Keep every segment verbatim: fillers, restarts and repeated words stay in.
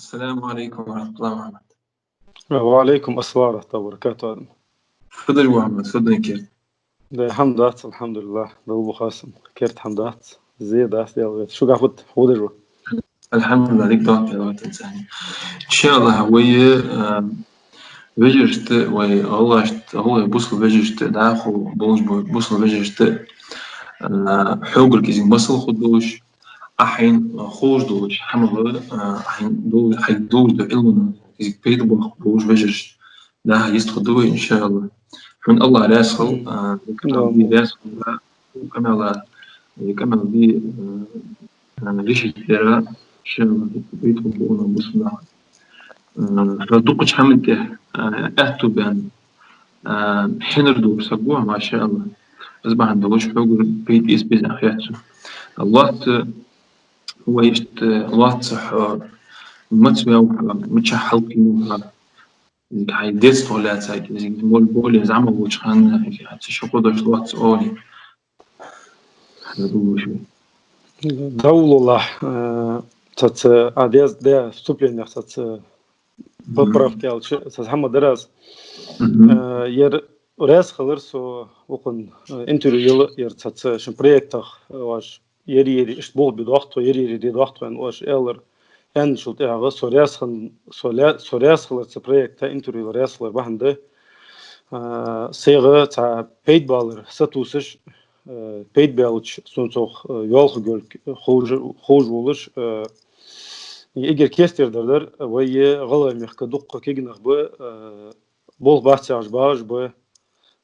السلام عليكم ورحمة الله وبركاته. وعليكم السلام ورحمة الله وبركاته. Фу деш ва, Мухьаммад, фу деш керт? Да, хӀама дац, алхьамдулиллахӀ, Далла бухасам, керт хӀама дац, зе дац, Даьла веза. Шугахь фуд, фу деш ва? АлхьамдулиллахӀ, дика да, Даьла веза. ИншааллахӀ, вай, а, вежарашта, вай гӀалгӀашта, гӀалгӀай бусалба вежарашта, дӀахо болаш бола бусалба вежарашта, а, хьогара кӀезига масал хургдолаш, а, хьайна хулаш долаш хӀамах, а, хьайна долаш, хьайга долаш дола Ӏилманах кӀезига пайда болаш болаш вежараш даха йист хургда вай, иншааллахӀ. Хьона АллахӀ раьза хилва, а, дика Даьла раьза хилва, къамаьла, къамаьл де, а, а, решить дара, иншааллахӀ, дика пайда хургда вай бусалба наха. А, хьо дукхача хӀаман тӀа, а, аьттув баьнна, а, хьинар долаш саг ва, машааллахӀ. Из бахьан долаш хьогара пайда эца безам хет сона. Лоацца вай иштта, лоацца хьо маца ваьв хьо, мичахьа хьалкхийнав хьо, из хьай детствох лаьца, из более, более зӀамагӀа волча хана, из хьа ца ши-кхо дош лоацца оале. Хьадувлаш вай. Дувлалахь, э, цаца, а, дез, де, вступленех цаца, поправка аьлча, цаца хӀама дар аз. Мгм. Э, ер раьза хилар со укхун, э, интервью яла, ер цаца шун проектах, э, ваш, ер-ер иштта болх бе доахк тхо, ер-ер де доахк тхо, аьнна, оаш аьлар. Аьнначул тӀехьагӀа со раьза хин-, со ла-, со раьза хилар цу проекта интервью яла раьза хилар бахьан да, а, сайга цхьа пайда балар сатувсаш, а, пайда баьлча, сона цох, а, йоалхагӀа йолга ховш, ховш волаш, а, эггара керттера дар дар, вай гӀалгӀай мехка дукха кегий нах ба, а, болх бац яхаш багӀаш ба,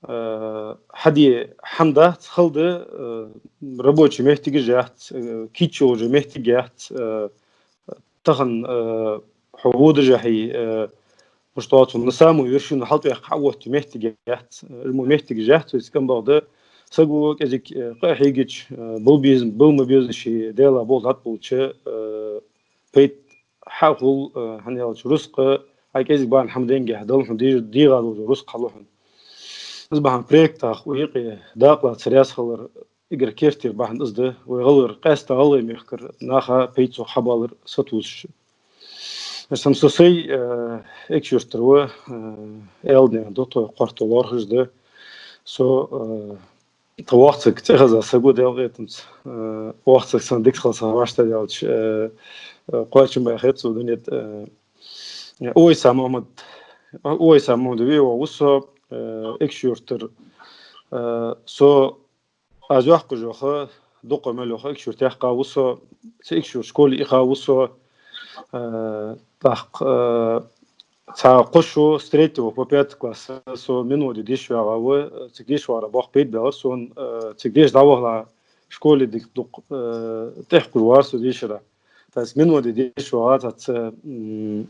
э, хьаде хӀама дац, хала да, э, рабочий моттигаш яц, э, кийчо уже моттиг яц, э, тахан, э, хьо водаш хьий, э, мишта оал цунах, на самую вершину хьалтӀаваьккха хьаоттаю моттиг яц, э, мо моттигаш яц, вай цкъа бакъда, саго кӀезига, э, къа хьийгача, э, бал беза, бал ма беза ший Даьлах болх дӀатӀаболча, э, пайда хьахул, э, хӀана аьлча рузкъа, Ӏа кӀезига баьнна хӀама денгехь, Дала хьона дийжа-, дийгӀа долаш рузкъа хьалу хьона. Из бахьан проектах укх юкъе дакъа лаца раьза хилар эггара керттера бахьан из да, вай гӀалгӀай, къаьстта гӀалгӀай мехкара наха пайда цох хьабалар сатувсаш. Ер сам со сай, э, Экажкъонгий-Юртара ва, э, аьлча а да, тхо кхойтта лоархӀаш да. Со, э, тха воккхача сага цӀихеза саг ва, Даьла къахетамца, э, воккхача сага санна дика хила саг вӀаштӀехьадаьлча, э, э, кхоачам баьхкад цо дунен тӀа, э, Увайса Мухьаммад, Увайса Мухьаммад ве ва со, э, Экажкъонгий-Юртара, э, со аз йоккхача хана дукха мел йола Экажкъонгий-Юрт яьккха ва со, цу Экажкъонгий-Юрта школе ихха ва со, э, тӀаккха, э, цхьа кхо шу с третьего по пятый класс со Минводе деша вагӀа ва, цига деша вагӀара боккха пайда баьлар сона, э, цига деша дӀавахале школа дика дукха, э, тӀехьакхувш вар со дешара. То есть Минводе деша вагӀа, цаца, м,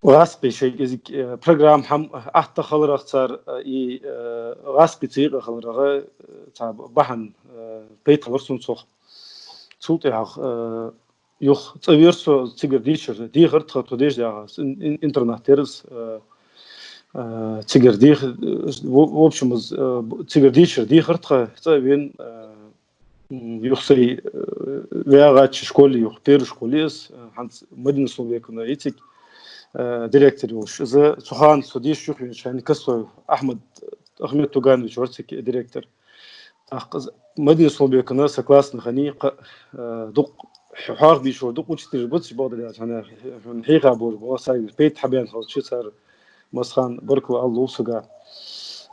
гӀазкхий шоай кӀезига, э, программа хӀама атта хиларах цар, э, и, э, гӀазкхий цигӀа хиларах, э, цхьа бахьан, э, пайда хилар сона цох. Цул тӀехьагӀа, э, юха цӀавера со, цигара дийшар, дийхар тха, тхо дешаргдола ин-, ин-, интернат яр из, э, э, цигара дийх-, в, в общем, из, э, цигара дийшар дийхар тха, цӀа а вена, э, м, юха сай, э, вагӀача школе, юха первый школе из, э, хӀанз Мадина Сулбековна я цига, э, директор йолаш. Из цу хана со дешаш юхавенача хана Косой Ахьмад, Ахьмад Туганович вар цига директор. ТӀаккха из Мадина Сулбековна са классни хиннай, кхы, э, дукха хьоахабеш вар, дукха учителаш бац, бакъдар аьлча, хӀана, хьона хьийха болаш бола саг пайда хьабаьнна хилча, цар массахана баркал ала лов сога.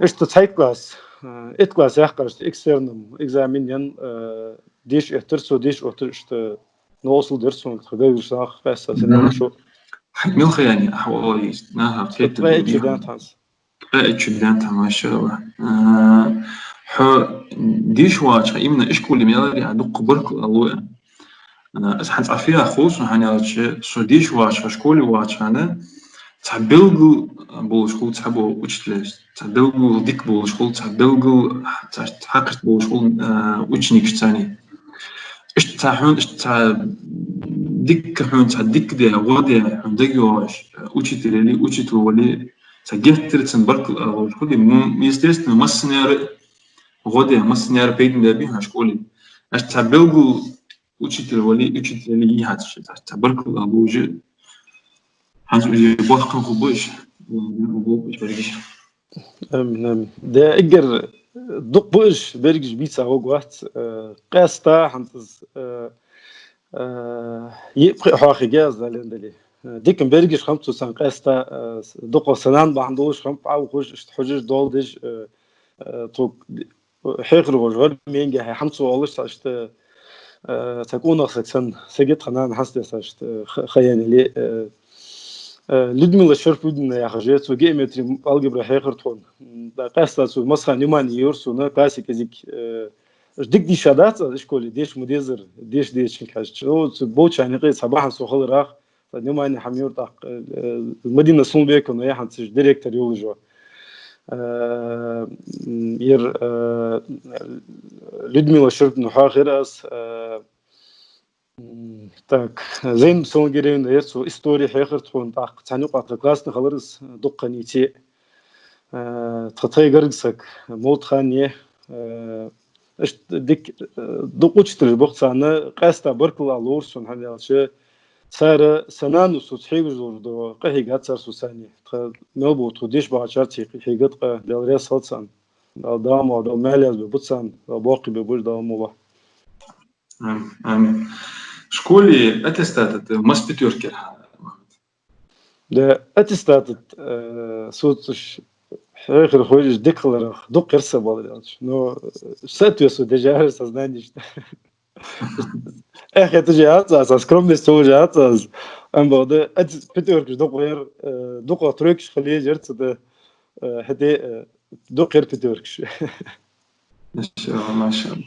Иштта цхьайтта класс, э, итт класс яьккха, иштта экстерном экзамен яьнна, э, деша эттар со, деша оттар, иштта новкъостал дир сона, тха белгалдеш нах, къаьстта са нана шо. Хьа мел ха яьннай, хьа оале, наха кхетар ткъаь итт шу даьннад хӀанз. Ткъаь итт шу даьннад хьа, машааллахӀ. Э, хьо деша вагӀача хана именно ишколе мел вар, хьа дукха баркал ала лов. Э, аз хӀанз Ӏа фу яхар хов сона, хӀана аьлча, со деша вагӀача хана, школе вагӀача хана, цхьа белгала болаш хул цхьабола учителаш, цхьа белгала дика болаш хул, цхьа белгала, цхьа хьакхашта болаш хул, э, ученикаш царна. Иштта цхьа хьона, иштта цхьа дика хьона, цхьа дика де, гӀо де, хьона дагайоагӀаш, э, учитель яле, учитель вале, цхьа геттара цунна баркал ала ловш хуле, м, естественно, массане а гӀо де, массане а пайдане баьб хьона школе. Иштта цхьа белгала учитель вале, учитель яле йий хьа цу чу, цхьа баркал ала ловш. ХӀанз уже боккха хургба уж. Боккха уж берригаш. Амин, амин. Да, эггара дукха ба уж берригаш, бийца гӀоргвац, э, къаьстта хӀанз, э, э, йиъ-пхиъ хьоахаергья аз, Дала аьнна дале. Э, дика берригаш хиннаб цу царна къаьстта, э, дукха са нана бахьан долаш хиннаб Ӏовхаш, иштта хьожаш, доал деш, э, э, тхо хьехархоша гӀорменгехьа хӀама ца оалаш, цхьа иштта, э, цхьа къонах саг санна, саг я тха нана хьастеса иштта, э, ха-, ха яьнна яле, э, э, Людмила Шарфудиновна яхаш я, цо геометри, алгебра хьехар тхона. М, да, къаьстта цо массахана внимани йора сона, классе кӀезига, э, дика дийша дац аз ишколе, деша ма деззара, деша дезачунга хьежача. О, цу болчарна юкъе цхьа бахьан со хиларах, Ца внимани хӀама йора тӀаккха, э, Мадина Сулумбековна я хӀанз уж директор йолаш йола. Э, м, ер, э, Людмила Шарфудиновна хьоахайир аз, э, м, так, Зайнаб Саламгиреевна яр, цо истори хьехар тхона тӀаккха, цхьан юкъа тха классни хилар из, дукха ха нийсъе. Э, тха тхоай гаргга саг, Молдхан я, э, иштта дика, э, дукха учителаш ба-кх царна, къаьстта баркал ала ловра сона, хӀана аьлча, цар са нанас соца хьегаш долаш дола къахьега цар соца. Тха мел бола тхо деша багӀачар царна къахьега, ткъа Даьла раьза хилва царна. Дала, Дала мо, Дала маьл язбе ба царна, Дала боккхий бе ба уж, Дала мо ва. Амин, амин. Школе аттестата тӀа масса пятёрки яр хьа? Да, аттестата тӀа, э, соцаш хьехархой уж дика хиларах дукха яр са, Даьла раьза хилва. Но, э, соответствовать деш яр са знанешта. Эхь, это же яц аз, скромность тоже яц аз. Амма бакъда, аттест-, пятёркаш дукха яр, э, дукха тройкаш хила езаш яр цу тӀа, э, хӀаьта, э, дукха яр пятёркаш. Машалла, машалла.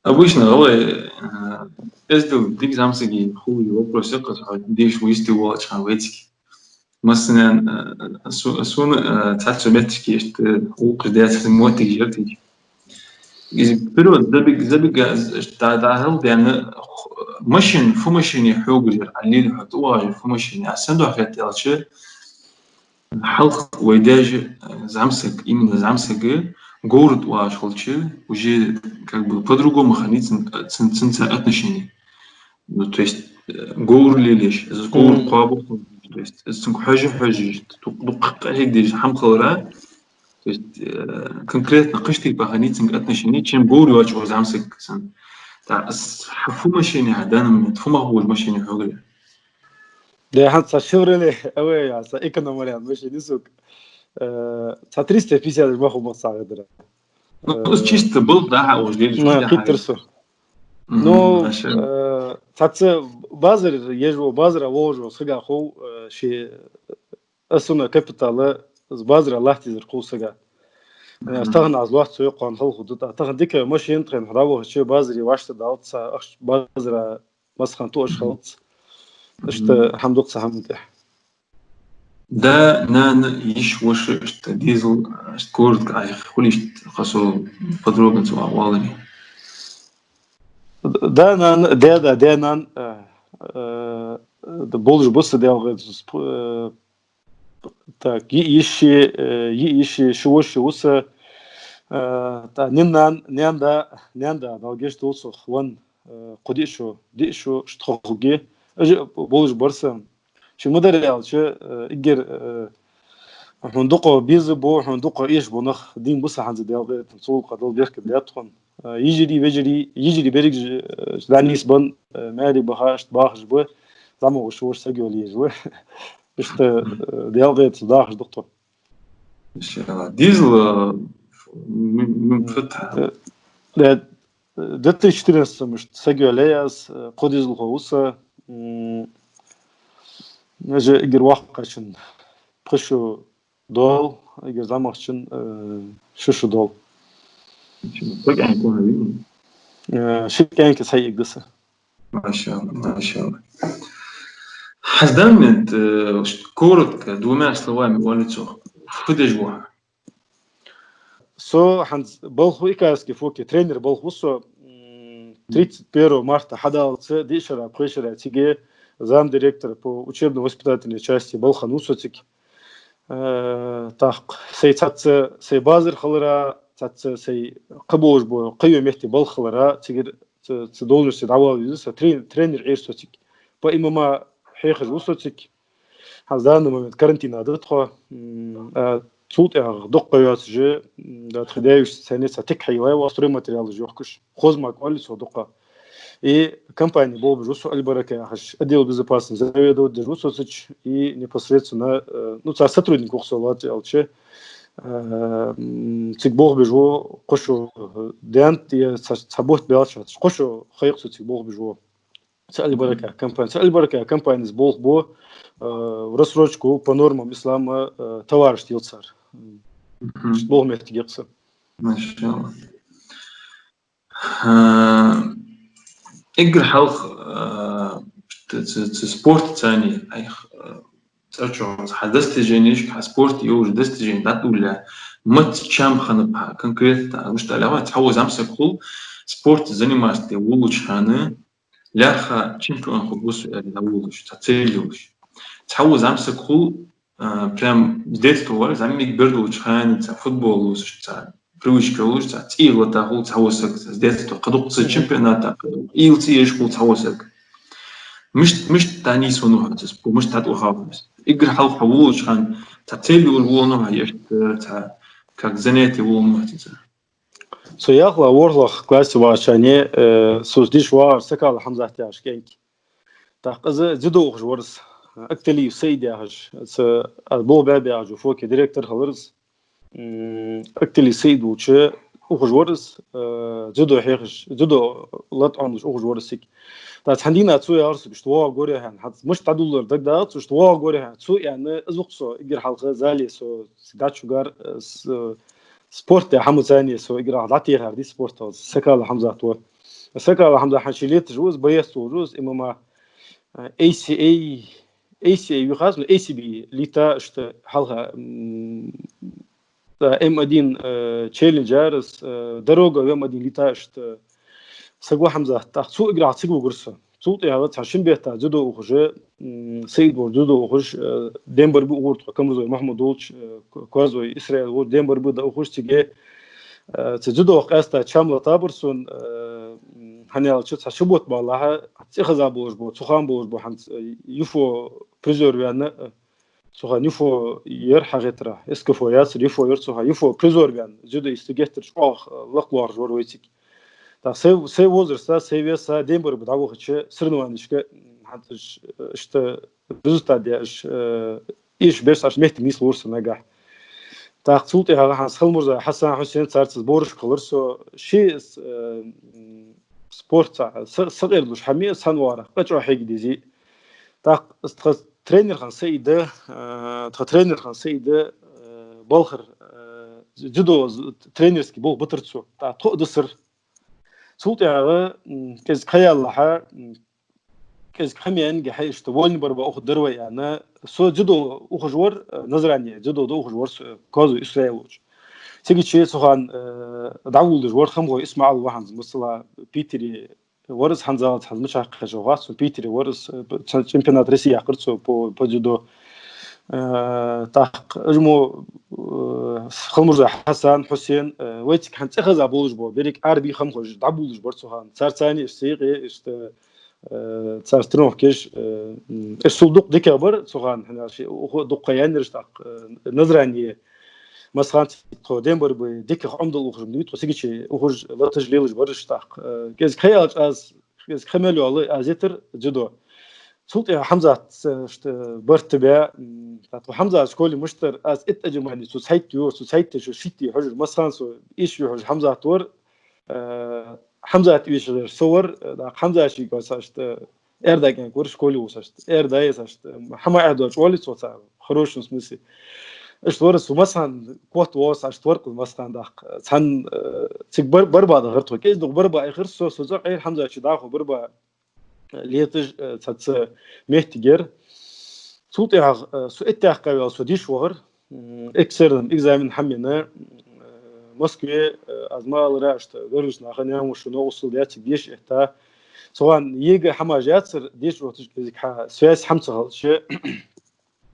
Обычно гӀалгӀай, э, эздел дика зӀамсага хулаш вопрос я-кх из, хьо деша вуйсти волча хана вайцига. Массанена, э, су-, сона, э, цхьацца моттигашка иштта гӀулакхаш даьча моттигаш яр тхоай. Из вперёд забег-, забега-, да-, дӀахьалдаьнна, х-, машен, фу машене хьогаш яр, Ӏа лела хьо тӀавоагӀаш яр фу машене, аз сен духьа хет аьлча, хьалха вай даьша, э, зӀамсаг, именно зӀамсаг, говра тӀа воагӀаш хилча, уже как бы по-другому хиннай цун, цун, цунца отношение. Ну, то есть, э, говр лелаеш, из говр кхоабаш, то есть, из цунга хьожаш, хьожаш, дукха, дукха къахьегдеш хӀама хилара, то есть, э, конкретно кхыча тайпара хиннай цунга отношение, чем говра йоацаш вола зӀамсаг санна. ТӀаккха из хьа фу машене, хьа данный момент фу мах болаш машене хьогал? Да, хӀанз цхьа Chevrolet Aveo я, цхьа эконом вариант машен я сога. Э, цхьа триста пятьдесят мах ба-кх цхьа гӀадар. Ну, э, из чисто балха дӀа-хьа уж лелаш, ну, дӀа-хьа кхийтар со. Мгм, ну, э, цхьацца базар еш вола, базара воагӀаш вола сага хов, э, ший основной капитал из базара латтийзар хов сага. Э, мгм. Тахан аз лоац, цу йоккха хана хала хургда, тӀаккха тахан дика машен тӀа хьо дӀавахача, базаре вӀаштӀа далац, ахча базара массахана тоъаш хилац. Иштта хӀама дукха цу хӀаман тӀа. Да, нана, йиша, воша, иштта дезал, иштта городага Ӏайха хулаш, иштта хасо подробно ца валаре. Да, нана, даь-да, даь-нана, э, э, да болаш ба са, Даьла гӀайгӀа, э, так, йиъ йиша, э, йиъ йиша, ши воша ва са, э, тӀаккха наьна-нана, наьна-да, наьна-да, Дала гешт долда цох, венна, э, кхо диъ шу, диъ шу, иштта тхо хургья. Уж болаш бар са. Ши ма дарра аьлча, э, эггара, э, хьона дукха безаш бола, хьона дукха эшаш бола нах дийна ба са хӀанз, Даьла гӀайгӀа, цу гӀулакха Дала беркат лаьтта тхона. Э, йижарий, вежарий, йижарий берригаш, э, дӀанийсбенна, э, маьре баха, иштта бахаш ба, зӀамагӀа воша, воша саг йола езаш ва. Иштта, э, Даьла гӀайгӀа, дахаш да-кх тхо. Иншаллах. Дезал, э, м-, м-, фу тӀа? Э, да, две тысячи четырнадцатом иштта саг йоалаяь я аз, э, кхо дезалхо ва са, м, уж эггара воккхачун пхи шу доал, эггара зӀамагӀчун, э, ши шу доал. Ши кӀаьнк ва хьона? Э, ши кӀаьнк, цхьа йиӀиг да са. Машалла, машалла. ХӀанз данный момент, э, коротко, двумя словами оале цох, фу деш ва хьо? Со хӀанз балха ва, Икаевски ФОКе тренер балха ва со, м, тридцать первого марта хьадаллалца диъ шера, пхе шера цига замдиректора по учебно-воспитательной части балха хинна ва со цига. Э, тӀаккха сай цхьацца сай базар хилара, цхьацца сай кхы болаш бола кхыйола метте балха хилара, цигара цу, цу должности дӀавала веза со, трен-, тренер Ӏеш со цига. По ММА хьехаш ва со цига. хӀанз данный момент карантина да тхо. М, а, цул тӀехьагӀа дукха йоацаш, м, да тхо девиш цхьанне цхьа тик хьайла, ва стройматериалаш йохкаш. Хозмаг оалий цох дукха. И компани болх беш ва со, «Аль-Барака» яхаш, отдел безопасности заведовать деш ва со цу чу, и непосредственно, э, ну, цар сотрудник ва со, лоацца аьлча. Э, м, цига болх беш ва кхо шу, э, даьннад, е цхьа, цхьа бутт баьлча, кхо шу ха я-кх со цига болх беш ва. Цу «Аль-Барака» компани. Цу «Аль-Барака» компанес болх бу, э, в рассрочку по нормам ислама, э, товараш тел цар. Мгм. Иштта болх моттиг я-кх са. Машалла. Э, эггара хьалха, э, ц-, ц-, ц-, спорт цани, айх, э, цӀа чу хьа достиженеш, хьа спорт йолаш достижени дӀатӀадулле, маца чам хиннаб хьа конкретно, мишта аьлча, цхьа ва зӀамсаг хул, спорт заниматься де волалуча хана, лаьрхӀа чемпион хургва со аьнна дӀаволалуш, цхьа цель йолаш. Цхьа ва зӀамсаг хул, а, прям с детства вар, зӀамига бер долча хана цхьа футбол лувсаш, цхьа привычка йолаш, цхьа цӀий лата хул цхьа ва саг, цхьа с детства, кхы дукха ца чемпионата, ийла ца еш хул цхьа ва саг. Мишта, мишта нийсвеннав хьо цу спо-, мишта тӀатӀавахав хьо? Эггара хьалха хьо волалуча хана цхьа цель йолаш воланав хьо, е иштта цхьа как занятие воланав хьо цунца? Со ялхлагӀа-ворхӀлагӀа классе вагӀача хана, э, со деш вагӀар Сакала Хьамзат яхаш кӀаьнк. ТӀаккха из дзюдо ухаш вар из, Акталиев Саид яхаш, цу, аз болх баь баьгӀача ФОКе директор хилар из. М, Акталиев Саид волча ухаш вар из, э, дзюдо хьехаш, дзюдо латӀонлуш ухаш вар из цига. ТӀаккха цхьан дийнахьа цо яхар сога, иштта воагӀа горе хьона, хӀанз мишта дӀадуллар дагадоагӀац, иштта воагӀа горе хьона. Цо аьнна, из ва-кх со, эггара хьалха зале со, дачугар, э, с-, э, спорт яха хӀамаца со эггара хьалха дӀатехар да спорт, Сакала Хьамзат ва. Сакала Хьамзат хӀанз ши леташ ва из, боец волаш ва из, ММА, э, ACA, ACA вихас, ну, ACB лита, иштта хьалха, м, да, М один, э, челленджер, э, дорога в М один лита, иштта саг ва Хьамзат. ТӀаккха цо эггара хьалха цига вугар со. Цул тӀехьагӀа цхьан шин бетта дзюдо ухаш, м, Саид волча дзюдо ухаш, э, Дембарба ухар тхо, Камрузой Махьмуд волча, э, К-, Коазой Исраил волча, Дембарба дӀаухаш цига, э, цу дзюдох къаьстта чам латабар сона, э, м, хӀана аьлча цхьа ши бутт баллалехьа, цӀихеза болаш ба, цу хана болаш ба хӀанз, э, ЮФО призёр ваьнна, э, цу хана ЮФО яр хьагӀетара, СКФО яцар, ЮФО яр цу хана, ЮФО призёр ваьнна, дзюдоисташ геттара чӀоагӀа, э, лакхлоархӀаш вар вай цига. ТӀаккха сай, сай возраста, сай веса Дембарба дӀавахача соревнованешка, м, хӀанз, э, иштта результат даь, э, эшаш беш, аш моттиг нийслора са нагахьа. ТӀаккха цул тӀехьагӀа хӀанз Халмурза Хьасан, Хьусен, царца сборашка хилар со, ши, э, м, спортца са-, сакъердалуш хӀама я, санварах къачо хьега дези. ТӀаккха тха тренер хинна Саида, э, тха тренер хинна Саида, э, балхара, э, дзюдо з-, тренерски болх битар цо. ТӀаккха тхо а дисар. Цул тӀехьагӀа, м, кӀезига ха яьлча, м, кӀезига хӀама яьннай хьа, иштта вольный борьба ухаргдар вай аьнна, со дзюдо ухаш вар, э, Назране дзюдо дӀаухаш вар со, э, Коазой Исраил волча. Цига чу цу хана, э, дӀаволалуш вар Хамхой ИсмаӀал ва хӀанз, масала, Питере вар из, хӀанзалца хӀанз мичахьа хьежа вац, цу Питере вар из, э, п-, ц-, чемпионат России яьккхар цо по, по дзюдо. Э, тӀаккха уж мо, э, Халмурза Хьасан, Хьусен, э, вай цига хӀанз цӀихеза болаш ба, берригаш Ӏарбий, хамхой уж дӀаболалуш бар цу хана. Царца цхьана иштта сийкъе, иштта, э, цар тренировкаш, э, м, уж цул дукха дикагӀа бар цу хана, хӀана аьлча укхо дукха ха яьннай уж тӀаккха, э, Назране. Массахана тхо Дембарбе дикагӀа Ӏомадала ухаш ма дий тхо, цига чу ухаш, латаш, лелаш бар уж тӀаккха. Э, кӀезига ха яьлча аз, кӀезига ха мел йоалла аз йитар дзюдо. Цул тӀехьагӀа Хьамзат, э, иштта барт баь, м, тӀаккха Хьамзата школе мишта дар, аз итт отжимани цо цхьайтта йора, цо цхьайтта шу шийтта хьожар, массахана со эшаш хьожаш Хьамзат вар, э, Хьамзат эшаш со вар, э, тӀаккха Хьамзат шийга ваьса иштта, аьрда кӀаьнк вар школе вувцаш, аьрда а езаш, хӀама Ӏадоача оалий цо цар, в хорошем смысле. Иштта вар со, массахана котвоагӀаш, иштта вар-кх массахана тӀаккха. Цхьан, э, цига бар-, борьба дахар тхо. КӀезига-дукха борьба яьхар со, со цӀаккха Хьамзата чу дӀахо борьба, э, леташ, э, цхьацца моттиг яр. Цул тӀехьагӀа, э, со иттех кхавел, со деша вахар. М, экстерном экзамен хӀама енна, э, Москве, э, аз ма аллара, иштта гаргарча наха, наьна-воша, новкъостал даь, цига деша этта. Цу хана ЕГЭ хӀамаш яцар, деша отташ кӀезига хьа, связь хӀама ца хилча,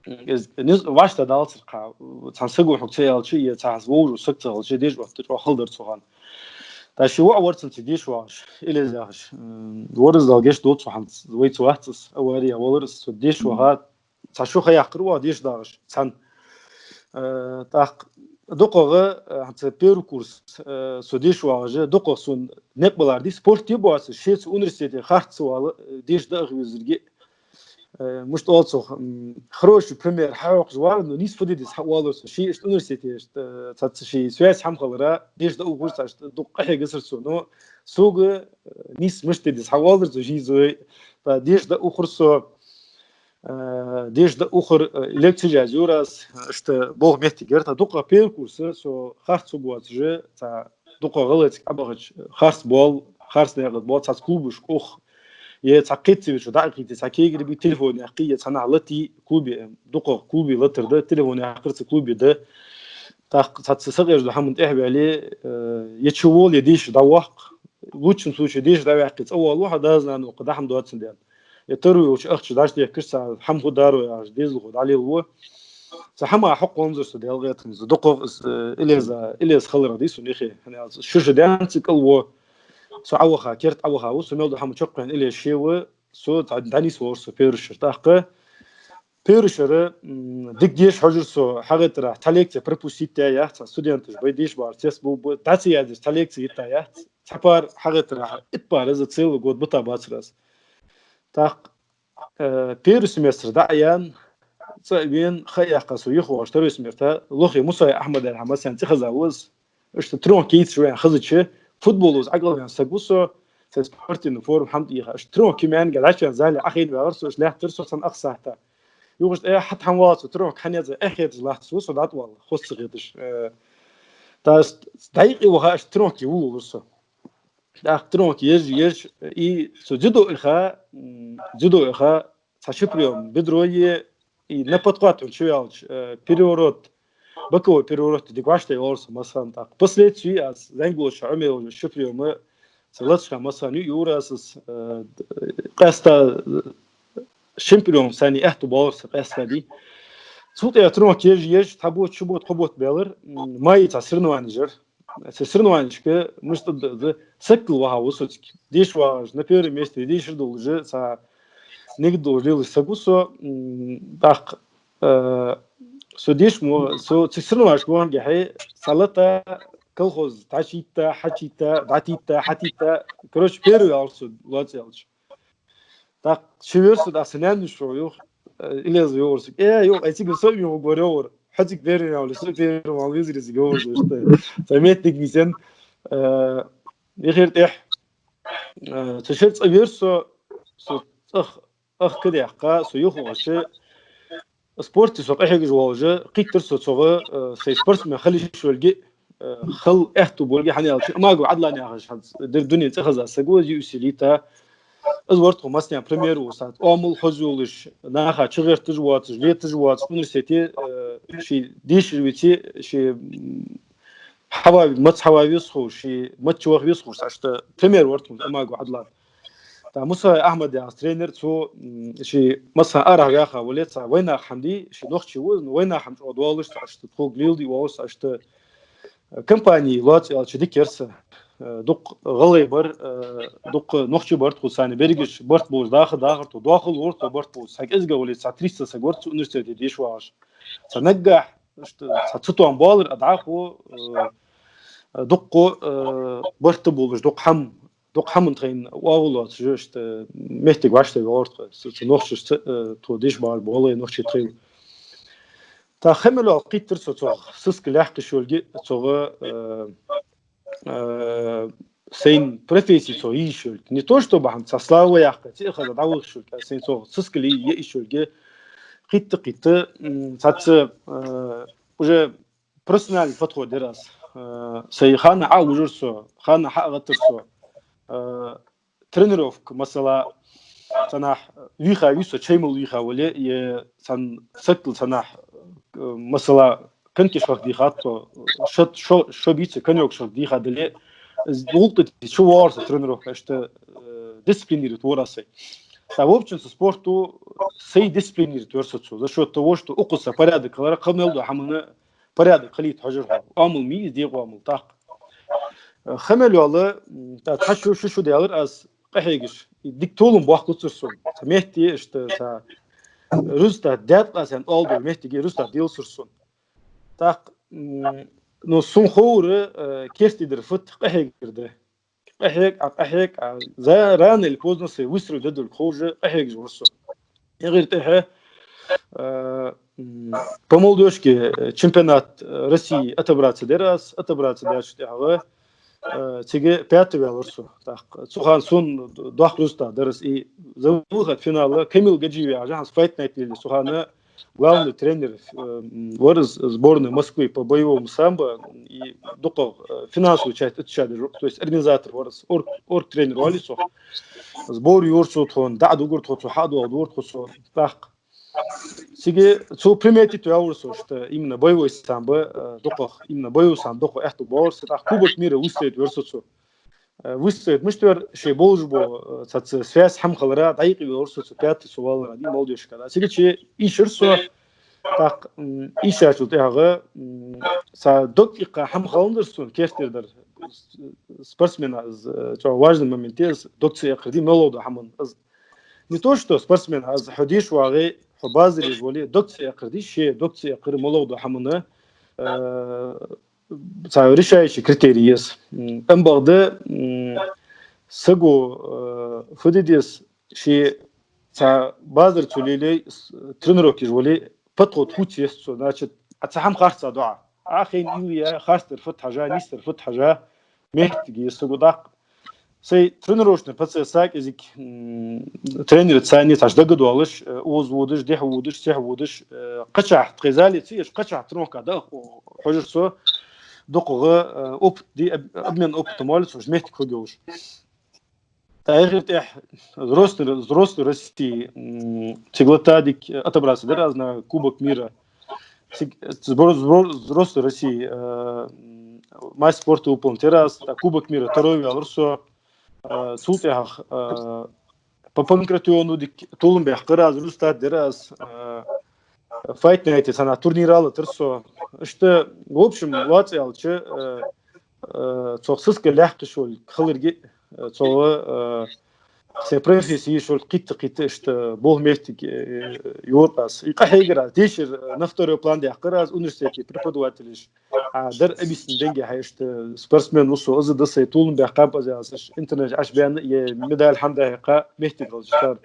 кӀезига низ-, вӀаштӀа далацар хьа, цхьан саго хьога ца аьлча, е цхьа хӀанз вовзаш саг ца хилча, деша отташ чӀоагӀа хала дар цу хана. ТӀаккха ший воӀ вар цунца деша вагӀаш, Илез яхаш. М, вар из, Дала гешт долда цунна, хӀанз вайца вац из, авария валар из, цо деша ваха, цхьа шу ха яьккхар оаха деша дагӀаш, цхьан. Э, тӀаккха дукхагӀа, э, хӀанз первый курс, э, со деша вагӀаш, дукхагӀа сона никъ балар ди, спорт е боацаш, шеца университете харц ца вала, э, деша дагӀа везарге. Э, мишта оал цох, м, хороший пример хьахьокхаш вар, но нийса фу де деза хьаоалар со. Ший иштта университете, иштта, э, цхьацца ший связь хӀама хилара, деша дагӀа ухар цхьа иштта дукха къахьегасар со. Но сога, э, нийса мишта де деза хьаоалар со, жиза вай, тӀа деша дагӀа ухар со, э, деша дагӀа ухар, э, лекцеш язъяьр аз, иштта болх моттигера, тӀа дукха первый курса со харц хургвоацаш, цхьа дукха гӀалгӀай цӀагӀа Ӏобахача, харц боал, харц наькъаш боал, цхьацца клубашка ух. Е цхьа кхетаца веча дӀа а кхийте, цхьа кегар бе, телефон яьккхе, е цхьанахьа латте клубе, дукха клубе латар да, телефон яьккхар цу клубе да. ТӀаккха цхьацца сакъердача хӀаман тӀехьа ваьле, э, е чу вола, е деша дӀаваккха. В лучшем случае деша дӀаваьккхе, цӀавоалаш хьа дас-нанас кхы дӀа-хӀама доацандаь. Е таро йолча ахча дӀачудехкаш, цхьа хӀама ху даро яхаш, дезалхо дӀалелаво. Цхьа хӀама хьокхонзар со, Даьла гӀетамза. ДукхагӀа из, э, илеза, илеза хилар дий сона юхе. ХӀана аьлча шу-шу даьнна цӀи кӀал во. Со Ӏоваха, керта Ӏоваха ва, со мел дола хӀама чакхъяьнна илеза ше ва, со дӀа-, дӀанийсвора со первый шера. ТӀаккха первый шера, м, дика деша хьожар со, хьагӀаттарах, цхьа лекци пропустить даь яц, цхьа студенташ бай деша бахар цец бу, бу, дӀа ца яздаь, цхьа лекци йита яц, цхьа пар хьагӀаттарах, итт пар из целый год бита бацар аз. ТӀаккха, э, первый семестр дӀа а яьнна, цӀа а вена, ха а яьккха со юхавоагӀаш второй семестра, лохе Мусаев Ахьмад аьнна хьа массанена цӀи хеза ва из. Иштта тренировке йицаш ваьнна хезача, футболо из ӀокӀалваьнна саг ва со, цхьа спортивни форма хӀама тӀа йиха. Иштта тренировке маьнга дӀачувена зале Ӏохайна вагӀар со, иштта лаьттар со цхьан ах сахьата. Юха иштта, э, хьатта хӀама вала со, тренировка хьанеза, эхь хеташ латт со, со дӀатӀавалла, хоза ца хеташ. Э, тӀаккха дӀаикъи ваха, иштта тренировке вуллар со. ТӀаккха тренировке еш, еш, и со дзюдо иха, м, дзюдо иха, цхьа ши приём бедро е, и на подхват хьона чу ваьлча, э, переворот, боковой переворот дика вӀаштӀехьайора со массанена тӀаккха. Впоследствии аз зӀамига волча Ӏомадаь ши приёма, цхьа лацкъа массанена юайора аз, э, къаьстта, э, шин приём санна аьттув боалар са къаьстта дий. Цул тӀехьа тренировке еш, еш, цхьа бутт, ши бутт, кхо бутт баьлар, м, мае цхьа соревнованеш яр. Цу соревнованешка мишта да, да, сагал ваха ва со цига. Деша вагӀаш, на первом месте дешар долаш, цхьа нигат долаш лелаш саг ва со, м, тӀаккха, э, со деша мо, со цу соревнованешка вахаргахьа, цхьа лата колхоз дӀачуйитта, хьачуйитта, дӀатуйитта, хьатуйитта. Короче, первый ваьлар со, лоаца аьлча. ТӀаккха ши версу да са наьнаш шо юха, э, илеза йоагӀар саг. Э, йоах, ай цига со юха гор йоагӀар. Хьо цига первый ваьле, со первый вала везар цига йоагӀар со, иштта. Цхьа моттиг нийсъенна, э, ихир тӀехьа, э, цу шера цӀа вер со, со цӀагӀа ах кадаьккха, со юха ваха, спорте со къахьегаш волаш, кхийттар со цогӀа, э, сай спортсмен хила йиш йолга, э, хила аьттув болга, хӀана аьлча Амагов Ӏадлан яхаш хӀанз дер дунен цӀихеза саг ва, юэфси лита. Из вар тхона массанена пример ва, сац оамал хоза йолаш, наха чугӀерташ воацаш, леташ воацаш, университете, э, ше дешаш веце, ше, м, хьава, маца хьава веза ховш, ше маца чу ваха веза ховш, иштта пример вар тхона Амагов Ӏадлан. ТӀаккха Мусаев Ахьмад яхаш тренер, цо, м, ше массанена арахьа ваьха вале, цхьа вайнаьха хӀама дий, ше нохчи ва, но вайнаьха хӀама чӀоагӀа доалаш, цхьа иштта тхога леладе воалаш, цхьа иштта, э, компани лоаца аьлча дика яр са. Э, дукха гӀалгӀай бар, э, дукха нохчий бар тхо, царна берригаш барт болаш даха дахар тхо, дохал вар тхо барт болаш. Цхьа кӀезига вале, цхьа триста саг вар цу университете деша вагӀаш. Цхьа наггахьа, иштта, цхьа цу тӀом боалар а дӀахо, э, дукха, э, барт болаш, дукха хӀама, дукха хӀаман тхайна оагӀув лоацаш, иштта моттиг вӀаштӀехьайора тхо, цу, цу нохчашца, э, тхо деша багӀаш бола гӀалгӀай нохчий тхайла. ТӀаккха ха мел йола кхийттар со цогӀа, сиска лаьхкаш йолга, цогӀа, э, э, сайна професси цогӀа йиш йолга. Не то, что бахьан цхьа слава яхка, цӀи хаза дӀавахаш йолга, сайна цогӀа сиска ле-, е йиш йолга. Кхийтта, кхийтта, м, цхьацца, э, уже профессиональный подход яр аз. Э, сай хана Ӏовужар со, хана хьа а гӀаттар со. Э, тренировка, масала, цхьаннахьа вийха вий со, чай мала вийха вале, е цхьан сагал цхьаннахьа, э, масала, конькаш хьалха дийхад со, шо, шо, шо бийца конек шо дийха дале, из гӀулакх тӀа чу воагӀар со тренировка, иштта, э, дисциплинировать вора сай. ТӀаккха, в общем, со спорто сай дисциплинировать вар со цо. За счёт того, что укхаза порядок хилар, кхы мел дола хӀамана порядок хилийта хьожар хьо. Оамал мий из, дегӀа оамал, тӀаккха. Ха мел йола, м, тӀа цхьа шу, шу, шу даьлар аз къахьегаш. И дика толам боаккхалуцар сона. Цхьа метте, иштта, цхьа, Рузтат, даьд-кха сен оалдо моттиге Рузтат делсур сона. ТӀаккха, м, ну, сона ховра, э, керттера фуд къахьегар да. Къахьег, а, къахьег, а, за рано или поздно сай выстрел дадулг ховш къахьегаш вар со. Эггара тӀехьа, э, м, по молодёжке, э, чемпионат, э, России отобраться дир аз, отобраться даьчул тӀехьагӀа, э, цига пятый ваьлар со. ТӀаккха цу хана сона доккха Рузтат дар аз, и за выход в финал Камил Гаджиев яхаш хӀанз Fight Night лелаш, цу хана главный тренер, э, м, вар из сборной Москвы по боевому самбо, и дукха, э, финансовую часть отвечать деш, то есть организатор вар из, орг-, оргтренер валли цох. Сбор йора цо тхона, дӀа а дугар тхо цо, хьа а доагӀа дора тхо цо, тӀаккха. Цига цо приметить ваьвар со, что именно боевой самбо, э, дукха, именно боевой самбо дукха аьттув боагӀар са, тӀаккха Кубок мира выстоять вар со цо. Э, выстоять мишта вар, ше болаш бо, э, цхьацца связь хӀама хилара, дӀаийкъа ваьлар со цу пятый цу валара, ди молодёжка. Цига ше ийшар со, тӀаккха, м, ийшачул тӀехьагӀа, м, цхьа дог иккха хӀама хиннадар сона, керттера дар. Спортсмена из, э, чӀоагӀа важный момент я из, дог ца эккхар ди, мел дола хӀама из. Не то, что спортсмен, аз хьо деш вагӀе, хьо базар еш вале, дог ца эккхар ди, ше дог ца эккхар мел дола хӀама, э, цхьа решающий критерий я из. М, амма бакъда, м, саго, э, фу де деза, ше цхьа базар цо лелае, с-, тренировкаш вале, подход хувца еза цо. Значит, а цхьа хӀама харц а доагӀа. Ӏа хайна уйла е, харцдар фуд хьажа, нийсдар фуд хьажа, моттиг я саго даккха. Сай тренировочный процесс саг изик, м, тренер цани цхьацца дагадоалаш, э, укхаза водаш, дехьа водаш, сехьа водаш, э, кхычахьа тхай зале ца еш, кхычахьа тренировка дӀа а хьожар со, дукхагӀа, э, опыт ди, об-, обмен опытом валли цо, моттиг хургйолаш. ТӀаккха эггара тӀехьа взрослый, взрослый России, м, цига латадик, э, отобраться дир аз на Кубок мира. Цига, э, взро-, взро-, взрослый России, э, м, мастер спорта выполнить дир аз, тӀаккха Кубок мира второй ваьлар со, э, цул тӀехьагӀа, э, по панкратиону дика толам баьккхар аз, Рузтат дир аз, э, Fight Night цхьан турнира латар со. Иштта, в общем, лоаца аьлча, э, э, цох сиска лаьхкаш волга хиларга, э, цох, э, сай професси йиш йолга кхийтта-кхийтта иштта болх-моттиг, э, йора аз. И къахьегар аз, дешар, э, на второй план даьккхар аз, университете преподавателаш, а, дар объяснить денга хьаьшта, спортсмен ва со, из да сай, толам баьккхаб аз аьлча, интернете Ӏаш баьнна, е медаль хӀана дӀахьекха, моттиг хилча цар.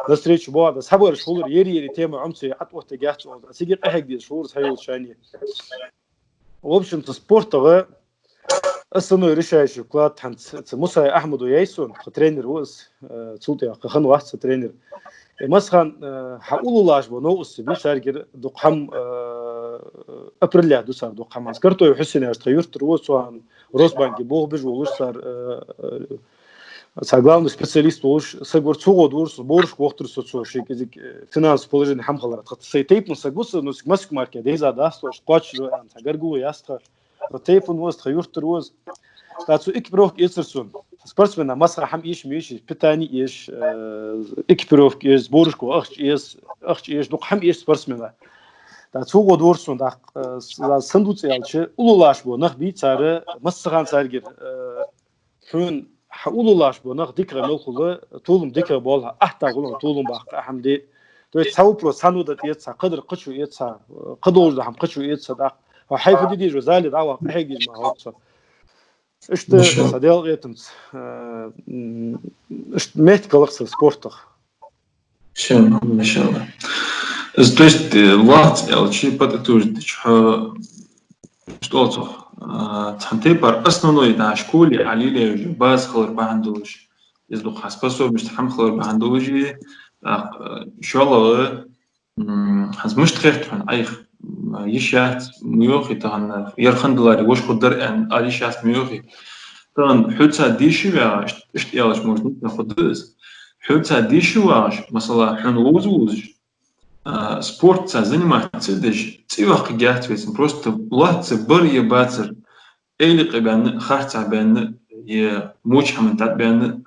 Навстречу боагӀа, схьабараш хулар, ери-ери тема Ӏомца Ӏооттаргьяц оал, цига къахьега дезаш хулар схьайолча шайна. В общем-то, спортагӀа основной решающий вклад хӀанз ц-, ц-, Мусаев Ахьмада яьй сона, тха тренер ва из, э, цул тӀехьагӀа кхы хинна вац са тренер. Э, массахана, э, хьауллаш бо новкъостий бий царгара, дукха хӀама, э, апреле ду цар дукха хӀама. Картоев Хьусен яхаш тха юртара ва из, цу хана Росбанке болх беш волаш цар, э, э, цхьа главный специалист волаш саг вар, цу гӀо дора со, сборашка вохийтар со цо, ший кӀезига, э, финансовое положение хӀама хилара. Тха сай тайпан саг ва из, ну, цига маск марке дайза дац, оаш кхоачаш вай аьнна, цхьа гаргало яц тха. Тха тайпан ва из, тха юртара ва из. ТӀаккха цо экипировка эцар сона. Спортсмена массахана хӀама эш ма эший, питани эш, э, экипировка эш, сборашка ваха ахча эш, ахча эш, дукха хӀама эш спортсмена. ТӀаккха цу гӀо дора сона, тӀаккха, э, с-, сандуц аьлча, уллаш бо нах бий цар, массахана царгара, э, хьона хьауллаш бо нах дикагӀа мел хул, толам дикагӀа боал, ахьта гӀулакх толам баккха хӀама де. То есть цхьа вопрос цхьанне да тӀаэца, кхыдар кхычо эца, кхы долаш да хӀама кхычо эца, тӀаккха хьо хьайфа де дезаш, зале дӀаваха къахьегаш ма хьо цо. Иштта, машалла, са Даьла къахетамца, э, м, иштта моттиг хилар са спортах. Машалла, машалла. Из, то есть, э, лоаца аьлча, подытожить дича, хьо, что цох, а, цхьан тайпара основной, да, школе Ӏа лелаеш, база хилар бахьан долаш, из дукха способность хӀама хилар бахьан долаш, а, шоллагӀа, м, хӀанз мишта хет хьона Ӏайха, м, йиш яц, ма йоахий, тахан ер хиннадаларе вож хургдар аьнна, ала йиш яц, ма йоахий. Тахан хьоца деша вагӀаш, иштта аьлча, может, нийса хургда из. Хьоца деша вагӀаш, масала, хьона вовза вовзаш, а, спортца заниматься деш, цӀи йоаккхаргьяц вайцига, просто лоацца бар е бацар, эли къе баьнна, харцахьа баьнна, е моча хӀаман тӀа баьнна,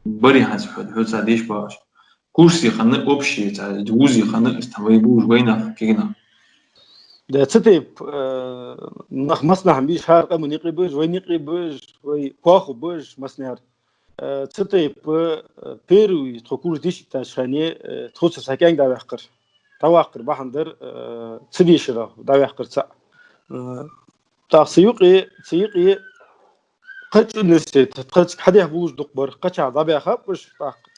баре хӀанз хьо, хьоца деша багӀаш. Курсе хинна, общий, цхьа вузе хинна, из там вай буж, вайнах, кегнах. Да, цу тайпа, э, нах массанахьа беш, хӀара къаман юкъе беш, вай юкъе беш, вай кхоаху беш, массанахьара. Э, цу тайпа, э, первый тхо курс дийшийтача хана, э, тхоца са кӀаьнк дӀаваьккхар. ДӀаваьккхар бахьан дар, э, цу дешара дӀаваьккхар цаӀ. Э, тӀаккха цу юкъе, цу юкъе кхыча университете, тхоца хьадехьа болаш дукха бар, кхычахьа дӀабаьхаб уж, тӀаккха.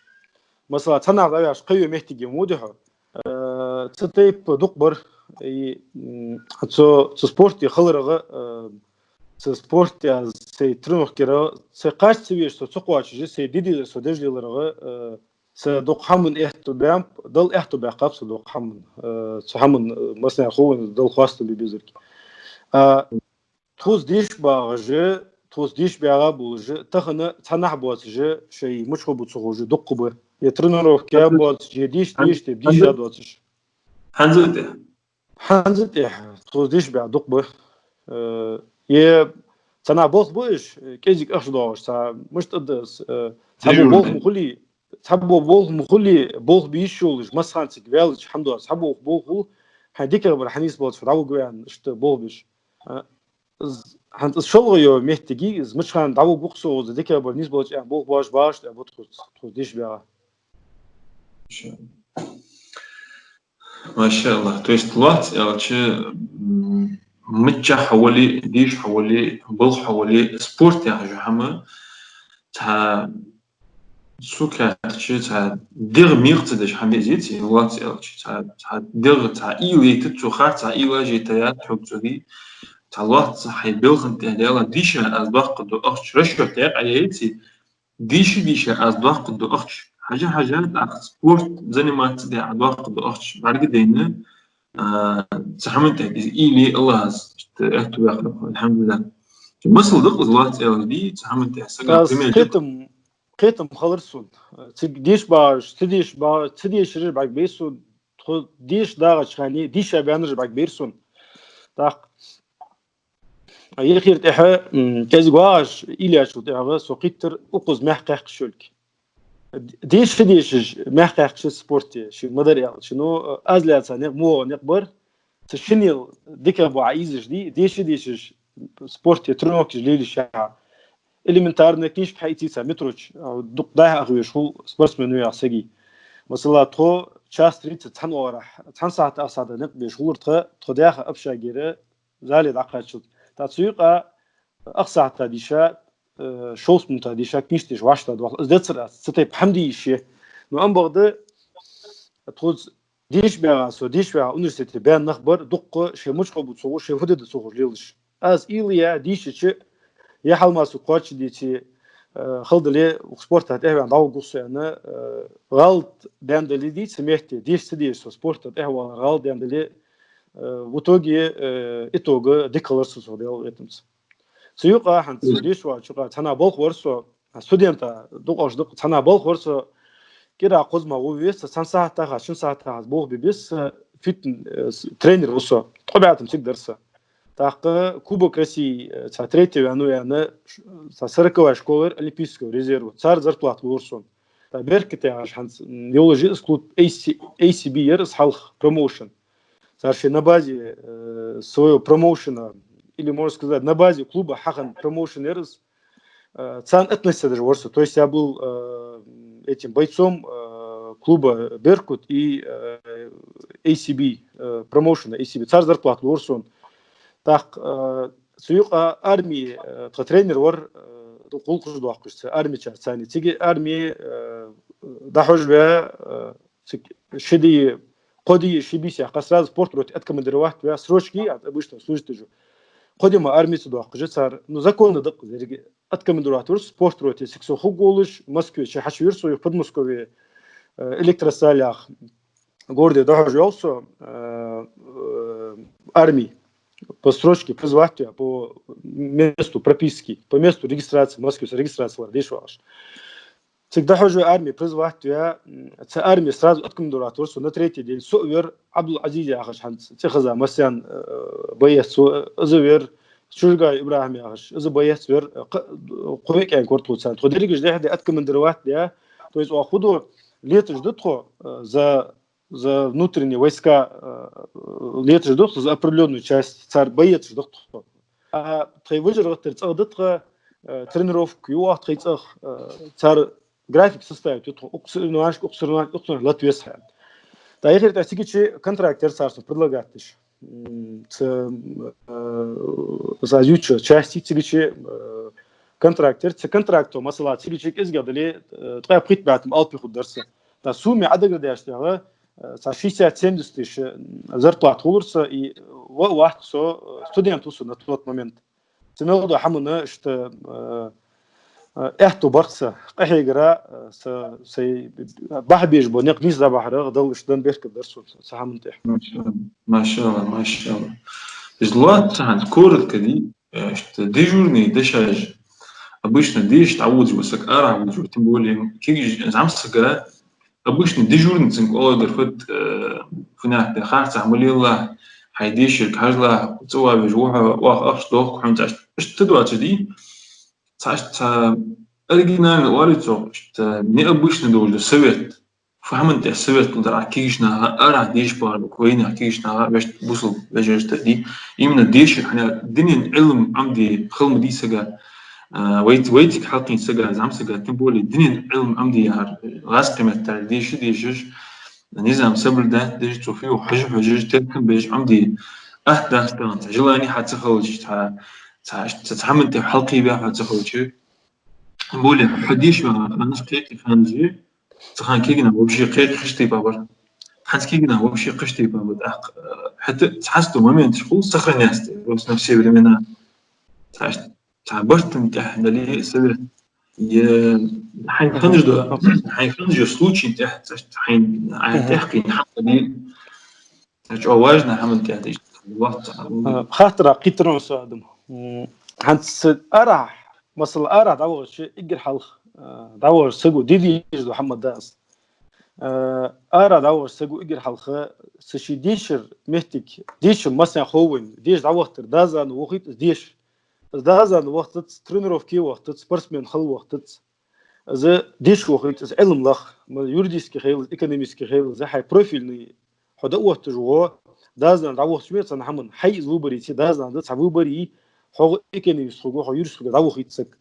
Масала, цхьаннахьа дӀаваьлча, кхыйола моттиг ма дий хьона. Э, цу тайпа дукха бар, и, м, цу, цу спорте хиларах, э, цу спорте аз сай тренировкера, сай кхача ца везаш, со ца кхоачаш, сай ди дезар, со деш леларах, э, са дукха хӀаман аьттув баьннаб, Дала аьттув баьккхаб са дукха хӀаман, э, цу хӀаман, э, массанахьа ховш, Дала хоастам бе безарг. А, тхоца деша багӀаш, тхоца деша багӀа болаш, тахан цхьаннахьа боацаш, шоай мичахьа ба ца ховш дукха ба. Е тренировке боацаш, е деша, деша, тӀа дийша доацаш. ХӀанз а тӀехьа. ХӀанз а тӀехьа, тхоца деша багӀа дукха ба. Э, е цхьаннахьа болх ба уж, кӀезига ахча доагӀаш, цхьа мишта да из, э, цхьаболх ма хулий, цхьаболх ма хулий, болх бе йиш йолаш, массахана цига ваьлча хӀама доацаш, цхьаболх болх хул, хьай дикагӀбар хьанийсбелча дӀавуг ваьнна, иштта болх беш. Э, из, хӀанз из шоллагӀа йола моттиг я, из мичахьа дӀавуг вукху со укхаза дикагӀбар нийсбелча аьнна болх беш багӀаш, тӀа ба тхоца, тхоца деша багӀа. Машаллах. То есть, лоацца аьлча, м, миччахьа хьо вале, деша хьо вале, балха хьо вале, спорт яхаш хӀама, цхьа сукхаьттача, цхьа дегӀ мекъа ца деш хӀама я из, лоацца аьлча, цхьа, цхьа дегӀ, цхьа уйла яйтац цо, харц цхьа уйла яйтаяц хьога цо, цхьа лоацца хьай балха тӀа даьлча, деша аз доаккхаргда ахча, расчёт яьккха яйци, деша, деша аз доаккхаргда ахча. Хьажа, хьажа, тӀаккха спорт заниматься де а доаккхаргда ахча. БӀаргадайна, а, цу хӀаман тӀа из уйла я, Аллахӏа из иштта аьттув баьккхаб, алхьамдулиллахӀ. Масал да-кх из, лоацца аьлча, дий, цу хӀаман тӀа сага пример да. Кхетам, кхетам хилар сона. Цига деша багӀаш, ца деша ба-, ца дешараш бӀаргабайра сона. Тхо деша дагӀача хана деша баьннараш бӀаргабайра сона. ТӀаккха А ехира тӀехьа, м, кӀезига вагӀаш, уйла яьчул тӀехьагӀа со кхийттар укхаза маьхкхаьккхаш йолга. Деша дешаш маьхкхаьккхаш спорте, ший ма дарра аьлча. Ну, аз лаьца никъ, муха никъ бар, цу шиннел дикагӀбар Ӏоийзаш дий, деша дешаш спорте тренировкаш лелаеш а. Элементарно книжка хьаийцай цар метро чу, а, дукха дӀа-хьа ах веш хул спортсмен ваь саг. Масала, тхо час тридцать цхьан оагӀорахьа, цхьан сахьата, ах сахьата никъ беш хулар тхо, тхо даьха общагера, зале дӀакхаччалца. ТӀаккха цу юкъа ах сахьата деша, э, шовзткъа минута деша, книжка деша вӀаштӀехьадоал. Из дацар аз, цу тайпа хӀама де йиш я. Ну, ам бакъда, тхоца деша багӀа, со деша багӀа университете баьнна нах бар, дукха шоай мичахьа ба ца ховш, шоай фу де деза ца ховш лелаш. Аз уйла яь, дийшача, е хьалмасу кхоачашдеций, э, хала дале, укх спорта тӀехьаваьнна дӀавугу со аьнна, э, гӀалат даьнна дале, дий, цу метте, деша ца дешаш со спорта тӀехьавалар гӀалат даьнна дале, э, в итоге, э, итога дика хилар со, со Даьла къахетамца. Цу юкъа хӀанз со деша вагӀача юкъа цхьаннахьа балха вар со, студент а дукха аш дукха, цхьаннахьа балха вар со, кӀира кхозза ма гӀо веза, цхьан сахьатаха, шин сахьатаха болх бе беза, фитн-, э, с-, тренер ва со, ткъо бӀаь тӀа цига дар са. ТӀаккха Кубок России, э, цхьа третий ваьннав аьнна, ш-, цхьа сороковая школа яр олимпийского резерва. Цар зарплата лора сона. ТӀаккха «Беркат» яхаш хӀанз, м, йолаш я из клуб, A C, A C B яр из хьалха, промоушен. Цар шоай на базе, э, своего промоушена, или, можно сказать, на базе клуба хьахинна промоушен яр из. Э, царна относиться даже вар со. То есть я был, э, этим бойцом, э, клуба «Беркут» и, э, A C B, э, промоушена A C B. Цар зарплата лора сона. ТӀаккха, э, цу юкъа арми, э, тха тренер вар, э, гӀулакхаш доаккхаш, цу армичарца цхьана. Цига арми, э, дӀахьош ваь, э, цига ши ди, кхо ди, ши бийса яьккха, сразу спорт роте откомандировать ваь, срочки, а, обычно служить уже. Кхо ди ма армица доаккхаш цар, ну, законно да-кх из еррига. Откомандировать вар со спорт роте, цига со хургволаш, Москве чу хьачувир со, юха Подмосковье, э, Электросталях, городе дӀахьош ваьв со, э, э, арми. По срочке призвать ваь, по месту прописки, по месту регистрации, Москве со регистрация вар, деша вагӀаш. Цига дӀахьош ваь арми призвать ваь, м, цу арми сразу откомандировать вар со на третий день. Со а вир, Абдул-Азиз яхаш хӀанз цӀихеза массанена, э, боец ва, из а вир, Чужгай Ибрахим яхаш, из а боец вир, э, кх-, кхо-виъ кӀаьнк вар тхоца. Тхо дерригаш дехьа-дехьа откомандировать даь. То есть, оаха хӀу ду, леташ ду тхо, э, за за внутренние войска, э, леташ ду тхо, за определённую часть, цар боецаш ду тхо. А тхоай вижарах тӀера цӀагӀа да тхо, э, тренировка ю оаха тха цӀагӀа, э, цар график составить ю тхона, укх соревнованешка, укх соревнованешка, укх соревнованешка лата веза хьо. ТӀаккха ехар тӀа цига чу контракт яр цар сона предлагать деш. М, ца, э, за зюча части цига чу, э, контракт яр, цу контракто, масала, цига чу кӀезигагӀа дале, э, ткъаь пхийтта бӀаь тӀем алапи хургдар са. ТӀаккха сумма Ӏодагардеш тӀехьа, э, цхьа шестьдесят-семьдесят тысяч, э, зарплата хулар са, и ва-, вац со, э, студент ва со на тот момент. Цу мел дола хӀамана иштта, э, э, аьттув бар са, къахьегар, э, са, сай бахьа безаш бола никъ нийса дӀабахьарах Дала иштта дан беркат дар сона цу хӀаман тӀа. Машалла, машалла, машалла. Из лоацца хӀанз коротко дий, э, иштта дежурный дешаш, обычно деша дӀаводаш вола саг, арахьа водаш вола, тем более кегийча зӀамсага, обычно дежурный цунга оалаш дар фуд, э, фуннахь да, харцахьа ма лелалахь, хьай дешарга хьажалахь, цӀававеш ва хьо, оаха ахча доахк хьона, цхьа иштта доацаш дий. Цхьа, цхьа оригинально оалий цох, иштта необычно долаш да совет. Фу хӀаман тӀа совет лу дар а кегийча наха, арахьа деша багӀар ба, вайнаьха кегийча наха, вешта бусалба вежарашта дий. Именно дешар, хӀана, динан Ӏилма Ӏомаде хила ма дий сага, а, вай, вайцига хьалкхийна сага, зӀамсага, тем более динан Ӏилма Ӏомаде яхар, гӀазкхий меттала деша дешаш, низам соблюдать деш, цо фу йоах хьожаш, хьожаш, теркам беш Ӏомаде. Атта дац тахан, цхьа желание хьа ца хилча, цхьа, цхьа, цхьа, цхьа хӀаман тӀа хьалкхебаь хьо ца хилча. Тем более, хьо деша ваха ханаш кхы-кхы ханаш, цу хана кегий нах вообще кхы-кхы хиш тайпа бар. ХӀанз кегий нах вообще кхы тайпа бар. ТӀаккха, э, хӀаьта цхьацца моменташ хул сохраняться, просто на все времена. Цхьа, цхьа барт тӀехьа дале совет. Е, хьайна ханаш да, хьайна ханаш йола случай тӀехьа, цхьа, хьайна, хьайна тӀехьа кхийна хӀама дале. Цхьа чӀоагӀа важный хӀаман тӀехьа дийш, вахт цхьа. А, хаттара кхийтар хьона со, Адам. М, хӀанз арахьа, масала, арахьа дӀавахача эггара хьалха, а, дӀавахача саго де дезаш дола хӀама да из. А, арахьа дӀавахача саго эггара хьалха, цу ший дешара моттиг, дешар массанахьа хов вайна, деша дӀавахийтар, дас-нанас вохийт из деша. Из дас-нанас вахийтац, тренировке вахийтац, спортсмен хила вахийтац. Из деша вохийт из Ӏилма лаха, ма юридически хилар, экономически хилар, из хьай профильный, хьо дӀаотташ вола, дас-нана дӀавохийтача мел цхьан хӀаман, хьай из выбор йий, дас-нана да цхьа выбор йий, хьогӀа экономист хургва, хьо юрист хургва, дӀавохийт саг.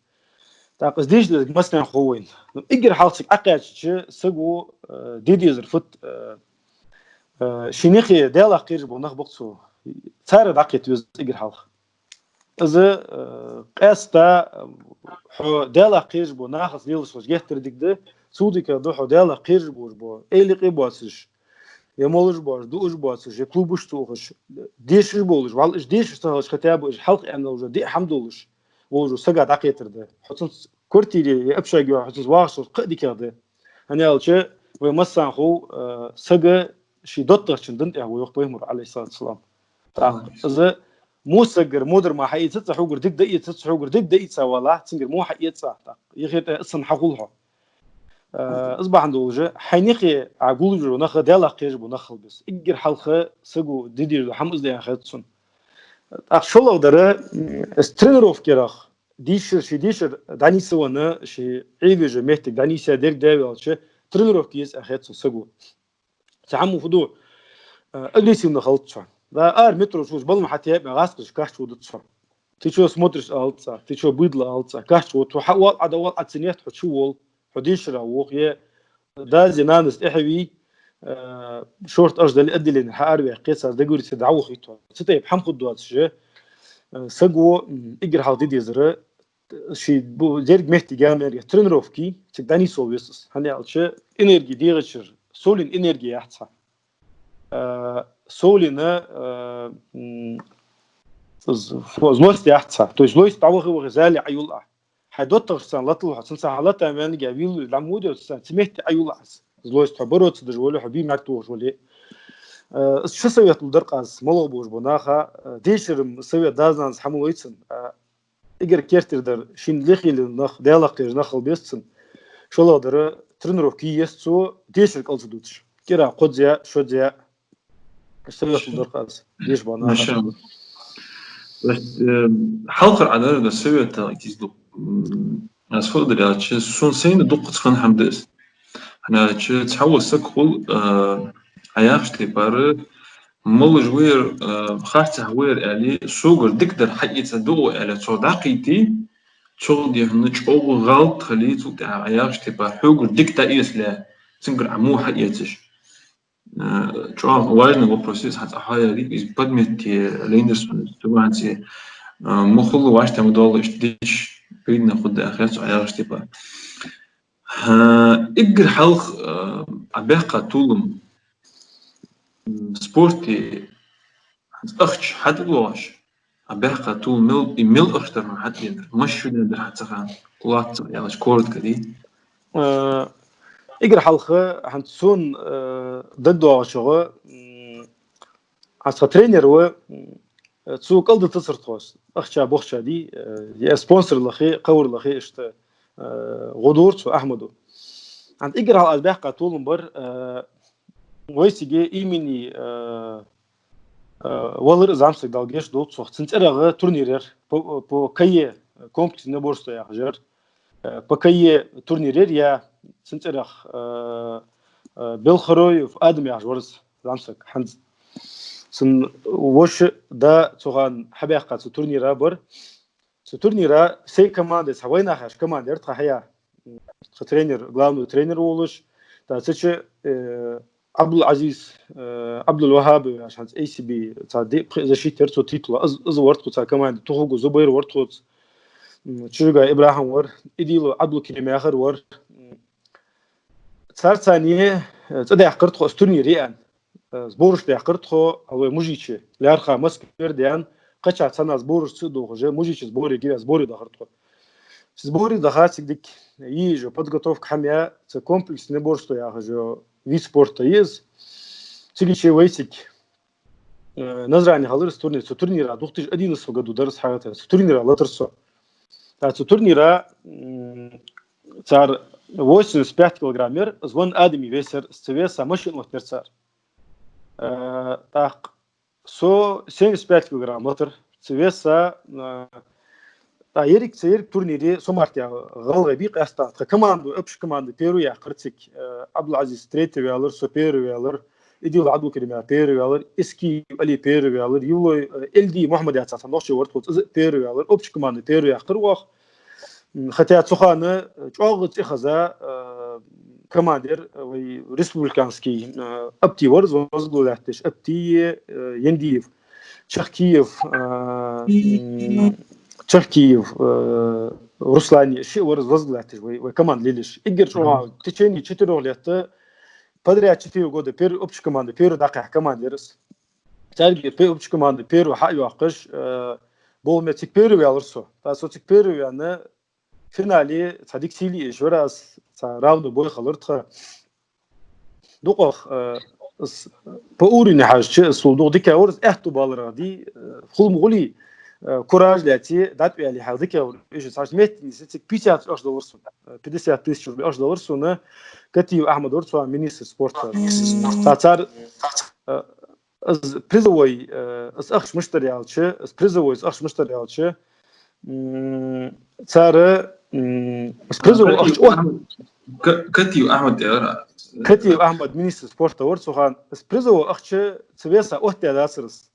ТӀаккха из деша дезарг массанахьа хов вайна. Ну, эггара хьалха цига Ӏокхаьчача саго, э, де дезар фуд, э, э, ший наьха Далах кхераш бола нах ба-кх цо. Царех дӀакхета веза эггара хьалха. Из, э, къаьстта, э, хьо Далах кхераш бола нахаца лелаш хилча геттара дика да, цул дикагӀа да хьо Далах кхераш болаш бола, эли къе боацаш, е молаш боацаш, дуаш боацаш, е клубаш ца ухаш, дешаш болаш, валла уж дешаш ца хилча, хотя бы уж хьалха аьнна уже диъ хӀама долаш, волаш вола сага дӀакхетар да. Хьо цунца квартире е общаге, хьо цунца вагӀаш хилча кхы а дикагӀа да. ХӀана аьлча, вай массанахьа хов, э, саг ший доттагӀчун дин тӀа ва, йоах Пайхамара, Ӏалайхи ссалату вассалам. ТӀаккха из во сагагара во дар мара хьаэцац, хьогара дика да эцац, хьогара дика да эца валахь, цунгара во хьаэца. ТӀаккха ехар тӀа из санна хьахул хьо. Э, из бахьан долаш, хьай наьха Ӏа гулбеш бола нах, Далах кхераш бола нах хила беза. Эггара хьалха саго де дезаш дола хӀама из да аьнна хет сона. ТӀаккха шоллагӀа дар, м, из тренировкерах, дешар, ший дешар дӀанийсвенна, ший Ӏовежа моттиг дӀанийсъяь дерг да аьлча, тренировке еза аьнна хет сона саго. Цхьа хӀама фу ду, э, агрессивни хилац хьо. Да, ара метро чу вуш балам хьатӀаэб, гӀазкхаша кач водац хьо. Ты чё смотришь, алац цар, ты чё, быдло, алац цар, кач вода, хьо хьавоал, Ӏа дӀавоал, Ӏа ца нетт, хьо чувоал, хьо дешара воагӀа, е дас-нанас тӀехьавий, э, шортта ахча дале отделенера хьаараваьккхе, царца договориться дӀавохийт хьо. Цу тайпа хӀама хургдоацаш, э, саго, м, эггара хьалха де дезар, ший бу-, деррига моттиг ял мел тренировке, цига дӀанийсвала веза из. ХӀана аьлча, энерги дегӀачара, совленна энерги яц хьа. Э, совленна, э, м, з-, фу, злость яц хьа. То есть злость дӀавахе-вахе зале Ӏоюл Ӏа. Хьай доттагӀчунца латал хьо, цунца хьа лата ваьннаргья вийлув дӀа ма вуде цунца, цу метте Ӏоюл Ӏа из. Злость хьо бороться деш вале, хьо бе мегаш тохаш вале. Э, из ши совет лу дар-кх аз, моллагӀа болаш бола наха, э, дешара совет дас-нанас хьа ма лой цунна, э, эггара керттера дар, шийна лехилла нах, Далах кхераш нах хила беза цунна. ШоллагӀа дар, тренировке е еза цо, дешар кӀал ца дуташ. КӀира кхозза, шозза. Совет лу дар-кх аз, деша бола наха. Машалла. То есть, э, хьалхара Ӏа дар да совет итис ду. М, аз фу дар аьлча, сона сайна дуккхаза хинна хӀама да из. ХӀана аьлча, цхьавола саг хул, э, Ӏа яхача тайпара, молаш вар, э, харцахьа вар аьле, согара дикадар хьаэца дугӀу аьле, цо дӀакхийте, Цул дехьа чӀоагӀа гӀалат хиле, цул тӀехьа Ӏа яхаш, типа, хьогара дика дӀаэцале, цунгара Ӏа во хьаэцаш. Э, чӀоагӀа важный вопрос я из, хьа цӀа хьаяр, из предмет лендерс, туванце, э, ма хулла ваш тема дола, иштта дича, видно, худа ахец Ӏа яхаш, типа. Э, эггара хьалха, э, Ӏа баьккха толам, м, спорте ахча хьатӀадоагӀаш, Ӏа баьккха толам мел, и мел ахча дар хьона хьатӀаденар? Масса шу даьннадар хьа цу хана? Лоацца аьлча, коротко дий? Э, эггара хьалха, хӀанз сона, э, дагадоагӀачох, м, хӀанз тха тренер ва, м, цо кӀалдитацар тхо. Ахча-бохча дий, э, е спонсор лахе, кхывар лахе, иштта, э, гӀо дора цо Ахьмада. ХӀанз эггара хьалха аз баьккха толам бар, э, вай цига имени, э, э, валар из зӀамсаг, Дала гешт долда цох. Цун цӀерагӀа турнир яр по, по К Е, комплекс единоборство яхаш яр. Э, по К Е турнир яр, я цун цӀерагӀа, э, э, Белхороев Адам яхаш вар из зӀамсаг хӀанз. Цун воша да цу хана хьабаьккха цу турнира бар. Цу турнира сай команда, цхьа вайнаха команда яр тха хьая. Тха тренер, главный тренер волаш, тӀаккха цу чу, э, Ӏабдул-Ӏазиз, э, Ӏабдул-ВахӀаб яхаш хӀанз A C B, цхьа ди-, пхи защитник яр цо титула. Из, из вар тхо цу команде, Тухугов Зубайр вар тхоца. М, Чужугай ИбрахӀим вар, Идилов Ӏабдул-Керим яхар вар. М, царца цхьана, э, цӀадаьккхар тхо из турнир яьнна. Э, сбораш даьккхар тхо, а вай Мужиче, лаьрхӀа Москвера даьнна, кхаьчача цхьана сбораш ца дохаш, Мужиче сборе гивя, сборе дахар тхо. Сборе даха цига дика, йижа подготовка хьамая, цу комплекс единоборство яхаш йола вид спорта я из. Цига чу вай цига, э, Назране хилар из турнир, цу турнира две тысячи одиннадцатом году дар из хьагӀатара, цу турнира латар со. ТӀаккха цу турнира, м, цар восемьдесят пять килограмм яр, из ван адами вес яр, из цу веса машин оттаяр цар. Э, тӀаккха со семьдесят пять килограмм латар, цу веса, э, тӀаккха еррига, цу еррига турнире со мара гӀалгӀай бий къаьстта. Тха команда, общая команда первый яьккхар цига, э, Ӏабдул-Ӏазиз третий ваьлар, со первый ваьлар, Идилов Ӏабдул-Керим первый ваьлар, Искиев Али первый ваьлар, Евлой, э, Эльди Мухьмад яхаш цхьа нохчи вар тхоца, из первый ваьлар, общая команда первый яьккхар оаха. М, хотя цу хана, э, чӀоагӀа цӀихеза, э, команда яр, э, вай республиканский, э, Апти вар из возглавлять деш, Апти, э, Яндиев, Чахкиев, э, м, Чахкиев, э, Руслан, шиъ вар из возглавлять деш, вай, вай команда лелаш. Эггара чӀоагӀа в течение четырёх лет, э, подряд четыре года первый общая команда, первый дакъа команда яр из. Царга пе-, общая команда первый хьайоаккхаш, э, болх бе цига первый ваьлар со. ТӀаккха со цига первый ваьнна, финале цхьа дика сийле еш вар аз, цхьа равный бой хилар тха. ДукхагӀа, э, с-, по уровню хьажача, из сул дукха дика вар, из аьттув баларах дий, э, хул ма хулий, э, кураж лаьце, дӀатӀаваьле хьал дика вар. Уж цхьа метте нийсса цига пятьдесят ахча далар сона, э, пятьдесят тысяч рублей ахча далар сона, Катиев Ахьмад вар цу хана министр спорта. ТӀаккха цар, э, из призовой, э, из ахча мишта дар аьлча, из призовой, из ахча мишта дар аьлча, м, цар, м, из призовой ахча, Катиев Ахьмад. Ка-, Катиев Ахьмад яр. Катиев Ахьмад министр спорта вар цу хана. Из призовой ахча цу веса оттадаь дацар из.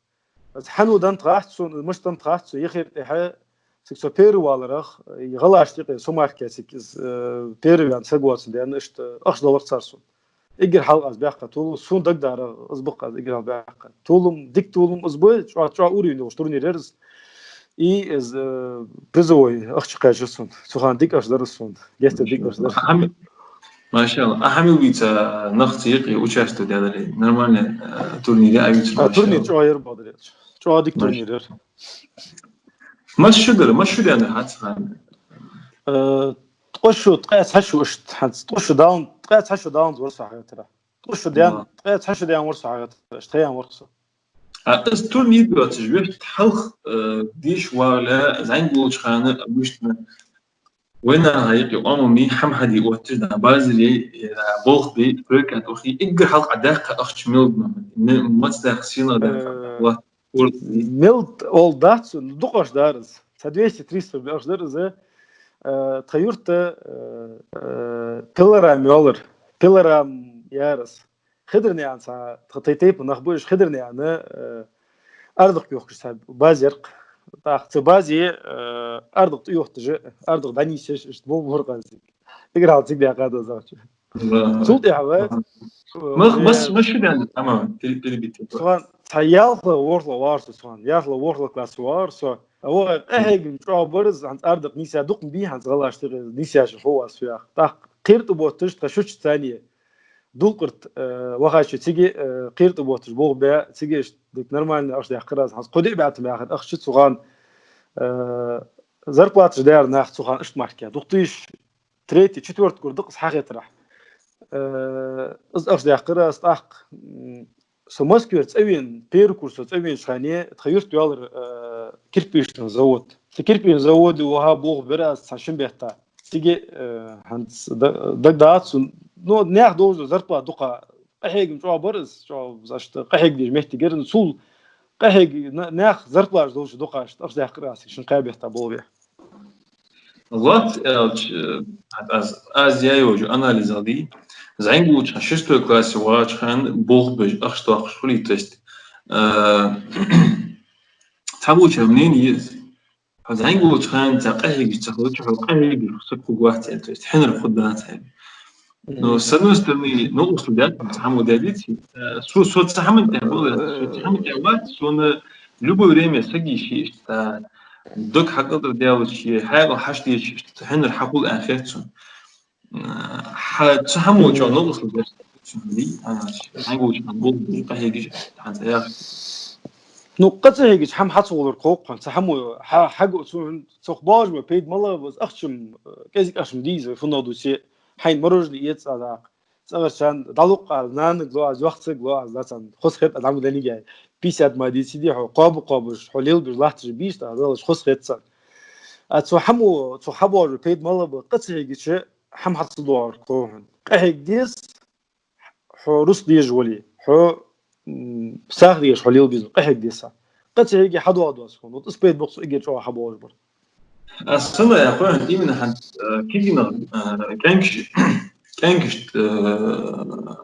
Из хьан ва денна хац сона, из мишта денна хац сона, ехира тӀехьа цига со первый валарах, и гӀалгӀашта юкъе со мара цига из, э, первый ваьнна саг воацаш даьнна, иштта ахча далар цар сона. Эггара хьалха аз баьккха толам, сона дагадоагӀарах из ба-кх аз эггара хьалха баьккха толам, дика толам из ба, чӀоагӀа, чӀоагӀа уровень долаш турнир яр из. И из, э, призовой ахча кхаьчар сона. Цу хана дика ахча дар из сона. Геттара дика ахча дар. Ахьмад, машаллахӀ. Ахьмад вийца нах ца юкъе участвовать даьдар, нормально, э, турнир я а вийца, а, турнир машаллахӀ. ЧӀоагӀа яр бадар яц. ЧӀоагӀа дика турнир яр. Масса шу дар, масса шу даьннадар хьа цу хана? Э, ткъо шу, ткъаь цхьа шу иштта, хӀанз ткъо шу даланза, ткъаь цхьа шу даланза вар со хьагӀаттара. Ткъо шу даьнна, ткъаь цхьа шу даьнна вар со хьагӀаттара, иштта хьаяьнна вар со. А из турнир доацаш вехьта хьалха, э, деша вагӀале, зӀамига волча хана обычно вайнаха юкъе Ӏомаме хӀама хьаде отташ да, базар е, е, болх бе, пройка тохе, эггара хьалха Ӏа даьккха ахча мел да, ме-, маца даьккха, сенах даьккха, э, латт, корта. Мел д-, оал дац, ну, дукха ахча дар из. Цхьа двести-триста рублей ахча дар из, э, тха юрта, э, э, пилорам йоалар. Пилорам яр из. Хидарнаькъан цхьа, тха тайпан нах ба уж, Хидарнаькъан, э, аьрдах кхухкаш цхьа базар я-кх. ТӀаккха цу базе, э, арадакъа тӀайохийташ, арадакъа дӀанийсъеш, иштта болх бора-кх аз цига. Эггара хьалха цига даьккха да аз ахча. Цул тӀехьагӀа, э, мах, мас, мас шу даьннад, амма, пере-, перебить. Цхьан, цхьа ялхлагӀа, ворхӀлагӀа вар со, цхьан, ялхлагӀа, ворхӀлагӀа классе вар со. А вай къахьегам чӀоагӀа бар из, хӀанз арадакъа нийсъяь дукха ма бий, хӀанз гӀалгӀашта юкъе нийсъяь хов аз цу яхь. ТӀаккха кхера тӀаботташ тха шуча цане. Дулкъарт, э, вахача цига, э, кхера тӀаботташ болх баь, цига иштта дика нормально ахча даьккхар аз, хӀанз кхо-диъ бӀаь тум яхар ахча цу хана, э, зарплаташ даьр нах цу хана иштта мара. Дукха тийш третий, четвёртый кура да-кх из хьахетарехь. Э, из ахча даьккхар аз тӀаккха, м, со Москвера цӀавена, первый курс цӀавенача хана, тха юрта йоаллар, э, кирпичный завод. Цу кирпичный заводе ваха болх бир аз цхьан шин бетта. Цига, э, хӀанз да-, дагадоагӀац сона, ну, наьха долча зарплата дукха, къахьегам чӀоагӀа бар из, чӀоагӀа, иштта къахьега дезаш моттиг яр, ну, цул къахьега на-, наьха зарплата долча дукха, иштта ахча даьккхар аз шин-кхаь бетта болх бе. Лоацца аьлча, э, аз, аз яь йолча анализах дий, зӀамига волча хана, шестой классе вагӀача хана болх беш ахча доаккхаш хулий, то есть, э, цхьаболчар мнение я из. Хьо зӀамига волча хана цхьа къахьегаш ца хилча, хьо къахьегаш саг хургвац аьнна, то есть хьинар хургдац аьнна. Но, с одной стороны, новкъостал даьд, цхьа хӀама даьдий, э, со, со цхьа хӀаман тӀа вац, со цхьа хӀаман тӀа вац, сона любое время саг йиша, иштта дог хьакъал тӀара даьлча, хьаькъал хьаштдеча, иштта хьинар хьахул аьнна хет сона. Э, хьа цхьа хӀама чӀоагӀа новкъостал даьд, а, зӀамига волча хана болх беш къахьегаш, хӀанз яхаш. Ну, къа ца хьегача, хӀама хьа ца гӀолар кхокхун, цхьа хӀама хьа-, хьаго цу, цох боагӀаш ба, пайда малагӀа ба, ахча-м, э, кӀезига ахча-м дий из, вай фуннагӀа дувце, хьайна мороженое эца а даккха. ЦӀагӀарчарна дӀалукъ аз, нанага лу аз, йоккхачарга лу аз, лацан хоза хет а дӀа ма данига. Пятьдесят ма дийцадий хьо, кхоаба-кхоабаш, хьо лелабеш латташ бийшта аз, лелаш хоза хет царна. А цу хӀамо, цу хьабоагӀаш пайда малагӀа ба, къа ца хьегача, хӀама хьа ца доагӀар кхо хьона. Къахьега деза, хьо рузкъа дезаш вале, хьо, м, сагӀа дезаш хьо лелабе безам, къахьега деза. Къа ца хьеге хьадоагӀа доацаш хьона. Вот из пайда ба-кх цу эггара чӀоагӀа хьабоагӀаш бар. Аз санна яхар, именно хӀанз, э, кегийнах, э, кӀаьнкаш-, кӀаьнкашта, э,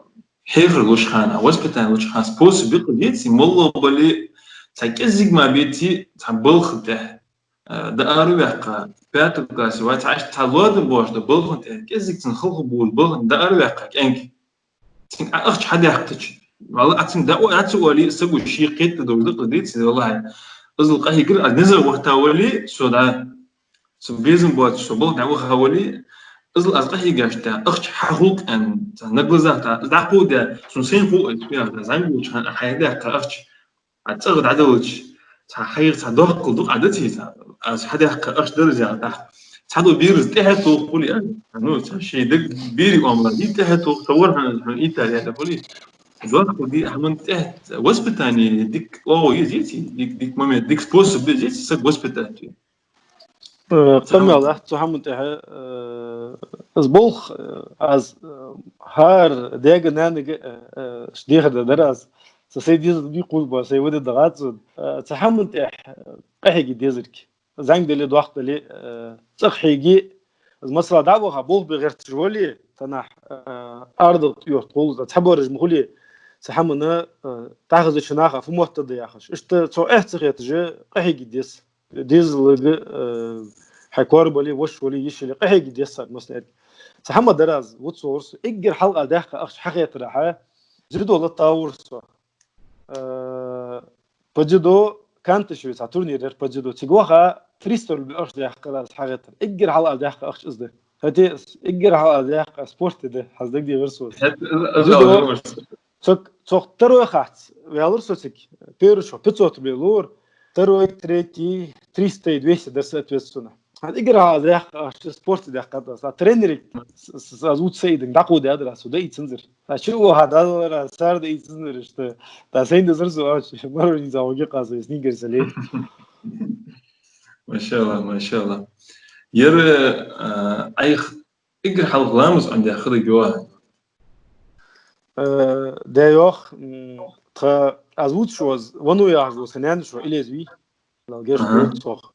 хьехар луча хана, воспитание луча хана способ бикъа деций, моллагӀа бале, цхьа кӀезига ма беций, цхьа балха тӀехьа, э, дӀаараваьккха, пятом классе вай, цхьа иштта цхьа лоадам боацаш да балха тӀехьа, кӀезига цунна халхабувлаш балха тӀехьа дӀаараваьккха кӀаьнк. Цунга ахча хьадаьккхача, валлахӀи, цунга дӀа-, дӀа ца оале, саго ший кхетаде долаш да-кх из, деций, валлахӀи. Иззал къахьегар, аз низагӀа вахийта вале, со дӀа, со безам боацаш, со балха дӀаваха вале, иззал аз къахьегаш тӀехьа, ахча хьахул-кх аьнна, цхьа на глазах тӀа, из дӀакховдаь, сона сайна хов из, яхаш, зӀамига волча хана хьадаьккха ахча, а цӀагӀа дӀаделча, цхьа хьайга цхьа доккхал дукха а даций цхьа, аз хьадаьккха ахча дар из яхаш тӀехьа. Цхьадола бераш тӀехьа тоха хулий, а, ну, цхьа шоай дег берий оамал дий тӀехьа тоха, со вар хьона, хьона Итале яхаш хулий. Доккхал дий хӀаман тӀехьа, воспитание дика оагӀув я из, деций, дика, дика момент, дика способ я из, деций, саг воспитать де. Э, къамаьл да цу хӀаман тӀехьа, э, аз болх, э, аз, э, хӀара даьга-нанага, э, э, дехар дар аз. Са сай дезал дий кхувш ба, сай вада дагӀац. Э, цу хӀаман тӀехьа, э, къахьега дезарг. ЗӀамига дале, доккха дале, э, цӀагӀа хьеге, аз масала дӀаваха, болх бе гӀерташ вале, цхьаннахьа, э, арадала тӀайохийта гӀулакх, цхьабараш ма хулий, цу хӀаманна, э, тӀахезача наха фу моттаргда яхаш. Иштта цох эхь ца хеташ, къахьега деза. Дезалга, э, хьай кор бале, воша вале, йиша яле, къахьега деза царга массанега. Цхьа хӀама дар аз, вуц вогӀур со, эггара хьалха даьккха ахча хьахетарехьа, дзюдо латта вар со. Э, по дзюдо, Канташеве цхьа турнир яр по дзюдо. Цига ваха, триста рубль ахча даьккхар аз хьахетар. Эггара хьалха даьккха ахча из да. ХӀаьта эггара хьалха даьккха спорте да, хьа дагадехар со. ХӀаьта из, из Дзюдо, алармаш. Цох, цох второй хац, ваьлар со цига. Первый чу пятьсот рублей лора, второй, третий, триста и двести дар, соответственно. ХӀаьта эггара хьалха даьккха ахча спорте даьккхад аз. А тренерага с-, с-, аз вуц са идинг дӀакховдаьдар аз, со даийцанзар. А чу ваха дӀадалар аз, сар даийцанзар, иштта. ТӀа сайна дезар со ахча, мороженое цхьа гӀоргья-кх аз, снигерс яле. МашаАллахӀ, машаАллахӀ. Ер, а, Ӏайха эггара хьалха ламаз Ӏомадаь хиннад йоах? Э, да йоах, м, тха, аз вувцаш вола, Вано яхаш вола са наьна-шо, Илез вий, Дала гешт долда цох.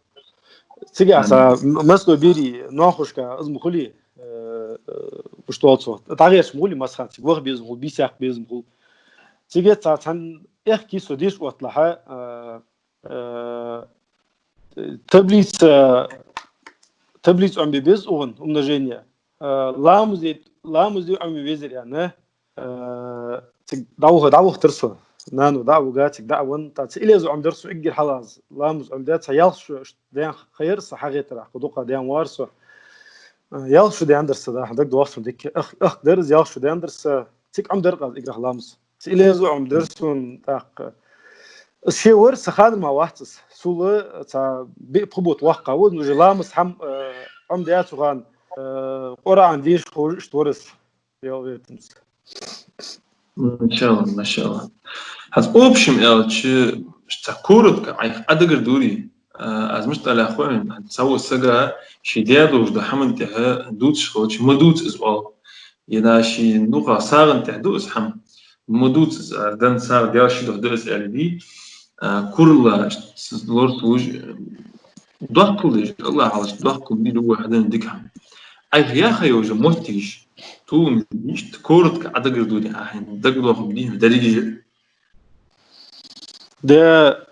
Цига са м-, массадолча берий ноанахошка из ма хулий, э, э, уж дола цох. ДӀагӀерташ ма хулий массахана, цига ваха безам хул, бийса яккха безам хул. Цига цхьа цхьан эхки со деша отталехьа, э, э, таблица, таблица Ӏомабе беза укхун, умножение. Э, ламаз де, ламаз де Ӏомабе везар аьнна, э, цига дӀаваха-, дӀавахийтар со. Нана дӀа а вига, цига дӀа а венна, тӀаккха цу Илеза Ӏомадаьр со эггара хьалха аз. Ламаз Ӏомадаь, цхьа ялх шу иштта даьнна хайра са хьагӀоттар, кхы дукха даьнна вар со. Э, ялх шу даьннадар са, да, дагадоагӀа сона дика. Ах, ах дар из, ялх шу даьннадар са. Цига Ӏомадаьр аз эггара хьалха ламаз. Цу Илеза Ӏомадаьр сона тӀаккха. Из ше вар, са ханара мара вац из. Сул цхьа биъ-пхи бутт воккхагӀа ва, ну, уже ламаз хӀама, э, Ӏомадаь цу хана, э, Къуръан дешаш ховш иштта вар из. Ялх бетанца. Машалла, машалла. ХӀанз общем аьлча, цхьа коротко Ӏайха Ӏодагардоре, а, аз мишта аьлар хой, хӀанз цхьавола сага ший даь долаш дола хӀаман тӀехьа дувцаш хилча, ма дувца из оал. Е дӀа ший дукха сагӀан тӀехьа ду из хӀама. Ма дувца из, а, дан сагӀа Даьла ший духьа да из аьле дий, а, куралла, с-, лоралуш, доккхал деш, Аллахӏ хьалаш доккхал дий, любой хьадена дика хӀама. Ӏайха яха йолча моттигаш, толам иштта коротко Ӏодагардоре Ӏа хьайна, дагадоахаргдий хьона деррига а? Да,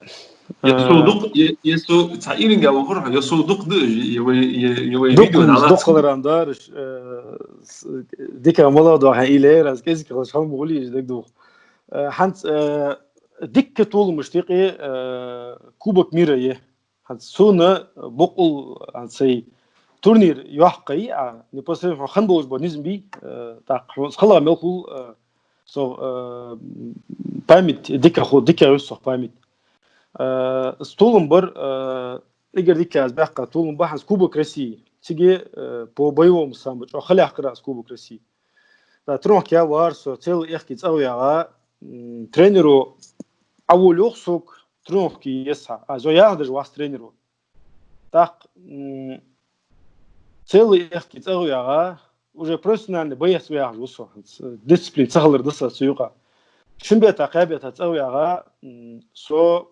е со, а, дукха, е, е со цхьа илинга вахар хьо, е со дукха да, е вай, е, е вай дукха видео да, дӀалаца. Дукха хилар ам дараш, э, с-, дика мала да хьан илера, аз кӀезига хилча хьалма гӀулий из дагадоагӀа. Э, хӀанз, э, дикка толамаш тӀехьа, э, Кубок мира я. ХӀанз сона бокъонца хӀанз сай турнир йохкай, а, непосредственно хьона хинна болаш бола низам бий, э, тӀаккха хьона хала мел хул, э, со, э, память дика ху-, дика вес со память. Э, из толам бар, э, эггара дика аз баьккха толам ба хӀанз Кубок России. Цига, э, по боевому самбо, чӀоагӀа хала яьккхар аз Кубок России. Да, тренировке вар со, целый аьхки цӀагӀа ваьгӀа, м, тренеро Ӏовола йоах сога, тренировке еза хьа. А, из яхар даже вац тренеро. ТӀаккха, м, целый аьхки цӀагӀа ваьгӀа, уже профессиональный боец ва яхаш ва со. Дисциплина ца хилар да са цу юкъа. Шин бетта, кхаь бетта цӀагӀа ваьгӀа, м, со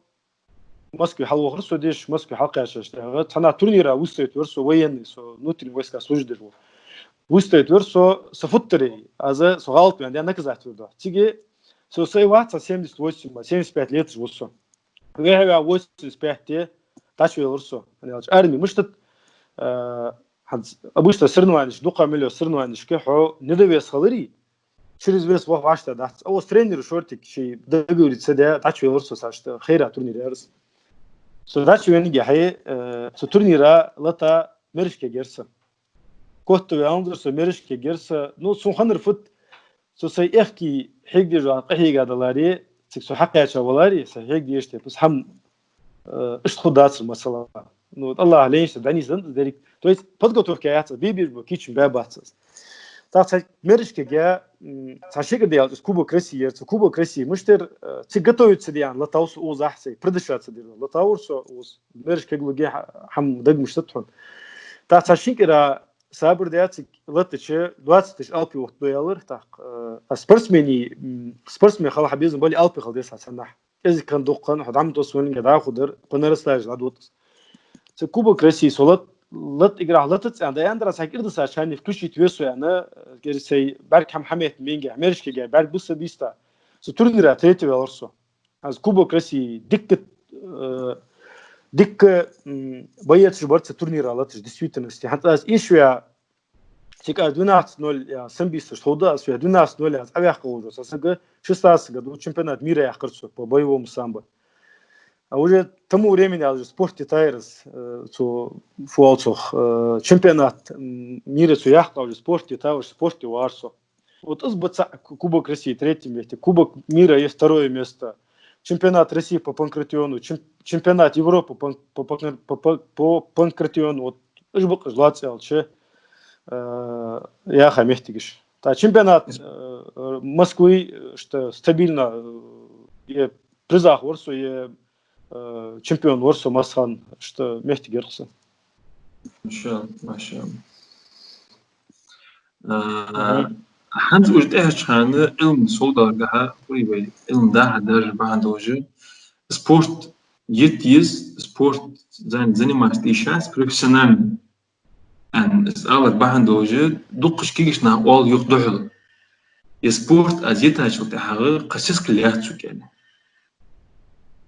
Москве хьалвахар со деш, Москве хьалкхаьчача тӀехьагӀа, цхьан турнира выставить вар со, военный, со внутренние войска служить деш ва. Выставить вар со, са футтарей, аз со гӀалат ваьнна, наказать вир да. Цига со сай вац, семьдесят восемь, семьдесят пять леташ ва со. Вехьа-вехьа восемьдесят пять дӀачувелар со. Хьаналча арми мишта, э, хӀанз обычно соревнованеш, дукха мел йола соревнованешка хьо недовес хиларе, через вес вах вӀашта дац. А оз тренер шортик ший договориться даь, дӀачувелар со сашта, хайра турнир яр из. Со дӀачувеннаргахьа, э, со турнира лата мерашка герса. Котта ваьннадар со мерашка герса. Ну, сона хиннар фуд, со сай аьхки хьегдеш ваха къахьега даларе, цига со хьакхаьча валаре, сай хьегдеш тепас хӀама, э, иштта хургдацар масала. Ну, вот Аллахӏ лайнаш дӀанийсдан дерриг. То есть подготовка яц, бе-, беш бо кийча баь бац аз. ТӀаккха цхьа мерашка гӀа, м, цхьа ши кӀира даьлча, из Кубок России яр, цу Кубок России мишта яр, э, цига готовиться де аьнна латав со укхаза сай, продышаться де аьнна латавар со укхаза, мерашка лургья хӀа-, хӀама дага мишта да хьона. ТӀаккха цхьа шин кӀира сабар даь цига латтача, двадцать тысяч алапи вахт доялар, тӀаккха, э, а спортсмени, м, спортсмен хила хьа безам бале алапи хила деза хьа цхьаннахьа. КӀезига-кхы дукха-кхы хьо дӀа ма тосса ваьннаргахьа дӀахо дар, по нарастающей дӀадода из. Цу Кубок России со лат-, лат-, играх латац аьнна, да аьннадар аз хьа кӀира дисача хана включить ве со аьнна, э, кӀира сай бӀарг хӀама хьаметта менгахьа, мерашка гӀа бӀарг ба са бийста. Цу турнира третий ваьлар со. Аз Кубок России дикка, э, дикка, м, боецаш бар цу турнира латташ, действительности. ХӀанз аз ишвя Цига аз двенадцать ноль, я, самбисташ тховда, аз веа двенадцать ноль аз Ӏаваьккха вожо. Са сага шестнадцать году чемпионат мира яьккхар цо по боевому самбо. А уже к тому времени аз уже спорте тайрас, э, цо фуалцох, э, чемпионат, м, мира цо яьккха уже спорте, та уже спорте вар со. Вот из баца Ку-, Кубок России третьем месте, Кубок мира есть второе место, чемпионат России по панкратиону, чем-, чемпионат Европы по, по, по, по, по панкратиону, вот Уж бакъ уж лоацца аьлча, э, яха моттигаш. ТӀа чемпионат, э, Москвы, э, что стабильно, э, е призах вар со, е, э, чемпион вар со массахана, что моттиг яр-кх са. Машалла, машалла. Э, хӀанз уж тӀехьарча хана Ӏилма совдаларгахьа, вай, вай, Ӏилма даха даже бахьан долаш, спорт етт еза, спорт зан-, заниматься де йиш яц профессионально. Ан, из алар бахьан долаш, дуккхача кагийча наха оал юха духьала. Е спорт аз етачул тӀехьагӀа кхы сискал яц сога аьнна.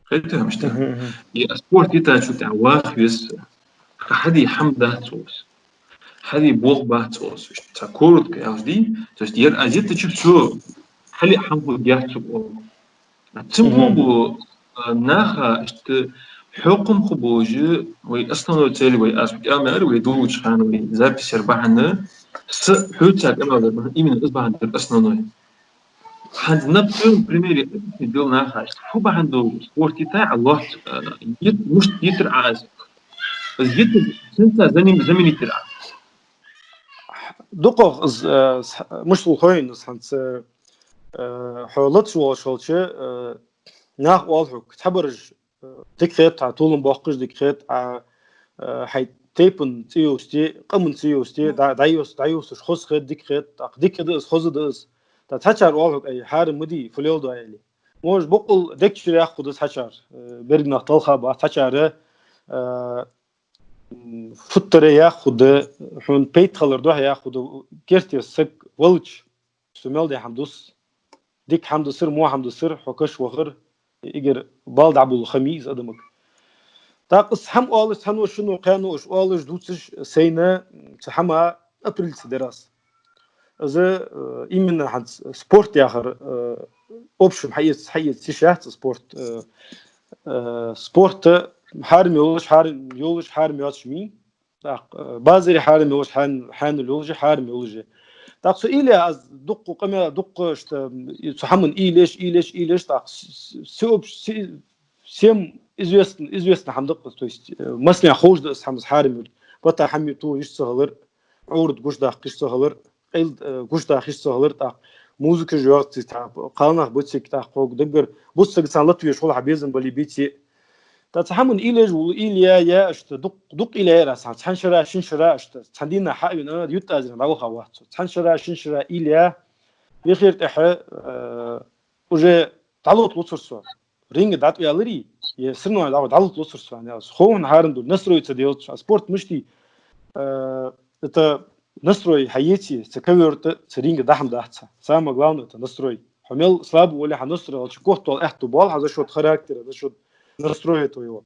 Хетий хьона иштта? Мгм, мгм. Е спорт йитачул тӀехьагӀа ваха веза. Хьаде хӀама дац цо. Хьаде болх бац цо. Иштта цхьа коротко аьлча дий. То есть ер аз йитача всё, хьале хӀама хургьяц цо. Цун Мгм. бу, а, наха иштта хьокхам ху болаш, вай основной цель вай аз кӀамаьр вай дулуча хана вай записьяр бахьан, са хьоца кӀамаьл дар бахьан, именно из бахьан дар основной. ХӀанз, например, примере дил наха, фу бахьан долаш, спорт йитай а лоац, а, йит-, мишта йитар аз. Аз йит-, сенца заним-, заменить йир аз. ДукхагӀа аз, а, с-, мишта хул хьона аз хӀанз, а, хьо лаца волаш хилча, а, наха оал хьога, цхьабараш, а, дика хет, хьа толам боаккхаш дика хет, а, а, хьай тайпан цӀи йовзийте, къаман цӀи йовзийте, дӀа-, дӀайовз-, дӀайовзаш хоза хет, дика хет, тӀаккха дика да из, хоза да из. ТӀаккха цхьачар оал хьога, ай, хӀара ма дий, фу леладу, аьле. Может, боккъал дегчура яха хӀама да цхьачар, э, берригаш нах талха бац, цхьачар, э, м, футтара яха хӀама да, хьона пайда хилар духьа яха хӀама да, керте саг валча, цо мел даь хӀама дус. Дика хӀама дусар, во хӀама дусар, хьо каша вахар, эггара бала дӀаболабу хӀама я из адамага. ТӀаккха аз хӀама оалаш, цхьанне, шинне, кхаьнне оалаш, дувцаш сайна, цу хӀаман определиться даьр аз. Из, э, именно хӀанз спорт яхар, э, общем, хьаэц-, хьаэца йиш яц спорт, э, э, спорт хьарам йолаш, хьарам йолаш, хьарам йоацаш ма йий. ТӀаккха, э, базаре хьарам йолаш, хьан-, хьанал йолаш, хьарам йолаш. ТӀаккха цу уйла я аз дукха къамаьл, дукха иштта, м, цу хӀаман уйла еш, уйла еш, уйла еш, тӀаккха с-, с-, всеобщ-, се-, всем известно, известно хӀама да-кх, то есть, э, массанена ховш да из хӀама, из хьарам йолга. Бата хӀама тохаш ца хилар, Ӏоврат гучадаккха йиш ца хилар, къайла, э, гучадаха йиш ца хилар, тӀаккха музыка йоагӀаш, тӀаккха кхалнах бицик, тӀаккха хьога даггара бусалба сага цхьан латвеш хул хьа безам бале беце. ТӀаккха цу хӀаман уйла еш вола, уйла яь, яь, иштта дукх-, дукха уйла яьр аз, цхьан шера, шин шера, иштта цхьан дийнахьа хьа а вена, ютта азир ваха вац цо. Цхьан шера, шин шера уйла яь, ехар тӀехьа, э, уже дӀалота лоацар со. Ринге дӀатӀаваьлар, е соревнованеш дӀа-, дӀалота лоацар со, аьнна, аз хов хьона хӀаран дур, настрой ца делча, а спорт мишта я, э, это настрой хьаэце, цу ковёра тӀа, цу ринге дӀа хӀама дац. Самое главное, это настрой. Хьо мел слабый вале, хьа настрой хилча, котвала аьттув боал хьа за счёт характера, за счёт настроя твоего.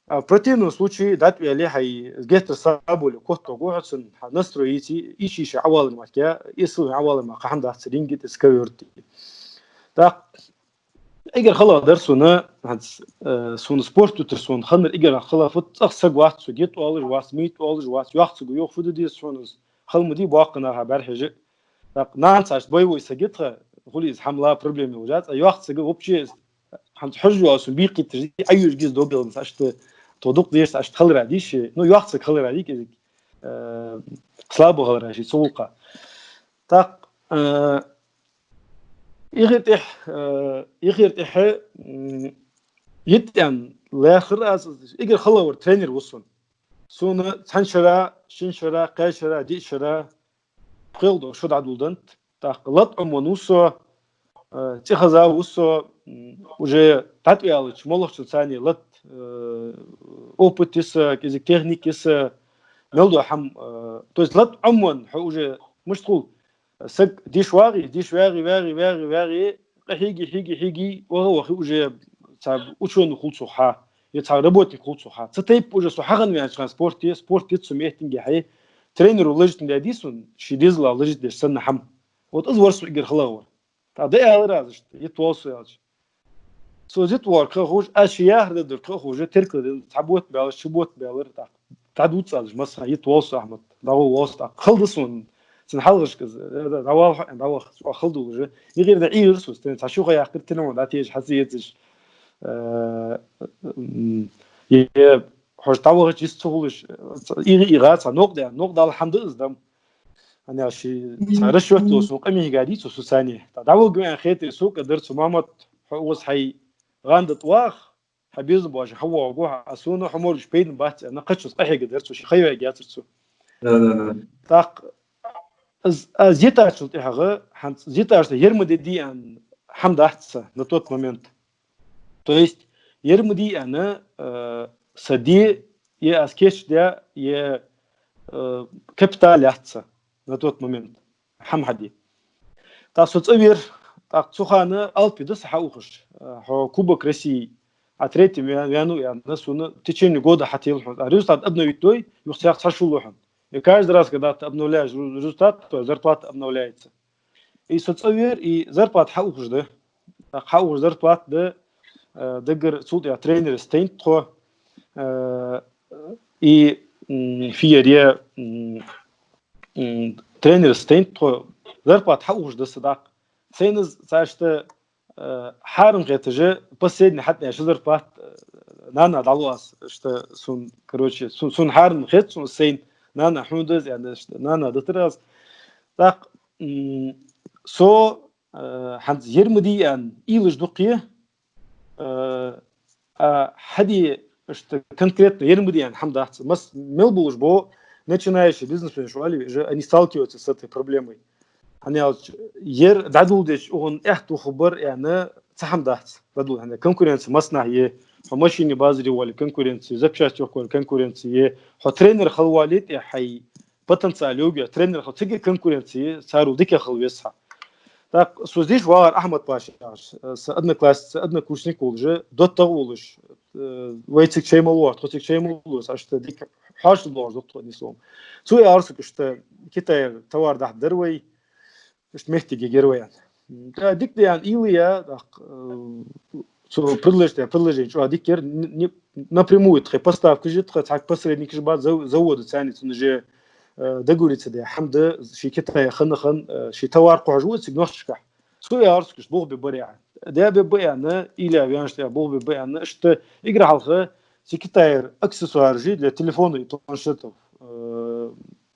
А в противном случае, дӀатӀаваьле хьай, геттара слабый вале, котвоагӀа хьо цунна, хьа настрой йиций, йиш-йиша Ӏовалар ма кхы, эсала Ӏовалар ма кхы хӀама дац ринге тӀа, цу ковёра тӀа. ТӀаккха эггара хала дар сона, хӀанз, э, сона спорт йитар сона хиннар эггара хала фуд, цӀагӀа саг вац со, гет оалаш вац, мит оалаш вац, йоккха саг ва, йоах, фу да деза сона из, хала ма дий боккхий наха бӀарахьежа. ТӀаккха нанас иштта боевой саг я тха, хулий из хӀама ла проблема йолаш, цӀа йоккха саг вообще, хӀанз хьожаш вола сона бийкхийташ, Ӏайюж гиз добелнас, иштта тхо дукха дешаш, иштта хилара дийша, ну, йоккха саг хилара дий кӀезига, э, слабый хилара ший цу гӀулакха. ТӀаккха, э, ехар тӀехьа, э, ехар тӀехьа, м, йиттан лаьрхӀар аз, эггара хала вар тренер ва сона. Сона цхьан шера, шин шера, кхаь шера, диъ шера, пхелагӀа шу дӀадоладеннад. ТӀаккха лата Ӏомавенна ва со, э, цӀихеза ва со, м, уже дӀатӀаваьлча моллагӀчул цхьана лата, э, опыт я са, кӀезига техника я са, мел дола хӀама, э, то есть лата Ӏомавенна хьо уже мишта хул, саг деш вагӀе, деш вагӀе, вагӀе, вагӀе, вагӀе, къахьеге, хьеге, хьеге, ваха, ваха уже цхьа учёный хул цох хьа, е цхьа работник хул цох хьа. Цу тайпара уже со хьахинна ваьннача хана спорте, спорт йита со меттиге хье, тренеро лажитна даьдий сона, ший дезала лажитдеш санна хӀама. Вот из вар со эггара хала вар. ТӀаккха дӀааьлар аз иштта, йита воал со аьлча. Со йита воагӀар кхы а ховш, аз ший яхар дергдар кхы а ховш, теркал дергдар, цхьа бутт баьлар, ши бутт баьлар, тӀаккха дӀадувц аз, масала, йита воал со, Ахьмад, дӀагӀо воал со, тӀаккха хала да сона, цун хьалхашка из, э, дӀавала хьо, дӀаваха, хала да уже. Егер да Ӏийра со, тен цхьа шу ха яьккхар, тен дӀатеша, хьа ца ецаш, э, м, е, хьожа дӀавахача йист ца хулаш, э, ИгӀа, ИгӀа цхьа новкъа даьнна, новкъа дала хӀама да из, дам. Аьнна, ший цхьа расчёт йолаш, сона къамий хьига дийцар цо царна. ТӀаккха дӀаволга ваьнна хетар, сога дар цо, Мохьмад, хьо укхаза хьай гӀанда тӀа ваха, хьа безам боацаш хьавоагӀаргва хьо, а сона хьо моргаш пайда бац, аьнна, кхаччалца къахьега дар цо, ший ха йоагаьцар цо. Да, да, да. ТӀаккха аз, аз йитачул тӀехьагӀа, хӀанз йитача ер ма де дий аьнна хӀама дац са на тот момент. То есть ер ма дий аьнна, э, са де, е аз кийчдаь, е, э, капитал яц са на тот момент. ХӀама хьаде. ТӀаккха со цӀавера, тӀаккха цу хана Альпе да са хьаухаш, э, хьо Кубок России а третьем ваьннав, ваьннав аьнна, сона в течение года хьател хьона. А результат обновить дой, юха цхьа шу лу хьона. И каждый раз, когда ты обновляешь резу-, результат, твоя зарплата обновляется. И со цӀавера, и зарплата хьаухаш да. Хьаухаш зарплата да, э, даггара цул тӀехьа тренера стайнад тхо, э, и, м, фиер я, м, м, тренера стайнад тхо, зарплата хьаухаш да са дакъа. Сайна из цхьа иштта, э, хьарам хеташ, последний хьатӀадаьнна шу зарплата, э, нана дӀалу аз, иштта сона, короче, сона, сона хьарам хет, сона сайна нана хьона да из, аьнна, иштта нана дитар аз. ТӀаккха, м, со, э, хӀанз ер ма дий аьнна уйлаш дукха я, э, а хьаде, иштта конкретно ер ма дий аьнна хӀама дац. Мас-, мел болаш бо начинающий бизнесменаш оалий вай, уже они сталкиваются с этой проблемой. ХӀана аьлча, ер дӀадоладеча, укхун аьттув хургба аьнна цхьа хӀама дац. ДӀадоладе, хӀана, конкуренци массанахьа я, хьо машинный базаре вале конкуренци, запчасти йохка вале конкуренци я, хьо тренер хила вале тӀехьа хьай потенциал йоагӀа, тренер хила, цига конкуренци я, царел дика хила веза хьо. ТӀаккха со дийша вагӀар Ахьмад-Паша яхаш, э, са одноклассник, са однокурсник волаш, доттагӀа волаш, э, вай цига чай мел воагӀа, тхо цига чай мел лу, иштта дика хьоашал доагӀаш да тхо, одним словом. Цо аьлар сога, иштта Китайгара товар дахьа дар вай, иштта моттиг йигар вай аьнна. ТӀаккха дика да аьнна уйла я, тӀаккха, э, цо предложи-, предложени чӀоагӀа дика яр, н-, н-, напрямую тха поставкаш я, тха цхьа посредникаш ба, зав-, завода царца цун уже, э, договориться даь хӀама да, ше Китае хана-хана, э, ше товар кхухьаш ва цига нохчашкахьа. Цо аьлар сога, иштта болх бе бар аьнна. Де бе ба аьнна, уйла я вайна, иштта болх бе ба аьнна, иштта эггара хьалха цига Китайгара аксессуараш я для телефона и планшетов. Э,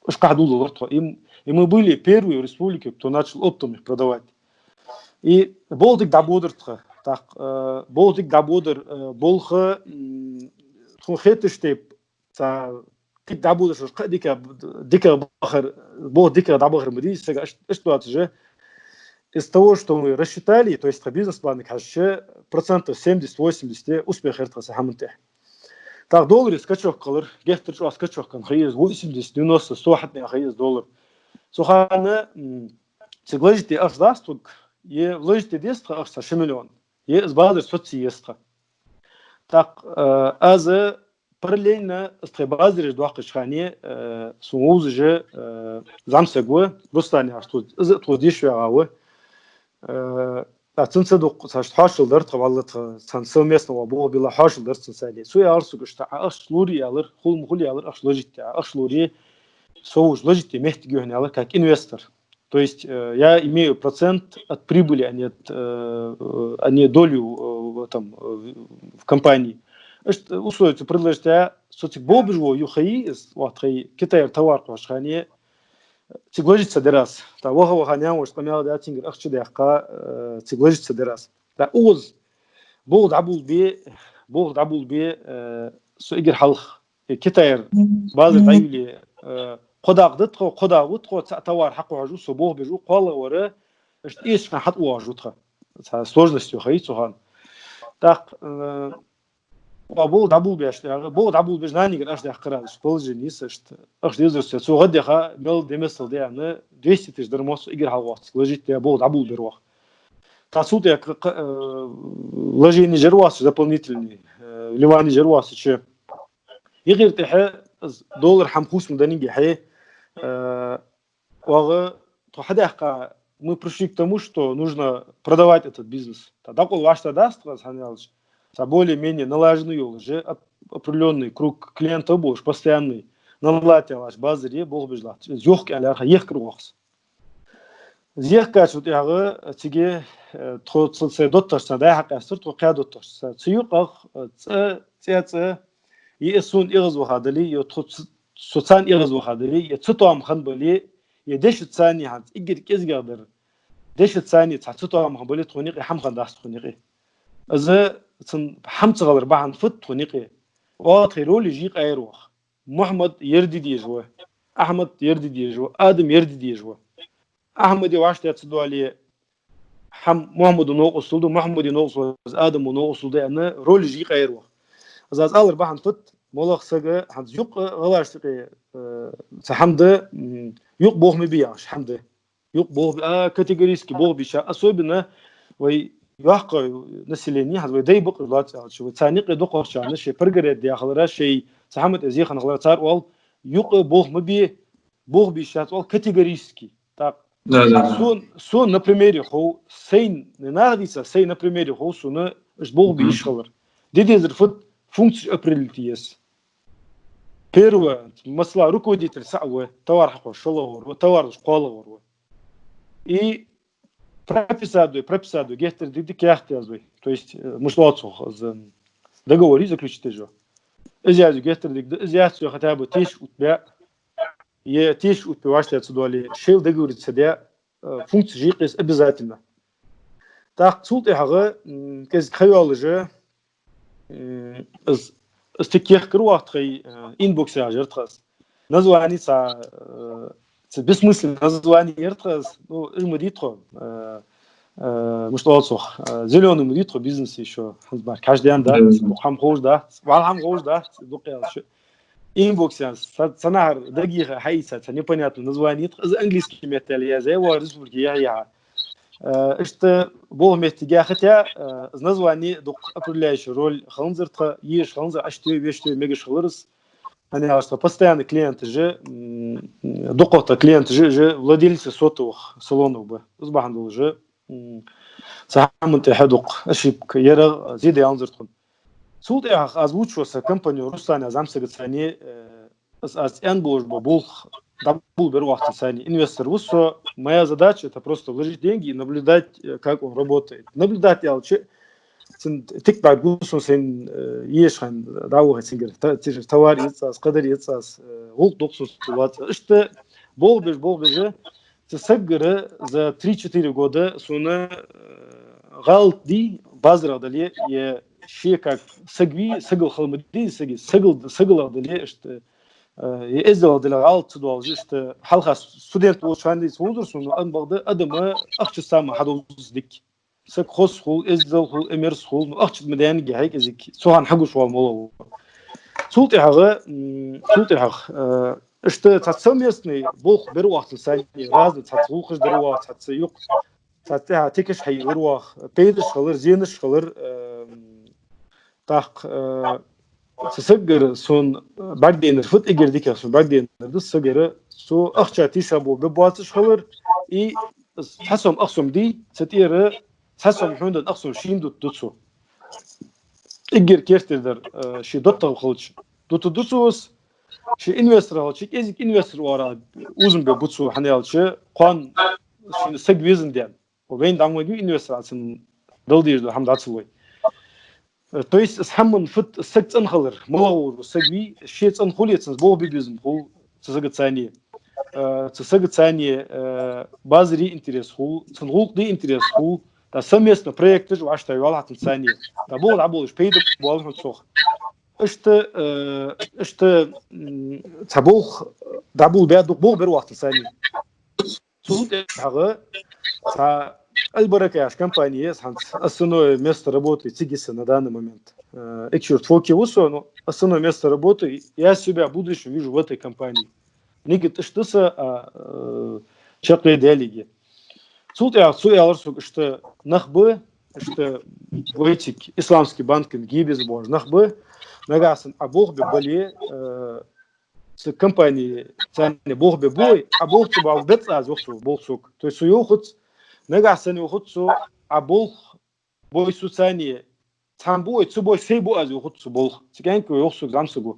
уж кхахьа доладелар тхо. И м-, и мы были первые в республике, кто начал оптом их продавать. И болх дика дӀабодар тха. ТӀаккха, э, болх дика дӀабодар, э, болх, м, тхона хеташ тайпа, цхьа кхы дӀабодаш, кхы дика, дика бахар, болх дика дӀабахар ма дий, сага аш-, аш доацаш. Из того, что мы рассчитали, то есть тха бизнес-планага хьежача, процентов семьдесят-восемьдесят успех хир тха са хӀаман тӀа. ТӀаккха долларе скачок хилар, геттара чӀоагӀа скачок хиннад, хьа из восемьдесят, девяносто, сто хьатӀадаьннад хьа из доллар. Цу хана, м, цига вложить де ахча дац тхога, е вложить де деза тха ахча цхьа ши миллион, е из базар соцае еза тха. ТӀаккха, э, аз параллельно из тха базараш доаккхача хана, э, сона вовзаш, э, зӀамсаг ва, Руслан яхаш тхо, из а тхо деш ваьгӀа ва. Э, а цунца дукха цхьа хьоашал дар тха, валлахӀи, тха цхьан совместно ваха болх биллар, хьоашал дар цунца. Цо аьлар сога, иштта Ӏа ахча лорий аьлар, хул ма хулий аьлар, ахча вложить де, Ӏа ахча лорий, со вож вложить де моттиг я хьона аьлар, как инвестор. То есть, э, я имею процент от прибыли, а не от, э, э, а не долю, э, в этом, э, в компании. Иштта условия цо предложить даь, со цига болх беш вола юха из, вот, тха Китайгара товар кхухьача хана, цига вложиться даьр аз. ТӀаккха ваха-ваха наьна-воша къамаьл даь, цунгара ахча даьккха, э, цига вложиться даьр аз. ТӀаккха укхаза болх дӀаболабе, болх дӀаболабе, э, со эггара хьалха, э, Китайгара базар дӀайолае, э, кхо дакъа да тхо, кхо дакъа ва тхо, цхьа товар хьакхухьаш ва со, болх беш ва, кхоалагӀвар, иштта эшача хана хьатӀавоагӀаш ва тха. Цхьа сложносташ я хьай цу хана. ТӀаккха, э, Ва болх дӀаболабеш тӀехьа, болх дӀаболабеш нанигара ахча даьккхар аз, положени са иштта. Ахча дезар со, цо гӀадъяха, мел де миссел де аьнна, двести тысяч дар мо со эггара хьалха вац, вложить де, болх дӀаболабир ваха. ТӀаккха цул тӀехьа кх-, кх-, э, вложени жер вац дополнительный, э, вливани жер вац чу. Эггара тӀехьа доллар хӀама хувцам даниге хье, э, ВагӀа тхо хьадаьккха, мы пришли к тому, что нужно продавать этот бизнес. ТӀаккха дӀакъовла вӀаштӀехьа дац тха, хӀана аьлча, цхьа более-менее налаженный йолаш, оп-, определённый круг клиентов болаш, постоянный, налатта латташ базар я, болх беш латташ. Из йохка аьлар, хьа ехкар вахас. Из ехкачул тӀехьагӀа цига, э, тхо ца, цхьа доттагӀчоа дӀа-хьа къаьстар, тхо кхаь доттагӀчоа. Цу юкъах, э, цӀа, цӀе, цӀа, е из сона эгӀазваха дале, е тхо ц-, со царна эгӀазваха дале, е цатоам хинна бале, е дешаца царна хӀанз эггара кӀезигагӀа дар, дешаца царна цхьа цатоам хинна бале, тхона юкъе хӀама хиннадац тхона юкъе. Из цун хӀама ца хилар бахьан фуд тхона юкъе? ВагӀа тхоай ролаш йийкъаяр ваха. Мухьаммад ер де дезаш ва, Ахьмад ер де дезаш ва, Адам ер де дезаш ва. Ахьмаде вӀаштӀехьа ца доале, хӀама Мухьаммада новкъостал ду, Мухьаммада новкъостал ду, Адама новкъостал ду аьнна, ролаш йийкъаяр ваха. Из аз алар бахьан фуд, моллагӀа сага хӀанз юкъа гӀалгӀашта юкъе, э, цхьа хӀама да, м, юкъа болх ма бе яхаш хӀама да. Юкъа болх бе, а, категорически болх бе ца, особенно вай йоккха населени, хӀанз вай дай бакъ лоацца аьлча, вай царна юкъе дукхагӀчарна шоай прогородах хилара, шоай цхьа хӀама тӀа зехана хилара, цар оал, юкъе болх ма бе, болх бе йиш яц оал категорически. Так. Да, да, да. Сона, сона на примере хов, сайна, не наха дийца, сайна на примере хов сона, аш болх бе йиш хилар. Де дезар фуд, функцеш определить е еза. Первое, масала, руководитель саг ва, товар хьакхоачаш шоллагӀвар ва, товар луш кхоалагӀвар ва. И прописать дой, прописать дой, геттара дика-дика яхта язду. То есть, э, мишта оал цох, из, м, договор заключить еш. Из язду геттара дика, из яц цо хотя бы тешаш оттабе, е тешаш оттабе вӀаштӀехьа ца доале, шоайла договориться де, э, функцеш е еза обязательно. ТӀаккха цул тӀехьагӀа, м, кӀезига ха йоаллаш, м, из, из тик кехкар вахт хай, э, инбокс яхаш яр тха из. Названи цхьа, э, цхьа бессмысленный названи яр тха из, ну, уж ма дий тхо, э, э, мишта оал цох, э, зелёный ма дий тхо бизнес ещё, хӀанз бахьан каждый ден да, да, да, хӀама ховш да, вал хӀама ховш да, дукха ял шу. Инбокс ян, са-, цхьанахьара дагийха хьаийца, цхьа непонятный названи тха, из английски меттала язъяь, вай республике яхьа-яхьа. Э, иштта болх моттиг яхийтаяь, э, из названи дукха определяющая роль хиланзар тха, еш хиланзар, аш тӀа ве, веш тӀа ве мегаш хилар из. ХӀана аьлча тха постоянный клиенташ, м, дукхагӀа тха клиенташ, уж владельцы сотовых салонов ба. Из бахьан долаш, м, цхьа хӀаман тӀа хьадукха ошибка яр, зе де яланзар тхона. Цул тӀехьагӀа аз вувцаш ва са компане Руслана зӀамсага цани, э, аз, аз цӀен болаш ба болх дӀаболабер вахта цани. Инвестор ва со, моя задача — это просто вложить деньги и наблюдать, э, как он работает. Наблюдать аьлча, цун тик бӀаргагу сона, сайна, э, еш хана дӀавахе цунгара, та-, цу товар эц аз, кхыдар эц аз, э, гӀулакх дукха сона лоац. Иштта болх беш, болх беш, цу сагагара за три-четыре года сона, э, гӀалат дий, базарах дале, е ше как саг вий, сагал хала ма дий, саги, сагал, сагалах дале, иштта, э, е эздел дале гӀалат ца доалаш, иштта хьалха студент волча хана дийца вовзар сона, ам бакъда адам ахча сама хьадовза дика. Саг хоза хул, эздел хул, э, мерза хул, ну, ахча ма даьннадий хьайга из, цу хана хьагуш вал молла ва. Цул тӀехьагӀа, м, цул тӀехьагӀа, э, иштта цхьацца совместный болх бер вахта цани, разный цхьацца гӀулакхаш дар ваха, цхьацца юкъ, цхьацца тӀехьа тикаш хьайилар ваха, пайдаш хилар, зенаш хилар, э, тӀаккха, э, цу сагагара сона бӀаргадайнар фуд, эггара дикагӀа сона бӀаргадайнар да сагагара, цо ахча тийша бо бе боацаш хилар, и цхьа сом ах сом дий, цу тӀера цхьа сом хьона денна, ах сом шийна дутаргда цо. Эггара керттера дар, э, ше доттагӀа хилча, дутаргда цо из, ше инвестор хилча, кӀезига инвестор оагӀора узам бе бу цо, хӀана аьлча, кхоана шийна саг везан денна. Вайна дӀа ма вигий инвестор, а цунна дала дезаш дола хӀама дӀа ца лой. Э, то есть, из хӀаман фуд, саг цӀена хилар, малагӀа вар саг вий, ше цӀена хуле, цунца болх бе безам хул цу сага цани. Э, цу сага цани, э, базаре интерес хул, цун гӀулакх де интерес хул, да совместно проекташ вӀаштӀехьайоал хьа цунца цани. Да болх дӀаболабеш пайда боал хьона цох. Иштта, э, иштта, м, цхьа болх дӀаболабаь, дукха болх бер вахта цани. Цул тӀехьагӀа цхьа Аль-Барака яхаш компани я, хӀанз основное место работы цига я са на данный момент. Э, эксперт фоке ва со, но основное место работы я себя в будущем вижу в этой компании. Нигат иштта да са, а, э, чакхе далиге. Цул тӀехьагӀа цо аьлар сога, иштта нах ба, иштта вай цига исламский банкан гебеза боагӀаш нах ба, нагахьа санна Ӏа болх бе бале, э, цу компани царна болх бе бой, Ӏа болх ца бала бецӀ аз, йоах цо, болх сога. То есть цо йоахац, нагахьа санна йоахац цо, Ӏа болх бой со царна, цхьан бу вай, ца бой, сай бу аз, йоахац цо болх. Цу кӀаьнка йоах сога зӀамсаго.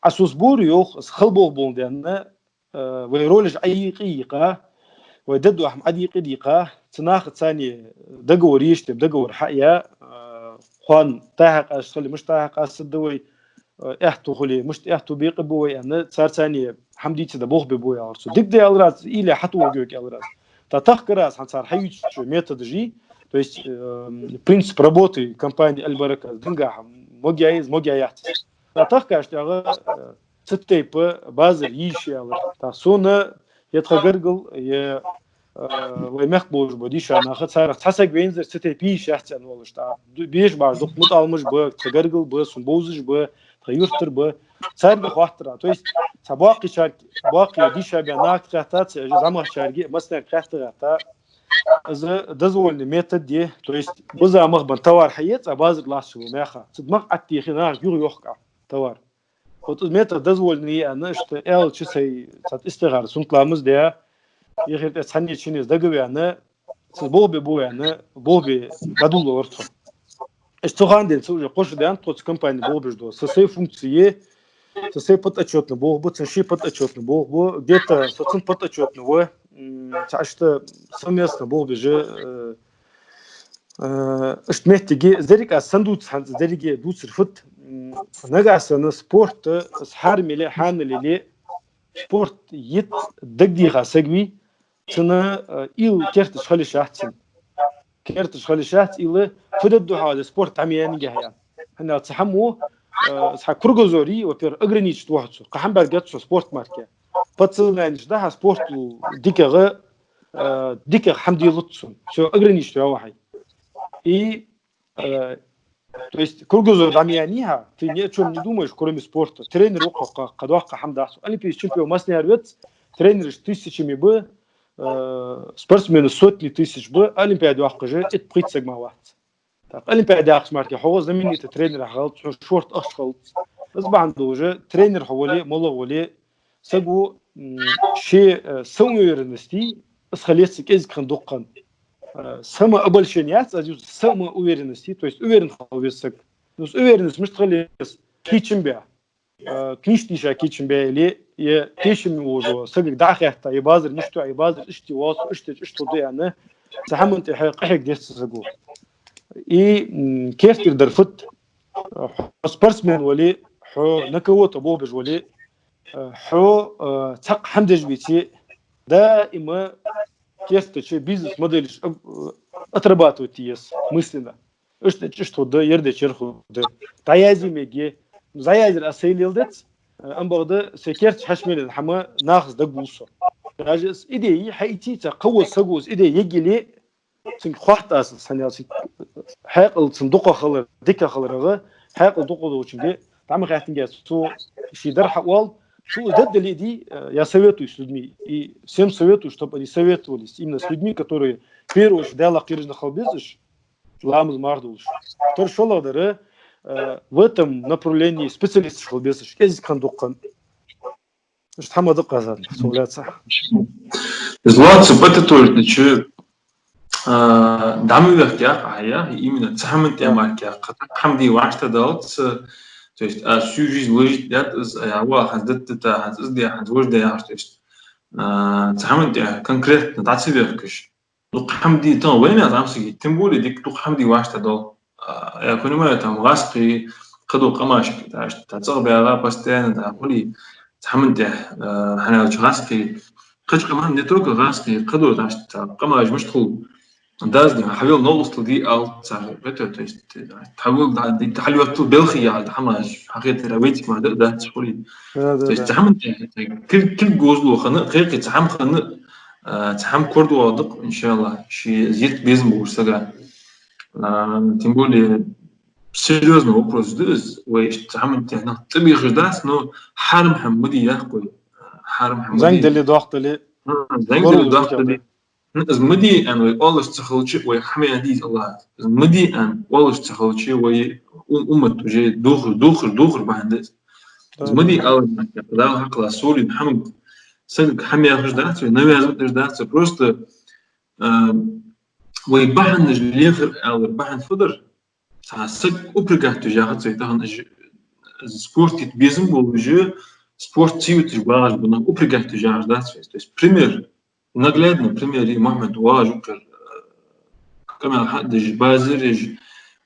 Ӏа соца бора, йоах, аз хала болх болга денна, э, вай ролеш Ӏа йийкъа йийкъа, вай дадуахьам Ӏа дийкъа дийкъа, цу наха царна договор еш, тем договор хьа а яь, э, кхоана тӀа хьакъаста хиле, мишта тӀа хьакъастаргда вай, э, аьттув хуле, мишта аьттув бекъабу вай аьнна, цар царна хӀама дийца да болх бе бу, аьлар цо. Дика да, аьлар аз, уйла хьатӀавоагӀа, аьлар аз. ТӀаккха тахкар аз хӀанз цар хьаювцача методаш, то есть, э, принцип работы компании Аль-Барака, дангахьа могаяй из, могаяй яц. ТӀаккха тахкача тӀехьагӀа, э, цу тайпа базар йий шо, аьлар. ТӀаккха сона е тха гаргара, е, э, вай мехка болаш бола дийша нах, царех цхьа саг вайнзар цу тайпа йий шо яц аьнна волаш. ТӀаккха ду-, беш баш дукха мутаӀаламаш ба, тха гаргара ба, сона бовзаш ба, тха юртара ба. Царга хоаттар. То есть цхьа боккхийчарга, боккхий дийша баь нахага хаьттад, цхьа зӀамагӀчарга, массанега хаьтта гӀерта. из дозволенный метод я, то есть биза мах бенна товар хьае, цхьа базар латтача мехка. Цу мах Ӏаттехи нах юха йохк товар. Вот из метод дозволенный я аьнна, иштта аьлча сай цхьа истигӀара суннат ламаз даь, яхар тӀа цхьанне чине дагаваьнна, цу болх бе бу аьнна, болх бе дӀадуллалар цо. Иштта цу хана денз цу уже кхоачаш даьннад тхо цу компане болх беш дола. Са сай функци я, са сай подотчётный болх ба, цун ший подотчётный болх ба, где-то со цун подотчётный ва, м, цхьа иштта совместно болх беш, э, э, иштта моттиге, деррига аз санна дувц хӀанз, деррига дувцар фуд, м, нагахьа санна спорт, э, хӀара мел, хӀанз лелае, спорт йита дагадеха саг вий, цунна, э, уйла керташ хила йиш яц цунна. Керташ хила йиш яц уйла, фу дергда хьо, спорт дӀа ма яьннагӀа хьа. ХӀана аьлча цхьа хӀама, э, цхьа кругозор, во-первых, ограничить ва хьо цо. Кхы хӀама бӀаргагоц хьо спорт мара. Подсознанеш да хьа спорта дикагӀа, э, дикагӀа хӀама де луц цунна. Всё, ограничить ваьв хьо. И Э, то есть кругозор дӀа ма яьннай хьа, ты ни о чём не думаешь, кроме спорта. Тренер ва хьо, кхы, кхы доккха хӀама дац. Олимпийски чемпион массанахьара веза, тренераш тысячами ба, э, спортсменаш сотни тысяч ба, Олимпиаде ваккха уже итт-пхийтта саг мара вац. Так, Олимпиаде ваккхача мара хьогӀа знаменитый тренер хьахилац, хьона шортта ахча хилац. Из бахьан долаш уже тренер хьо вале, моллагӀа вале, саго, м, ший, э, самоуверенность, из хила еза кӀезига хана дукха хана. Э, самообольщение яц, аз ювц самоуверенность, то есть уверен хила веза саг. Ну, с уверенность мишта хила еза? Кийчам бе. Э, книжка дийша кийчам бе или, е тешам вожо, сагага дӀахаьтта, е базар мишта, е базар иштта вац, иштта, иштта да аьнна, цу хӀаман тӀехьа къахьега деза саго. И, м, керттера дар фуд, хьо спортсмен вале, хьо на кого-то болх беш вале, э, хьо, э, цхьаккха хӀама деш веце, даим керттача бизнес-моделаш об-, э, отрабатывать де еза мысленно. Иштта, иштта хургда, ер деча ер хургда. ДӀаязъе мегаргья, дӀаязъяр аз сай леладац, э, амма бакъда сай керта хьаьша мел яр хӀама нахаца дагавоал со. Даже из идея хьаийце, цхьа кхыволча саго из идея ергйоле, цунга хоатт аз, хӀана аьлча хьаькъал цун дукхагӀа хилар, дикагӀа хиларах, хьаькъал дукхагӀа долчунга дӀа ма хаьттинге, цо ший дар хьаоал, цо из дергдале а, э, я советуюсь с людьми, и всем советую, чтобы они советовались именно с людьми, которые в первую очередь Далах кхераш нах хила безаш, ламаз марха долаш. Второй, шоллагӀа дар, э, в этом направлении специалисташ хила безаш, кӀезига хана дукха хана. Иштта хӀама да-кх аз аьннар, цул яц. Из лоаца подытожить дича, а, дӀа ма вехка яхаш, а, я, именно цу хӀаман тӀа мара кхы хӀама де вӀаштӀехьадалац, то есть, а, всю жизнь вложить даьд из, а, я, ва, хӀанз дита, хӀанз из де, хӀанз вож де яхаш, то есть, а, цу хӀаман тӀа конкретно дӀа ца вехкаш. Дукха хӀама де, там, вайна зӀамсаги, тем более дика дукха хӀама де вӀаштӀехьадоал. А, я понимаю, там, гӀазкхий, кхыдола къамашка, да, цӀагӀа баьгӀа, постоянно, да, хулий, цу хӀаман тӀа, а, хӀана аьлча гӀазкхий, кхыча къаман не только гӀазкхий, кхыдола, да, цу къамаш мишта хул, дазде, хьавел новкъостал де ала цар, это, то есть, да, хьавел, да, де, хьалъоттал белхий яхаш, да, хӀамаш, хьахетар, вайцига мара да, да, цу хулий. Да, да, то есть, да. Цу хӀаман тӀа, кулг, кулг гӀозло хинна, кхайкхий, цу хӀама хинна, а, цу хӀама корадоагӀаргда-кх, иншаллахӀ, ший йита безам болча сага. А, тем более, серьёзный вопрос да из, вай иштта цу хӀаман тӀа нах тӀабехаш дац, но хьарам хӀама ма де яхаш вай. Хьарам хӀама ма де. ЗӀамига дале, доккха дале. А, зӀамига дале, доккха дале. Ну, из ма де аьнна вай оалаш ца хилча, вай хӀама де деза АллахӀа. Из ма де аьнна оалаш ца хилча, вай у-, уммат уже дохар, дохар, дохар бахьан да из. Из ма де аьнна, Дала хьакхелла совлийна хӀаманга сагага хӀама яхаш дац вай, навязывать деш дац вай. Просто, а, вай бахьанаш лехар аьлар, бахьан фу дар? Цхьа саг упрягать деш яхац вай тахан, уж спорт йита безам болаш, спорт ца юташ багӀаш бола нах упрягать деш яхаш дац вай. То есть пример, наглядный пример я Мухьмад, вагӀаш укхар, э, къамаьл хьадеш, базар еш,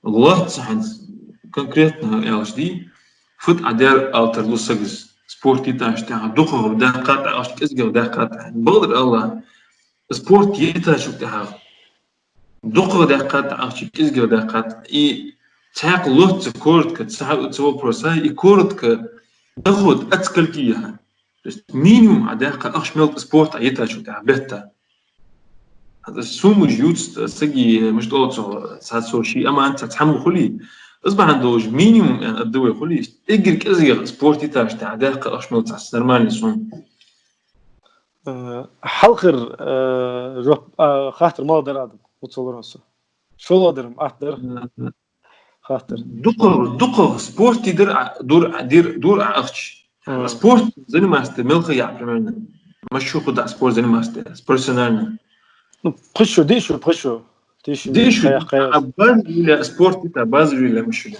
лоацца хӀанз конкретно аьлча дий, фуд Ӏа даьр ала тарлу сага из, спорт йитачул тӀехьагӀа дукхагӀа даьккхад Ӏа, ахча кӀезигагӀа даьккхад Ӏа. Бакъдар АллахӀ, спорт йитачул тӀехьагӀа дукхагӀа даьккхад Ӏа ахча, кӀезигагӀа даьккхад Ӏа. И цхьаькха лоацца коротко цхьа, цхьа вопрос, а, и коротко доход от скольки я хьа? То есть минимум Ӏа даьккха ахча мел да спорт Ӏа йитачул тӀехьагӀа бетта. ХӀанз суммаш ювц сага, мишта оал цох, цхьа цо ший аманат, цхьа цхьа хӀама хулий. Из бахьан долаш минимум аьнна аргда вай хулий. Эггара кӀезигагӀа спорт йитачул тӀехьагӀа Ӏа даьккха ахча мел да цхьа нормальный сумма? Э, хьалхара, э, жоп, а, хаттар малагӀа дар, Адам? Вуцалуран со. ШоллагӀа дар-м атта дар. Хаттар. Дукха, дукха спорте дир а, дур а, дир, дур а ахча. Спорт заниматься де мелха я, примерно. Машуха да спорт заниматься де, профессионально. Ну, пхи шу, дийша шу, пхи шу. Дийша шу. Кхаях, кхаях. А базар юля спорт, это базар юля машуля.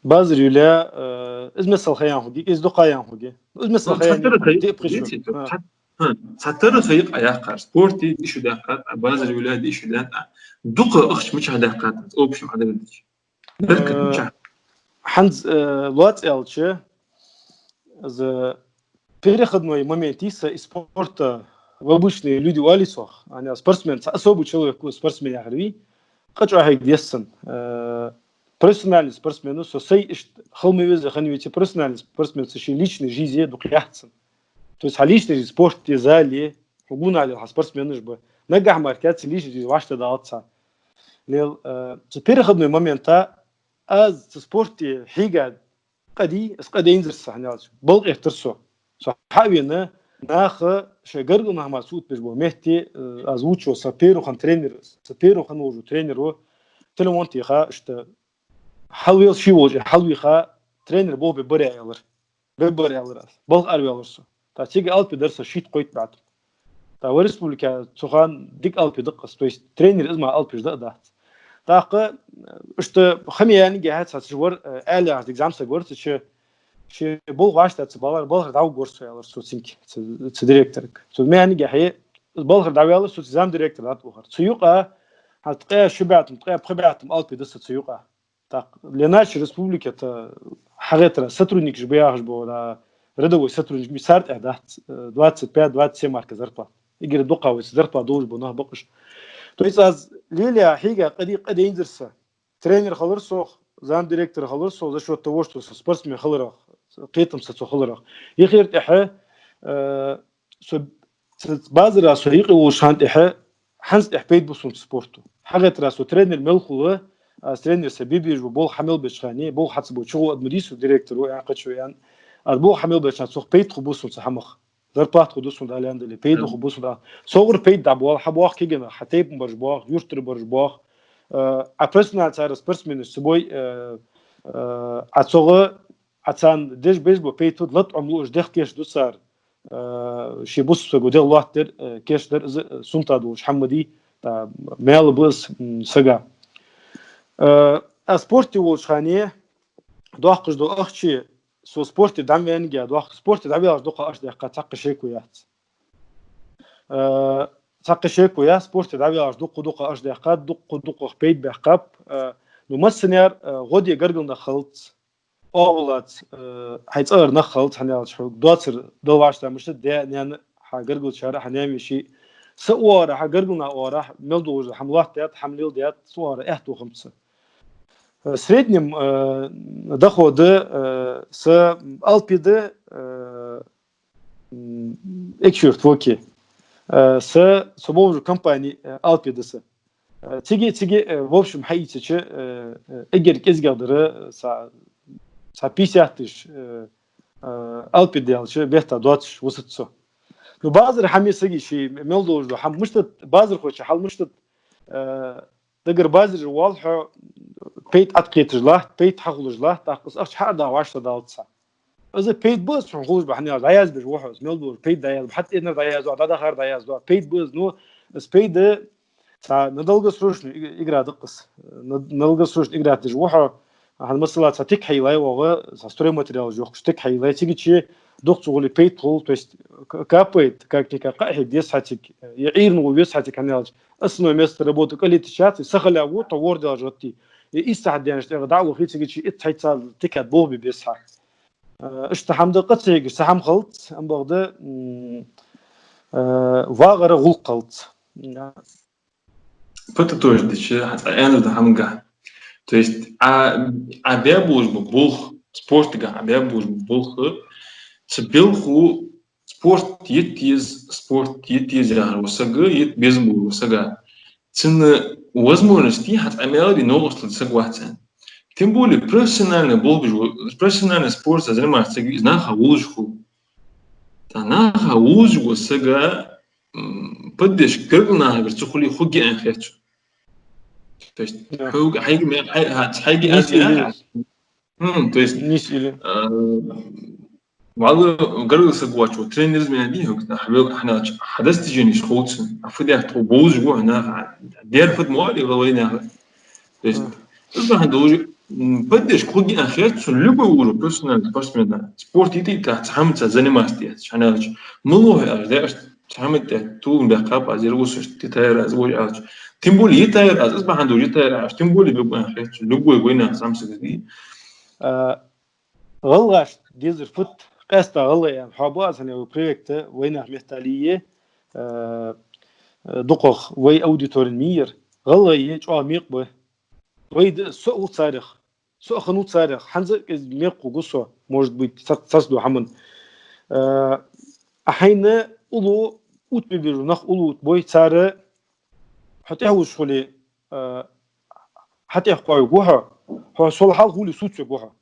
Базар юля, э, из миссел хаян хуги, из дукха ян хуги. Из миссел хаян хуги, пхи шу. Цхьатарра хайкъа яьккхар спорте, дийша шу даьккхар, а базар юля дийша шу даьккхар. Дукха ахча мичахьа даьккхар, общем, Адам дича. Беркат мичахьа. ХӀанз, э, лоаца аьлча, из переходной момент йиса из спорта в обычные люди вали сох. Ана спортсмен, ца особый человек, спортсмен яхар ви, къачу ахьег дессан. Э, профессиональный спортсмен, со сай ишт хала ма веза ханна веце, профессиональный спортсмен, со ший личный жизнь дукха яхцан. То есть хьа личный жизнь спорте, зале, хьо гуна лел хьа спортсменаш ба. Нагахь мара каца личный жизнь вашта далаца. Лел, э, цу переходной момента аз цу спорте хьийга къади, аз къадайнзар са хьаналча. Балкъ эттар со. Со хьавена, наха шоай гаргара нах мара цу утбеш бо метте, э, аз вучо са перухан тренер, са перухан вожу тренер во, телефон тиха, что хьалвел ши вожи, хьалвиха тренер бо бе баря ялар. Бе баря ялар аз. Балха арвелар со. Та цига алпи дар со шит-кхойтта баьту. Та ва республика цухан дик алпи даккъас, то есть тренер из ма алпиш да дац. ТӀаккха, э, ишта хами яниге хьаца хьаца вар, э, аьле аз дик замса горца, че, че бол вашта ца балар, балхар дав горса ялар со цинки, ца, ца директорг. Цу мянige хье, балхар дав ялар со ца зам директор дат ухар. Цу юкъа, хьа ткъе шу баьтум, ткъе пхи баьтум алпи да со цу юкъа. Так, для нашей республики это хьагӀетара сотрудник же бяхаш бо, да, рядовой сотрудник би сарт а дац, э, двадцать пять, двадцать семь марка зарплата. Игер дукха вайца зарплата долаш бо нах бакъаш. То есть аз лелия хьийга къади, къадайнзар са. Тренер халар сох, зам директор халар сох, за счёт того, что со спортсмен халарах, кхетам са цу халарах. Ихир тӀехьа, э, со, со базара со йикъи волаш хьан тӀехьа, хьанз тӀехьа пайда бу сунца спорту. ХьагӀетара со тренер мел хул, аз тренер са бибиж бу, бол хьамел бечхани, бол хьаца бу, чугу адму дису директор, ян качу, ян. Аз бол хьамел бечхани, цох пайда ху бу сунца хьамах. Зарплат ху ду сун далян дали, пайда ху бу сун да. Согур пайда да бол, хьа бох кигена, хьа тейпун барж бох, юртур барж бох. Э, а профессионал цара спортсмены с собой, э, э, а цогу, а цан деш беш бу пайда худ лат омлу уж дех кеш ду цар. Э, ши бус сагу дел лоат дер, э, кеш дер, з-, э, сунта долаш хьамма ди, та, мел бус, м, сага. Э, а спорте волчхане, дохкаш до ахчи, со спорте дам венге, дох-, спорте дам вяш дукха аш дехка, цакка шеку яц. Э, цакка шеку я, спорте дам вяш дукха, дукха аш дехка, дукха, дукха пейд бехкап, э, ну, массанер, э, годе гаргал на халц. Овлац, э, хьай цӀагӀара нах халц хьаналча хьога. Доацар дал вашта мишта де, нен хьа гаргал чара, хьа нами ши. Са уара, хьа гаргал на уара, мел дужа, хьам лоат дят, хьам лил дят, са уара, эхь тухамца. Э, среднем, э, доходы, э, са алпиды, э, м, экшюрт воки. Э, са, са бовжу компани, э, алпиды са. Э, циги, циги, э, в общем, хьаийцача, э, э, эгер кӀезигагӀдара, э, са, са пятьдесят тысяч, э, э, алпи делча, бетта двадцать восемьсот. Ну, базар хьами саги ши мел должу, хьам муштат, базар хоча, хьал муштат, э, дагар базар же вал хьо, пейт аткетаж лахт, пейт хахулаж лахт, ахкъас ахча хьа да вашта далца. Аз пейт бус, хьун хулуш бахьан яз, даяз беш вохос, мел дур, пейт даяз, хьат инар даяз, да дахар даяз, да, пейт бус, ну, аз пейт да, ца, на долгосрочную иг-, игра дакъас. На, на долгосрочную игра тиж вохо, а хьан масала ца тик хайлай вога, ца стройматериал жохш тик хайлай, циги чи духцу гули пейт хул, то есть к-, капает, как-никак, кахи дес хатик, я ирну вес хатик хьан ялч. Основное место работы калити чат, и сахаляву, то вордал жотти. И иссахдянш, да, ухи циги чи ит хайца тикат болби бес ха. Э, ишта хьамда къацеги, са хьам халц, ам багъда, м, э, вагъара гӀулакх халц. Пата тоже дича, хьа цӀа аьнна да хьамга. То есть, а, а бя болж бу болх, спортга а бя болж бу болх, ца белху спорт ит ез, спорт ит ез яхар ва сага, ит безам бу ва сага. Цинна возможности хьа цӀа мел ди новостал саг вахцан. Тем более профессиональный болбиш, профессиональный спорт заниматься саг из наха вулж ху. Наха вузуш вола саг, м, поддержка гаргара нахагара ца хуле хургья аьнна хет сона. То есть, хьога, хьайга ме-, хьай-, хьа-, хьайга аз яхар. Хм, то есть, а, валла гаргара саг воацаш, тренер из ма дий хьога, хьа вел-, хьаналча, хьа достиженеш ховцаш, а фу дехта хьо бовзаш ва хьона, дер фуд мо али валла вайнаха. То есть, из бахьан долаш, м, поддержка хургья аьнна хет сона любой уровне профессиональный спортсмена. Спорт йита-йитача хӀамаца заниматься деш, хьаналча. Мала хьо аьлча, да, аз цхьа хӀама тӀа тулам баьккхаб аз, ер вусаш, тӀатайра аз, вож аьлча. Тем более, йитайра аз, из бахьан долаш йитайра аз, тем более, любой хет сона, любой вайнаха зӀамсаг дий. А, гӀалгӀашта дезар фуд, къаьстта гӀалгӀай аьнна, хьоабу аз хьона вай проекта, вайнаьха меттала е, а, а, дукхагӀа вай аудиторена мийяр. ГӀалгӀай е чӀоагӀа мекъа ба. Вай да, со а ва царех. Со а хиннав царех, хӀанз а кӀезига мекъа хургва со, может быть, цац-, цацду хӀаман. Э, а хьайна уллув оттабе безаш нах уллув оттабой, цар хьо тӀехьа вузаш хуле, э, хьатӀехьа кхоавергва хьо, хьо сол хьалха хуле сувцавергва хьо.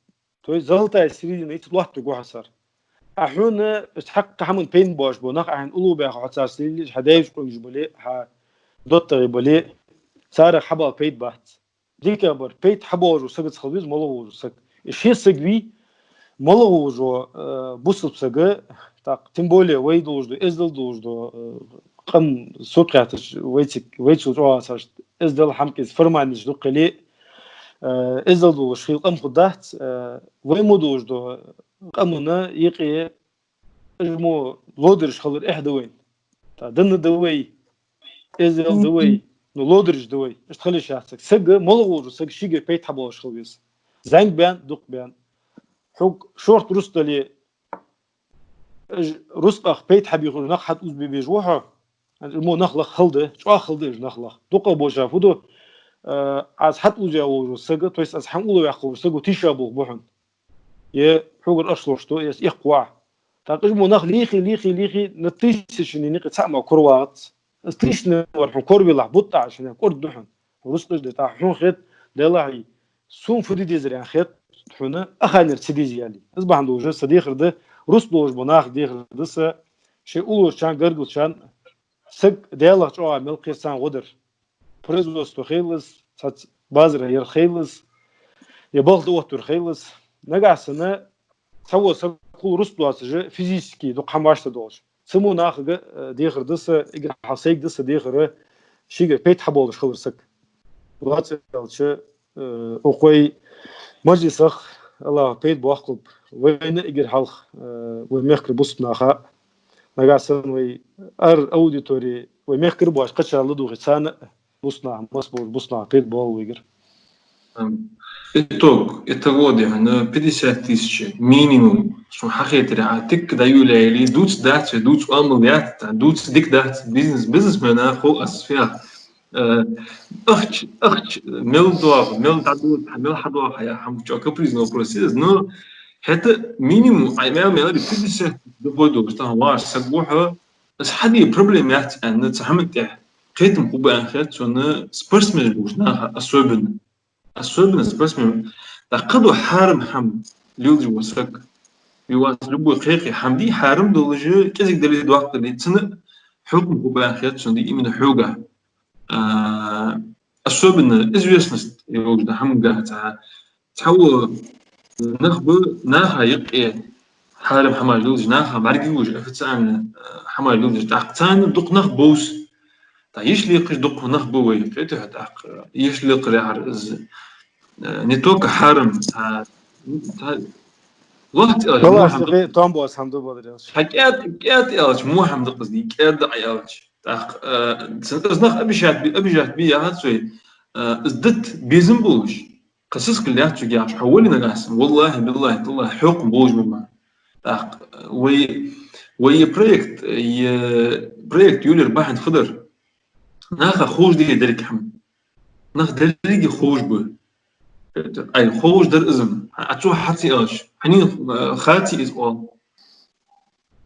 То есть золотая середина йиц лоаттавергва хьо цар. А хьона, э, цхьаккха хӀаман пайда боацаш бола нах а хьайна уллув баьха хьо царца лелаеш, хьа даьй-веший къонгаш бале, хьа доттагӀий бале, царех хьабоала пайда бац. ДикагӀбар, пайда хьабоалаш вола сагаца хила веза малагӀа волаш вола саг. Из ше саг вий, малагӀа волаш вола, э, бусалба саг, тӀаккха, тем более, вай долаш дола, эздел долаш дола, э, къам сутхаьттача, вайцига, вайцига чӀоагӀа цхьа эздел хӀама кӀезига формальнаш дукха хиле, э, эздел долаш хила къам хургдац, э, вай мо долаш дола къамана юкъе Уж мо лоархӀаш хилар эхь да вайна. ТӀа дин да вай, эздел да вай, ну, лоархӀаш да вай. Иштта хила йиш яц саг. Саг, малагӀа волаш вола саг шийгара пайда хьабоалаш хила веза. ЗӀамига баьнна, дукха баьнна. Хьога шортта рузкъа дале, уж рузкъах пайда хьабе хинна нах хьатӀаузабе безаш ва хьо. Мо нах лаха хала да, чӀоагӀа хала да уж нах лаха. ДукхагӀа болча фу ду, э, аз хьатӀаузаваь волаш вола саг, то есть аз хьа уллув ваьккха волаш вола саг тийша болх бу хьона. Е хьогара ахча лош ду, е эккхавац. ТӀаккха уж мо нах лийхе, лийхе, лийхе, на тысячи нах юкъе цхьа а ма коравагӀац. Из тысяча вар хьона коравелахь, бутт тӀа Ӏаш хьона, кӀордаду хьона. Рузкъаш да тӀаккха хьона хет, Даьлахьа, сона фу де дезар аьнна хет хьона, а ханнар ца деза яле. Из бахьан долаш са дехар да, рузкъа долаш бола наха дехар да са, шоай уллув волчарна, гаргара волчарна, саг Даьлах чӀоагӀа мел кхер царна гӀо дар. Производство хийла из, цхьацца базар яр хийла из, е балха тӀаоттавар хийла из. Нагахьа санна цхьавола саг хул рузкъа доацаш, физически дукха хӀама вӀаштӀехьадоалаш. Цу мо нахага, э, дехар да са, эггара хьалха сайга да са дехар, шийгара пайда хьабоалаш хилар саг. Лоаца аьлча, э, укх вай маджлисах АллахӀа пайда боаккхалба вайна, эггара хьалха, э, вай мехкара бусалба наха. Нагахьа санна вай ар аудитори, вай мехкара боацаш кхычарна ладувгӀе, царна а, бусалба наха, масса болча бусалба наха пайда боагӀа вайгара. Ам, итог, итог да хьона пятьдесят тысяч минимум, сона хьахетаре, а тикка дӀайолаяьле, дувца дац вай, дувца оамал яц, дувца дика дац, бизнес, бизнесмена хов аз фех. Э, ахча, ахча мел доагӀа, мел дӀадода, мел хьадоагӀа, я хӀама чӀоагӀа капризный вопрос я из, но хӀаьта минимум, ай, мел, мел пятьдесят доход долаш, тахан ваш саг ва хьо, из хьаде проблема яц аьнна, цхьа хӀама тӀехь кхетам хургба аьнна хет сона спортсмен болча наха особенно. Особенно спортсмен. ТӀаккха да хьарам хӀама леладеш вола саг. Вай вац любой кхы-кхы хӀама дий, хьарам долаш, кӀезига дале, доккха дале, цунна хьукам хургба аьнна хет сона, дий, именно хьога. А, особенно известность йолаш да хӀамага цхьа, цхьавола нах ба наха юкъе хьарам хӀамаш леладеш, наха бӀаргагуш, официально, а, хӀамаш леладеш. ТӀаккха царна дукха нах бовз. ТӀаккха йиш лекхаш дукха нах ба вай, кхетий хьо, тӀаккха йиш лекхар яхар из, э, не только хьарам, а, та-, лохта аьлча, мо хӀама да-кх из. Том бос хӀама да бадар аьлча. Хьа кӀаьда, кӀаьда аьлча, мо хӀама да-кх из, кӀаьда аьлча. ТӀаккха, э, цун из нах обижать би, обижать би яхац вай, э, из дита безам болаш. Кхы сискал яц цунга яхаш, хьо вале нагахьа санна, валлахӀи, биллахӀи, таллахӀи, хьокхам болаш ма ба. ТӀаккха вай, вай е проект, е проект йолаяр бахьан фу дар? Наха ховш да деррига хӀама. Нах деррига ховш ба. Ай, ховш дар из-м. А цо хьа ца аьлча, хьанна, э, хаций из оал?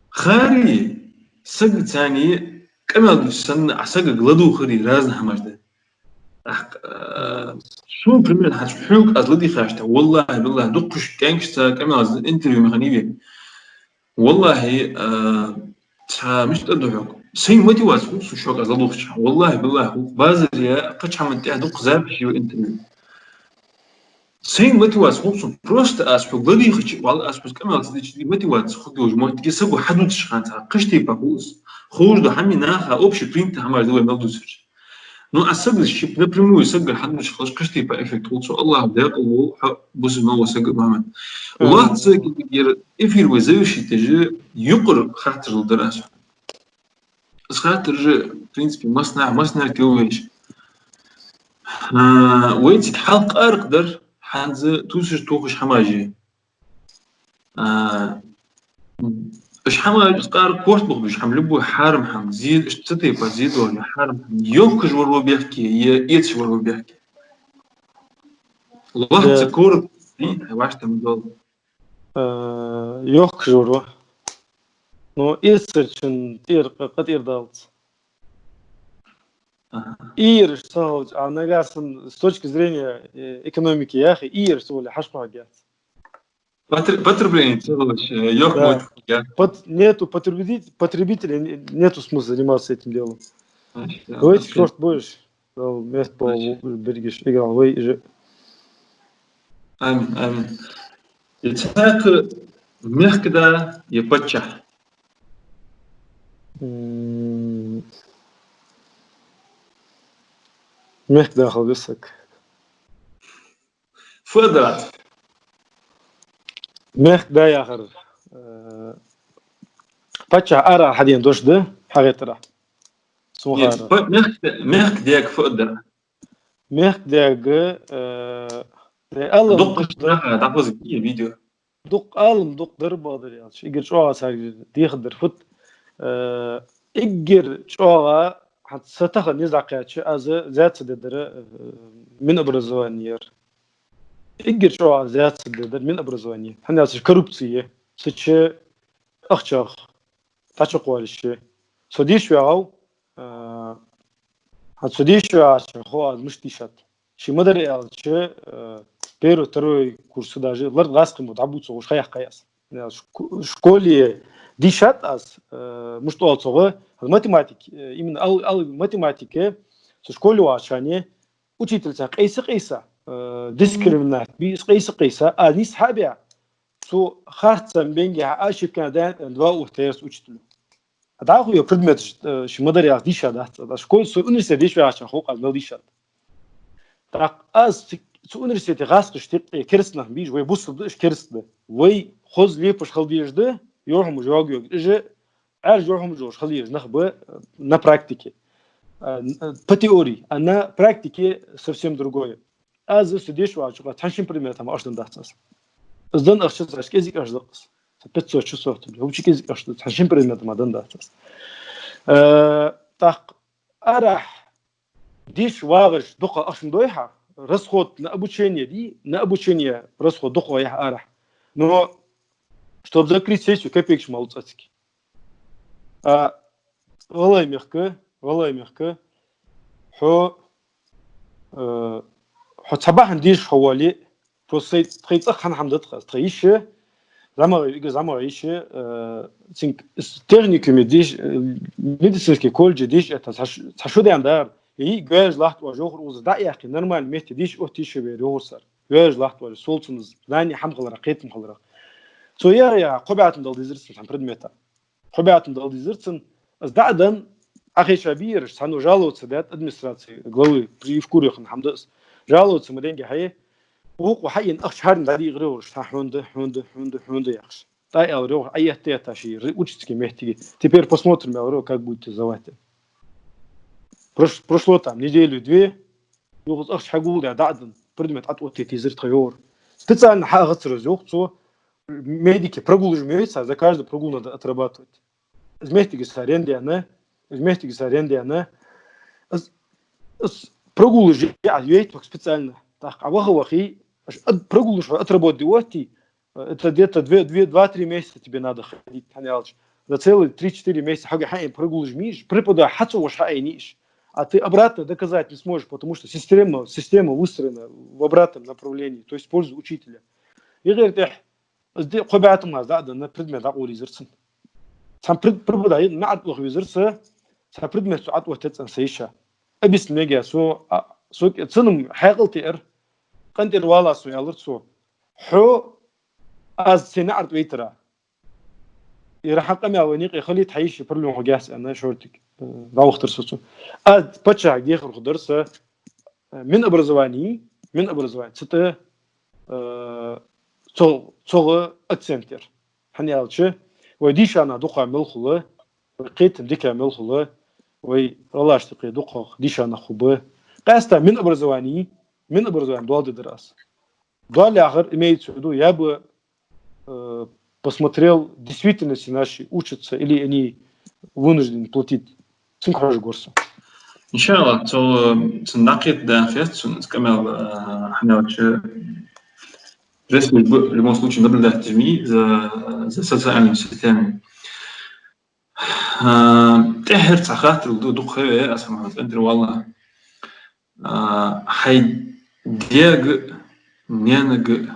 Хари, саг царна къамаьл деш санна, а сагага ладувгӀари разный хӀамаш да. ТӀаккха, э, сона пример хьачу хьога аз ладийгӀача, валлахӀи, биллахӀи, дуккхача кӀаьнкашца къамаьл, интервью механи ве. Валлахьи, а, цхьа мишта да хьога. Сай мотиваци хул сона шуга аз ладувгӀача. Валлахьи, биллахьи, хул. Базар я, кхыча хӀаман тӀехьа дукха запись я интернет. Сай мотиваци хул сона, просто аз хьога ладийгӀача, валлахьи, аз хьога къамаьл ца дича, мотиваци хул йолча моттиге саго хьадувцаш хана цхьа кхыча тайпара хул из. Ховш да хӀама наха общий принятый хӀамаш да вай мел дувцараш. Ну, а сага шип напрямую сага хьадувцаш хилча кхыча тайпара эффект хул цо. Аллахьа даькъала волва хьо, бусалба ва саг Мухьаммад. Амин. Лоацца гигера эфир вай завершить деш, юкъара хаттар дар аз. Из хаттар же, в принципе, массанахьа, массанахьа тилла веш. А, вай цига хьалха къаракъ дар, хӀанз тувсаш тохаш хӀамаш я. А, уж хӀамаш, уж къаракъ корта бахабеш хӀама, любой хьарам хӀама, зе, уж цу тайпара зе дола хьарам хӀама, йохкаш вар ва бехке, е эцаш вар ва бехке. Лоацца корта, и, ваш там дол. Э, йохкаш вар ва. Ну, эцарчун тӀера, къа-, къа тӀера далац. Ага. Ийраш ца хилча, а нагахьа санна, с точки зрения, э, экономики яхе, ийраш ца хуле, хьашт хьогӀ яц. Потр-, потребление ца хилча, э, йохк Да. мотт хьогӀ яц. Пот-, нету потребитель-, потребителя, не-, нету смысла заниматься этим делом. Значит, да, Давайте вообще. Чёрт будешь. Дала мехка Значит. Берригаш играл вай же. Амин, амин. Ицхьакха мехка да е паччахь? М, мехка да хила веза саг. Фу да? Мехка да яхар, э, паччахь ара хьадена дош да, хьагӀеттара. Сона Нет, хара. Фу-, мехка, мехка дег фу да? Мехка дег, э, де алам Дукха дукха да. Наха, дӀахоза гие видео. Дукха алам дукха дар бакъдар аьлча. Эггара чӀоагӀа царга дехар дар фуд, э, эггара чӀоагӀа, хӀанз са тахан низ дӀакхаьчача, аз зяц ца дергдар, э, Минобразованера. Эггара чӀоагӀа зяц ца дергдар Минобразование. ХӀана аьлча коррупци я. Цу чу ахчах дӀачакхвалийша. Со деша ваьгӀав, а, хӀанз со деша ваьгӀача хов аз мишта дийшад. Ший ма дарра аьлча, э, первый, второй курс даже лард гӀаскхин бу дӀабувца гӀуш хаяхкай аз. Шко-, школе дийшад аз, э, мишта оал цох, математик, э, именно ал, ал математике, со школе вагӀача хана, учительца къийса-къийса, э, дискриминат бе, къийса-къийса, а нийса хьа а бе, цо харцам бенге хьа ошибка даьнна, два ух терс учителю. ДӀахо йола предметаш, э, ший ма дарра яхаш дийша дац. Аз школе, со университете деша ваьгӀача хана хов аз мел дийшад. ТӀаккха аз цу, цу университете гӀаскхаша тиккъе кераста нах бий уж, вай бусалба да, уж кераста да. Вай хоза лепаш хила дезаш да, йола хӀамаш йоаг-йоаг. Уж Ӏаьржа йола хӀамаш йолаш хила езаш нах ба, э, на практике. Э, н-, э, по теории, а на практике совсем другое. Аз со деша ваьгӀача хана цхьан шин предмета мара ахча денна дац аз. Аз денна ахча цхьа кӀезига ахча да-кх аз. Цхьа пятьсот, шестьсот, вообще кӀезига ахча да, цхьан шин предмета мара денна дац аз. Э, тӀаккха арахьа деша вагӀаш дукха ахча ма дой хьа, расход на обучение дий, на обучение расход дукха я хьа арахьа. Но чтоб закрыть сессию, копеечка ма луц цига. А, гӀалгӀай мехка, гӀалгӀай мехка, хьо, э, хьо цхьа бахьан дешаш хьавоале, просто сай, тхоай цӀагӀа хинна хӀама да-кх из, тха йиша, зӀамагӀа, эггара зӀамагӀа йиша, э, цунга техникуме деш, э, медицински колледже дешаш этта цхьа ш-, цхьа шу даьннадар, йиӀиг йоаеш латт оаш йоахар укхаза, дӀа а яьккхе, нормальни метте дешаш оттаде йиш я вер йоахар цар. Йоаеш латт оаш, сол цунна знани хӀама хиларах, кхетам хиларах. Цо яхар яхар, кхо бӀаь тӀа дала дезар цунна цхьан предмета. Кхо бӀаь тӀа дала дезар цунна. Аз дӀа а денна, Ӏохайша бий ераш, цхьанне жаловаться даьд администраци главы, при Евкуре хинна хӀама да из. Жаловаться ма денге хье, вокхо хьаена ахча хьарна дӀадийгӀар йоахаш, цхьа хьона да, хьона да, хьона да, хьона да яхаш. ТӀаккха аьлар йоахар, Ӏоетта-етта ший ре-, учительски мехтиге. Теперь посмотрим, аьлар, как будете сдавать. Прош-, прошло там неделю-две, юхац ахча хьагулдаь, дӀа а денна, предмет Ӏооттаде тезар тха йоахар. Специально хьа а гӀацароз йоах цо, медике прогулаш ма йой цар, за каждый прогул надо отрабатывать. Из мехтиге са рендаьнна, из мехтиге са рендаьнна, из, из прогулаш я, йойтмак специально. ТӀаккха Ӏа ваха-вахе, аш ад-, прогулаш хьо отработать де оттий, это где-то две, две, два-три месяца тебе надо ходить, хӀана аьлча. За целые три-четыре месяца хьога хьаена прогулаш ма йий уж, преподаватель хьа ца воаш хьаайнай уж. А ты обратно доказать не сможешь, потому что система, система выстроена в обратном направлении, то есть в пользу учителя. И говорит, эх, Из ди-, кхо бӀаь тамаш дӀа а денна, предмет дӀакъовла везар цунна. Цхьан пред-, преподаватель наӀарга ваха везар со, цхьа предмет цо ӀотӀаоттадаьд цунна са йиша. Объяснить мега со, а, со ке-, цунна-м хьаькъал тӀера, къинтӀера вала со, аьлар цо. Хьо аз сай наӀарга вайтара. Ира хьа къамаьл вайна юкъе хилийта, хьа йиша проблема хургьяц аьнна, шортига, э, дӀавахийтар со цунна. Аз паччахьага дехар хургдар са, э, Минобразовани, Минобразовани, цу тӀа, э, цо-, цогӀа акцент яр. ХӀана аьлча, вай дийша нах дукха мел хул, вай кхетам дика мел хул, вай гӀалгӀашта юкъе дукхагӀа дийша нах хургба. Къаьстта Минобразовани, Минобразовани доал дергдар аз. Доал яхар имеется в виду, я бы, э, посмотрел, действительно ли наши учатся, или они вынуждены платить. Цунга хьожаргва со. Иншаллах, цо, цунна дӀакхетаде хет сона из къамаьл, э, хӀана аьлча, ресурс бу, в любом случае, наблюдать деш ма йий за, за социальными сетями. А, тӀеххьара цхьа хаттар да, дукха хове, аз хӀама хьанца интервьюла. А, хьай даьга, наьнага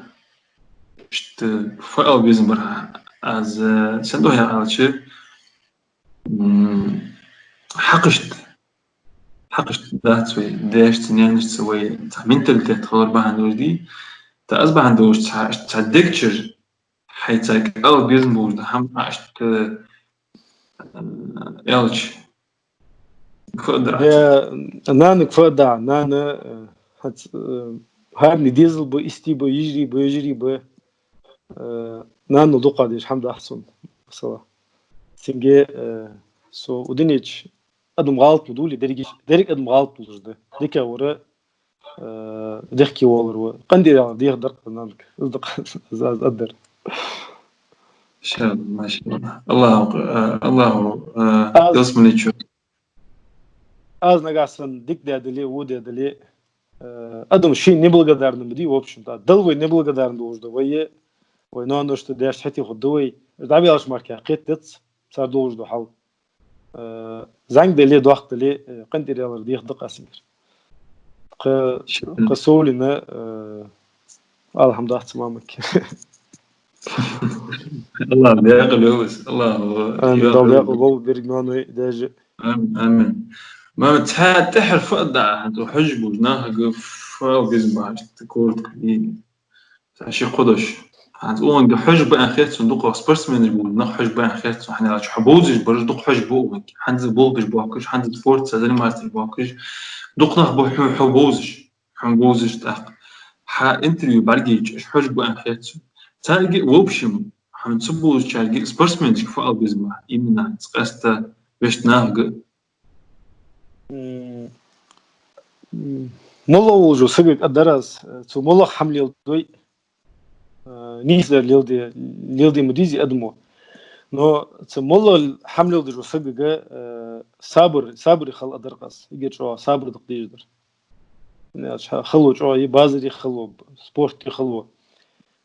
иштта фу ала безам бар хьа? Аз, э, сен духьа аьлча, м, хьакъ иштта, хьакъ иштта дац вай даьшца, наьнашца вай цхьа менталитет хилар бахьан долаш дий. ТӀа из бахьан долаш цхьа, цхьа дег чура хьайца кӀал безам болаш да хӀама, а, иштта, э, аьлча. Фу а дар. Э, нанага фу а да, нана, э, хӀанз, э, хӀаране дезал ба, истий ба, йижарий ба, йижарий ба, э, нанал дукха дезаш хӀама дац сона, масала. Цунга, э, со удинеча адам гӀалат ма дулий, деррига, деррига адам гӀалат долаш да. Дика вара, э, дехке волар ва. КъинтӀера валар дехар дар-кх нанага. Из да-кх, аз, аз аддар. Ша, машаллах. Аллаху, э, Аллаху, э, аз, ялсмале чу. Аз нагахь санна дика даь дале, во даь дале, э, адам шийна неблагодарный ма дий, в общем-то. Далла вай неблагодарный долаш да вай, вай ноаношта, даьшта хӀаьта хургда вай. ДӀабаьлча мара кхетадец цар долаш дола хьал. Э, зӀамига дале, доккха дале, э, къинтӀера валар дехар да-кх аз цунгара. Кхы, кхы совлина, э, ала хӀама дац мамакки. Аллах даькъала йойла из, Аллах. Амин, Далла даькъала болба берригача ноаной, даьший. Амин, амин. Мама, цхьа тӀеххьара фу а да, хӀанз хьожаш болча нахага фу ала безам ба хьа, иштта коротко. Цхьа ши-кхо дош. ХӀанз укхунга хьожаш ба аьнна хет сона, дукха спортсменаш бола нах хьожаш ба аьнна хет сона, хӀана аьлча хьо бовзаш бараш дукха хьожаш ба укхунга. ХӀанз болхаш боахкаш, хӀанз спортаца заниматься деш боахкаш, дукха нах ба хьо, хьо бовзаш, хьо бовзаш тӀаккха. Хьа интервью бӀаргайча, уж хьожаш ба аьнна хет сона. Царга, в общем, хьона ца бовзачарга, спортсменашка фу ала безам ба, именно хӀанз къаьстта вешта нахага. М, м, моллагӀа волча сагага а дар аз, э, цо моллагӀа хӀама леладой, э, нийсдар леладе, леладе ма дезий адамо. Но цу моллагӀа хӀама леладеча сагага, э, сабар, сабаре хила а дар-кх аз. Эггара чӀоагӀа сабар да-кх дезаш дар. Яц, ха-, хало чӀоагӀа я, базаре хало, спорте хало.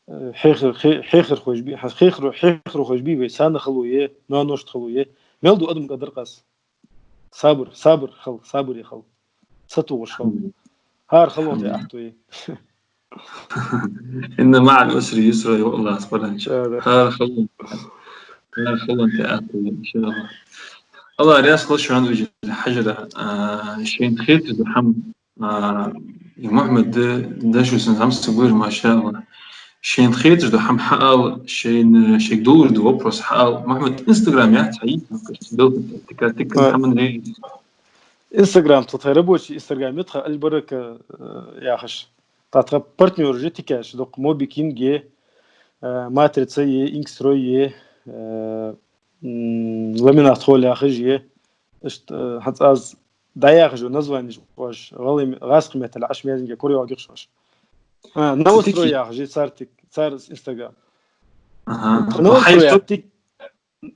Э, хьехар-, хе-, хьехархой бий, хьа-, хьехаро-, хьехархой бий вай, царна хало я, ноаношта хало я. Мел дола адамага а дар-кх аз. Сабар, сабар хила, сабаре хила. Сатохаш хила. ХӀара халонца атта вай. إن مع العسر يسرا, йоах АллахӀа Къуръан чу. Да, да. ХӀара халонца, хӀара халонца атта вай, иншаАллахӀ. АллахӀ раьза хилва шоана, вежарий, хьажара, а, шоашта хеташ дола хӀама, а, из Мухьмад да, дошув санна зӀамсаг ва ер, машаАллахӀ. Шоашта хеташ дола хӀама хьаала, шоай-, шоайга долаш дола вопрос хьаала. Мухьмад, Instagram яц хьа, йита, тика, тика, тика, хӀама не. Instagram тха, тха рабочий Instagram я тха, Аль-Барака, э, яхаш. ТӀаккха тха партнёраш я тикаш, дукха Моби Кинг я, э, Матрица я, Инкстрой я, э, м, Ламинат Холл яхаш я. Иштта, э, хӀанз аз дӀаяхаш йола названеш оаш гӀалгӀай-, гӀазкхий меттала Ӏаш мезинге кури огихш оаш. А, Новострой яхаш я цар тик, цар Instagram. Аха. Новострой яхаш тик,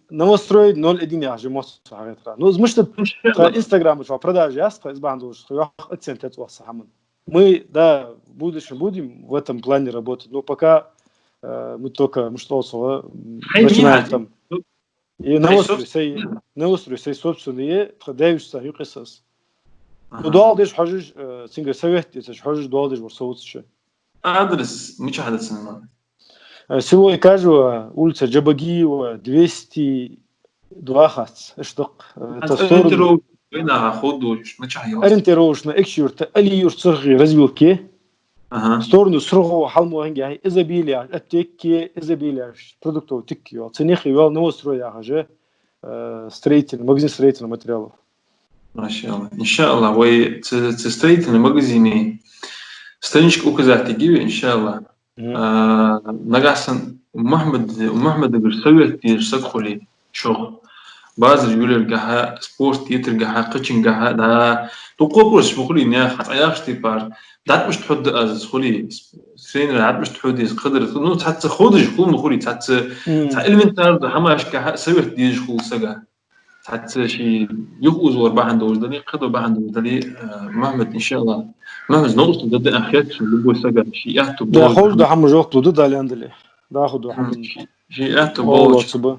Новострой ноль один яхаш я моццо хьагӀетара. Ну, из мишта тха Instagram чу продажа яц тха, из бахьан долаш тха йоккха акцент яц оаха са хӀаман. Мы, да, в будущем будем в этом плане работать, но пока, э, мы только, мы что, м, начинаем там. И Новострой сай, Новострой сай собственный, тха даьвешца юкъе са аз. Ну, доал деш хьожаш, э, цунгара совет деш, хьожаш доал деш вар совцача. Адрес мичахьа да цун? Э, село Экажево, улица Джабагиева, двести два хац, иштта да-кх. Э, это сторону ориентировочно, вайнаха ховш, начах йоах. Ориентировочно, Экажкъонгий-Юрта, Алий-Юрта, Сурхагой развилка. Ага. Сторону Сурхагой хьалмо хинге, изобилие, аптеки, изобилие, продуктовый тик йола. Цу наьха йола «Новострой» яхаш, э, строительный, магазин строительных материалов. Машалла. Иншалла, вай цу, цу строительный магазина страничка указать ергья вай, иншалла. Мгм. А, нагахьа санна Мухьмад, Мухьмадагара совет дезаш саг хуле, шух базар йолларгахьа, спорт еттаргахьа, кхычунгахьа, да. Дукха вопрос ба хуле, наха цхьа яхаш тайпара. ДӀатӀа мишта хьода аз хуле, тренера дӀатӀа мишта хьода деза, кхыдар, ну, цхьацца ховш хул ма хуле, цхьацца, мгм, цхьа элементарно хӀамашкахьа совет дезаш хул сага. Цхьацца ший юхаозавар бахьан долаш дале, кхыдар бахьан долаш дале, э, Мухьмад, иншалла. Мухьмад, новкъостал дергда аьнна хет сона любой сага, ший аьттув болаш. Да, ховш да хӀама жоп лу да, Дала аьнна дале. Да, ховш да хӀама. Мгм. Ший, ший аьттув болаш. Аллах цу ба.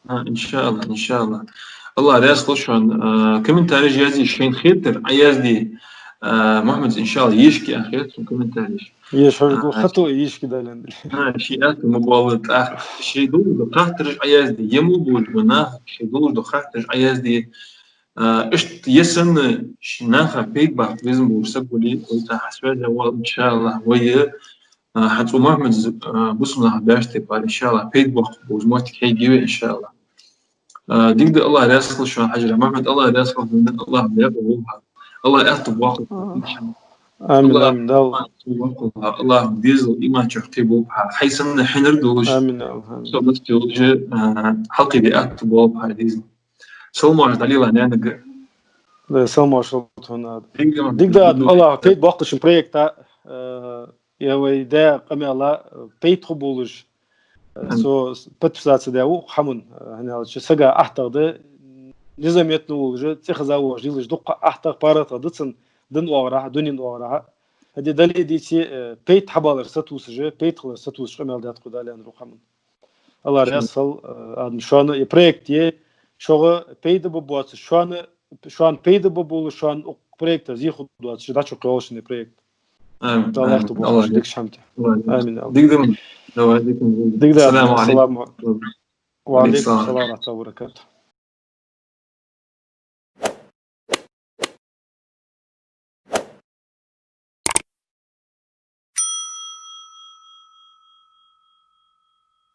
А, иншалла, иншалла. Аллах раьза хилва шоана, э, комментареш язде, шоашта хетар Ӏоязде, э, Мухьмада, иншалла, ешаргья аьнна хет сона комментареш. Еш хьожаргва, а, хатуа ешаргья, Дала аьнна дале. А, ший аьттув ма боаллара тӀаккха, шоай долаш дола хаттараш Ӏоязде, е мел болаш ба нах, шоай долаш дола хаттараш Ӏоязде. А, иштта е санна ший наха пайда баккха безам болаш саг вале, вай цхьа хьа связь вала, иншалла, вай, а, хьа цу Мухьмада, а, бусалба наха беш тайпара, иншалла, пайда баккха безам моттиг хьайге вай, иншалла. А, дика да, Аллах раьза хилва шоана, Хьажара Мухьмад, Аллах раьза хилва хьона, Аллах бекъа болба хьа. Аллах аьттув боаккхалба хьа. Амин, Аллах амин, Дала. Аллах дезал иман чу кхеболба хьа. Хьай санна хьинар долаш. Амин, Аллах, амин. Со мас йолаш, а, хьалкхийде аьттув болба хьа дезал. Салам-моаршал дӀалелахь наьнага. Да, салам-моаршал хьона. Дика да, Аллах, пайда боаккхалба шун проекта, э, е вай даь къамаьл, э, пайда хургболаш, э, со с-, подписаться даь ва укх хӀаман, э, хӀана аьлча сага аттагӀа да, незаметно волаш, цӀихеза волаш, дилаш дукха аттагӀа, паргӀатагӀа да цун дина оагӀорахьа, дунен оагӀорахьа. ХӀаьта Далла дийце, э, пайда хьабалар сатувсаш, пайда хилар сатувсаш къамаьл даьд-кх, Дала аьннар укх хӀаман. Аллах раьза хилва, э, Адам, шоана е проект е, шуга пайда ба боацаш, шоана, шоана пайда ба болаш, шоана укх проекта зе хургдоацаш, дӀачукхоалаш шун е проект. Амин, Аллах амин, Аллах. Дика хӀама да. Амин, Аллах. Дика да, давай, дика да. Дика да, Адам, салам. Ва Ӏалайкум салам ва рахьматуллахӀи ва баракатухӀ.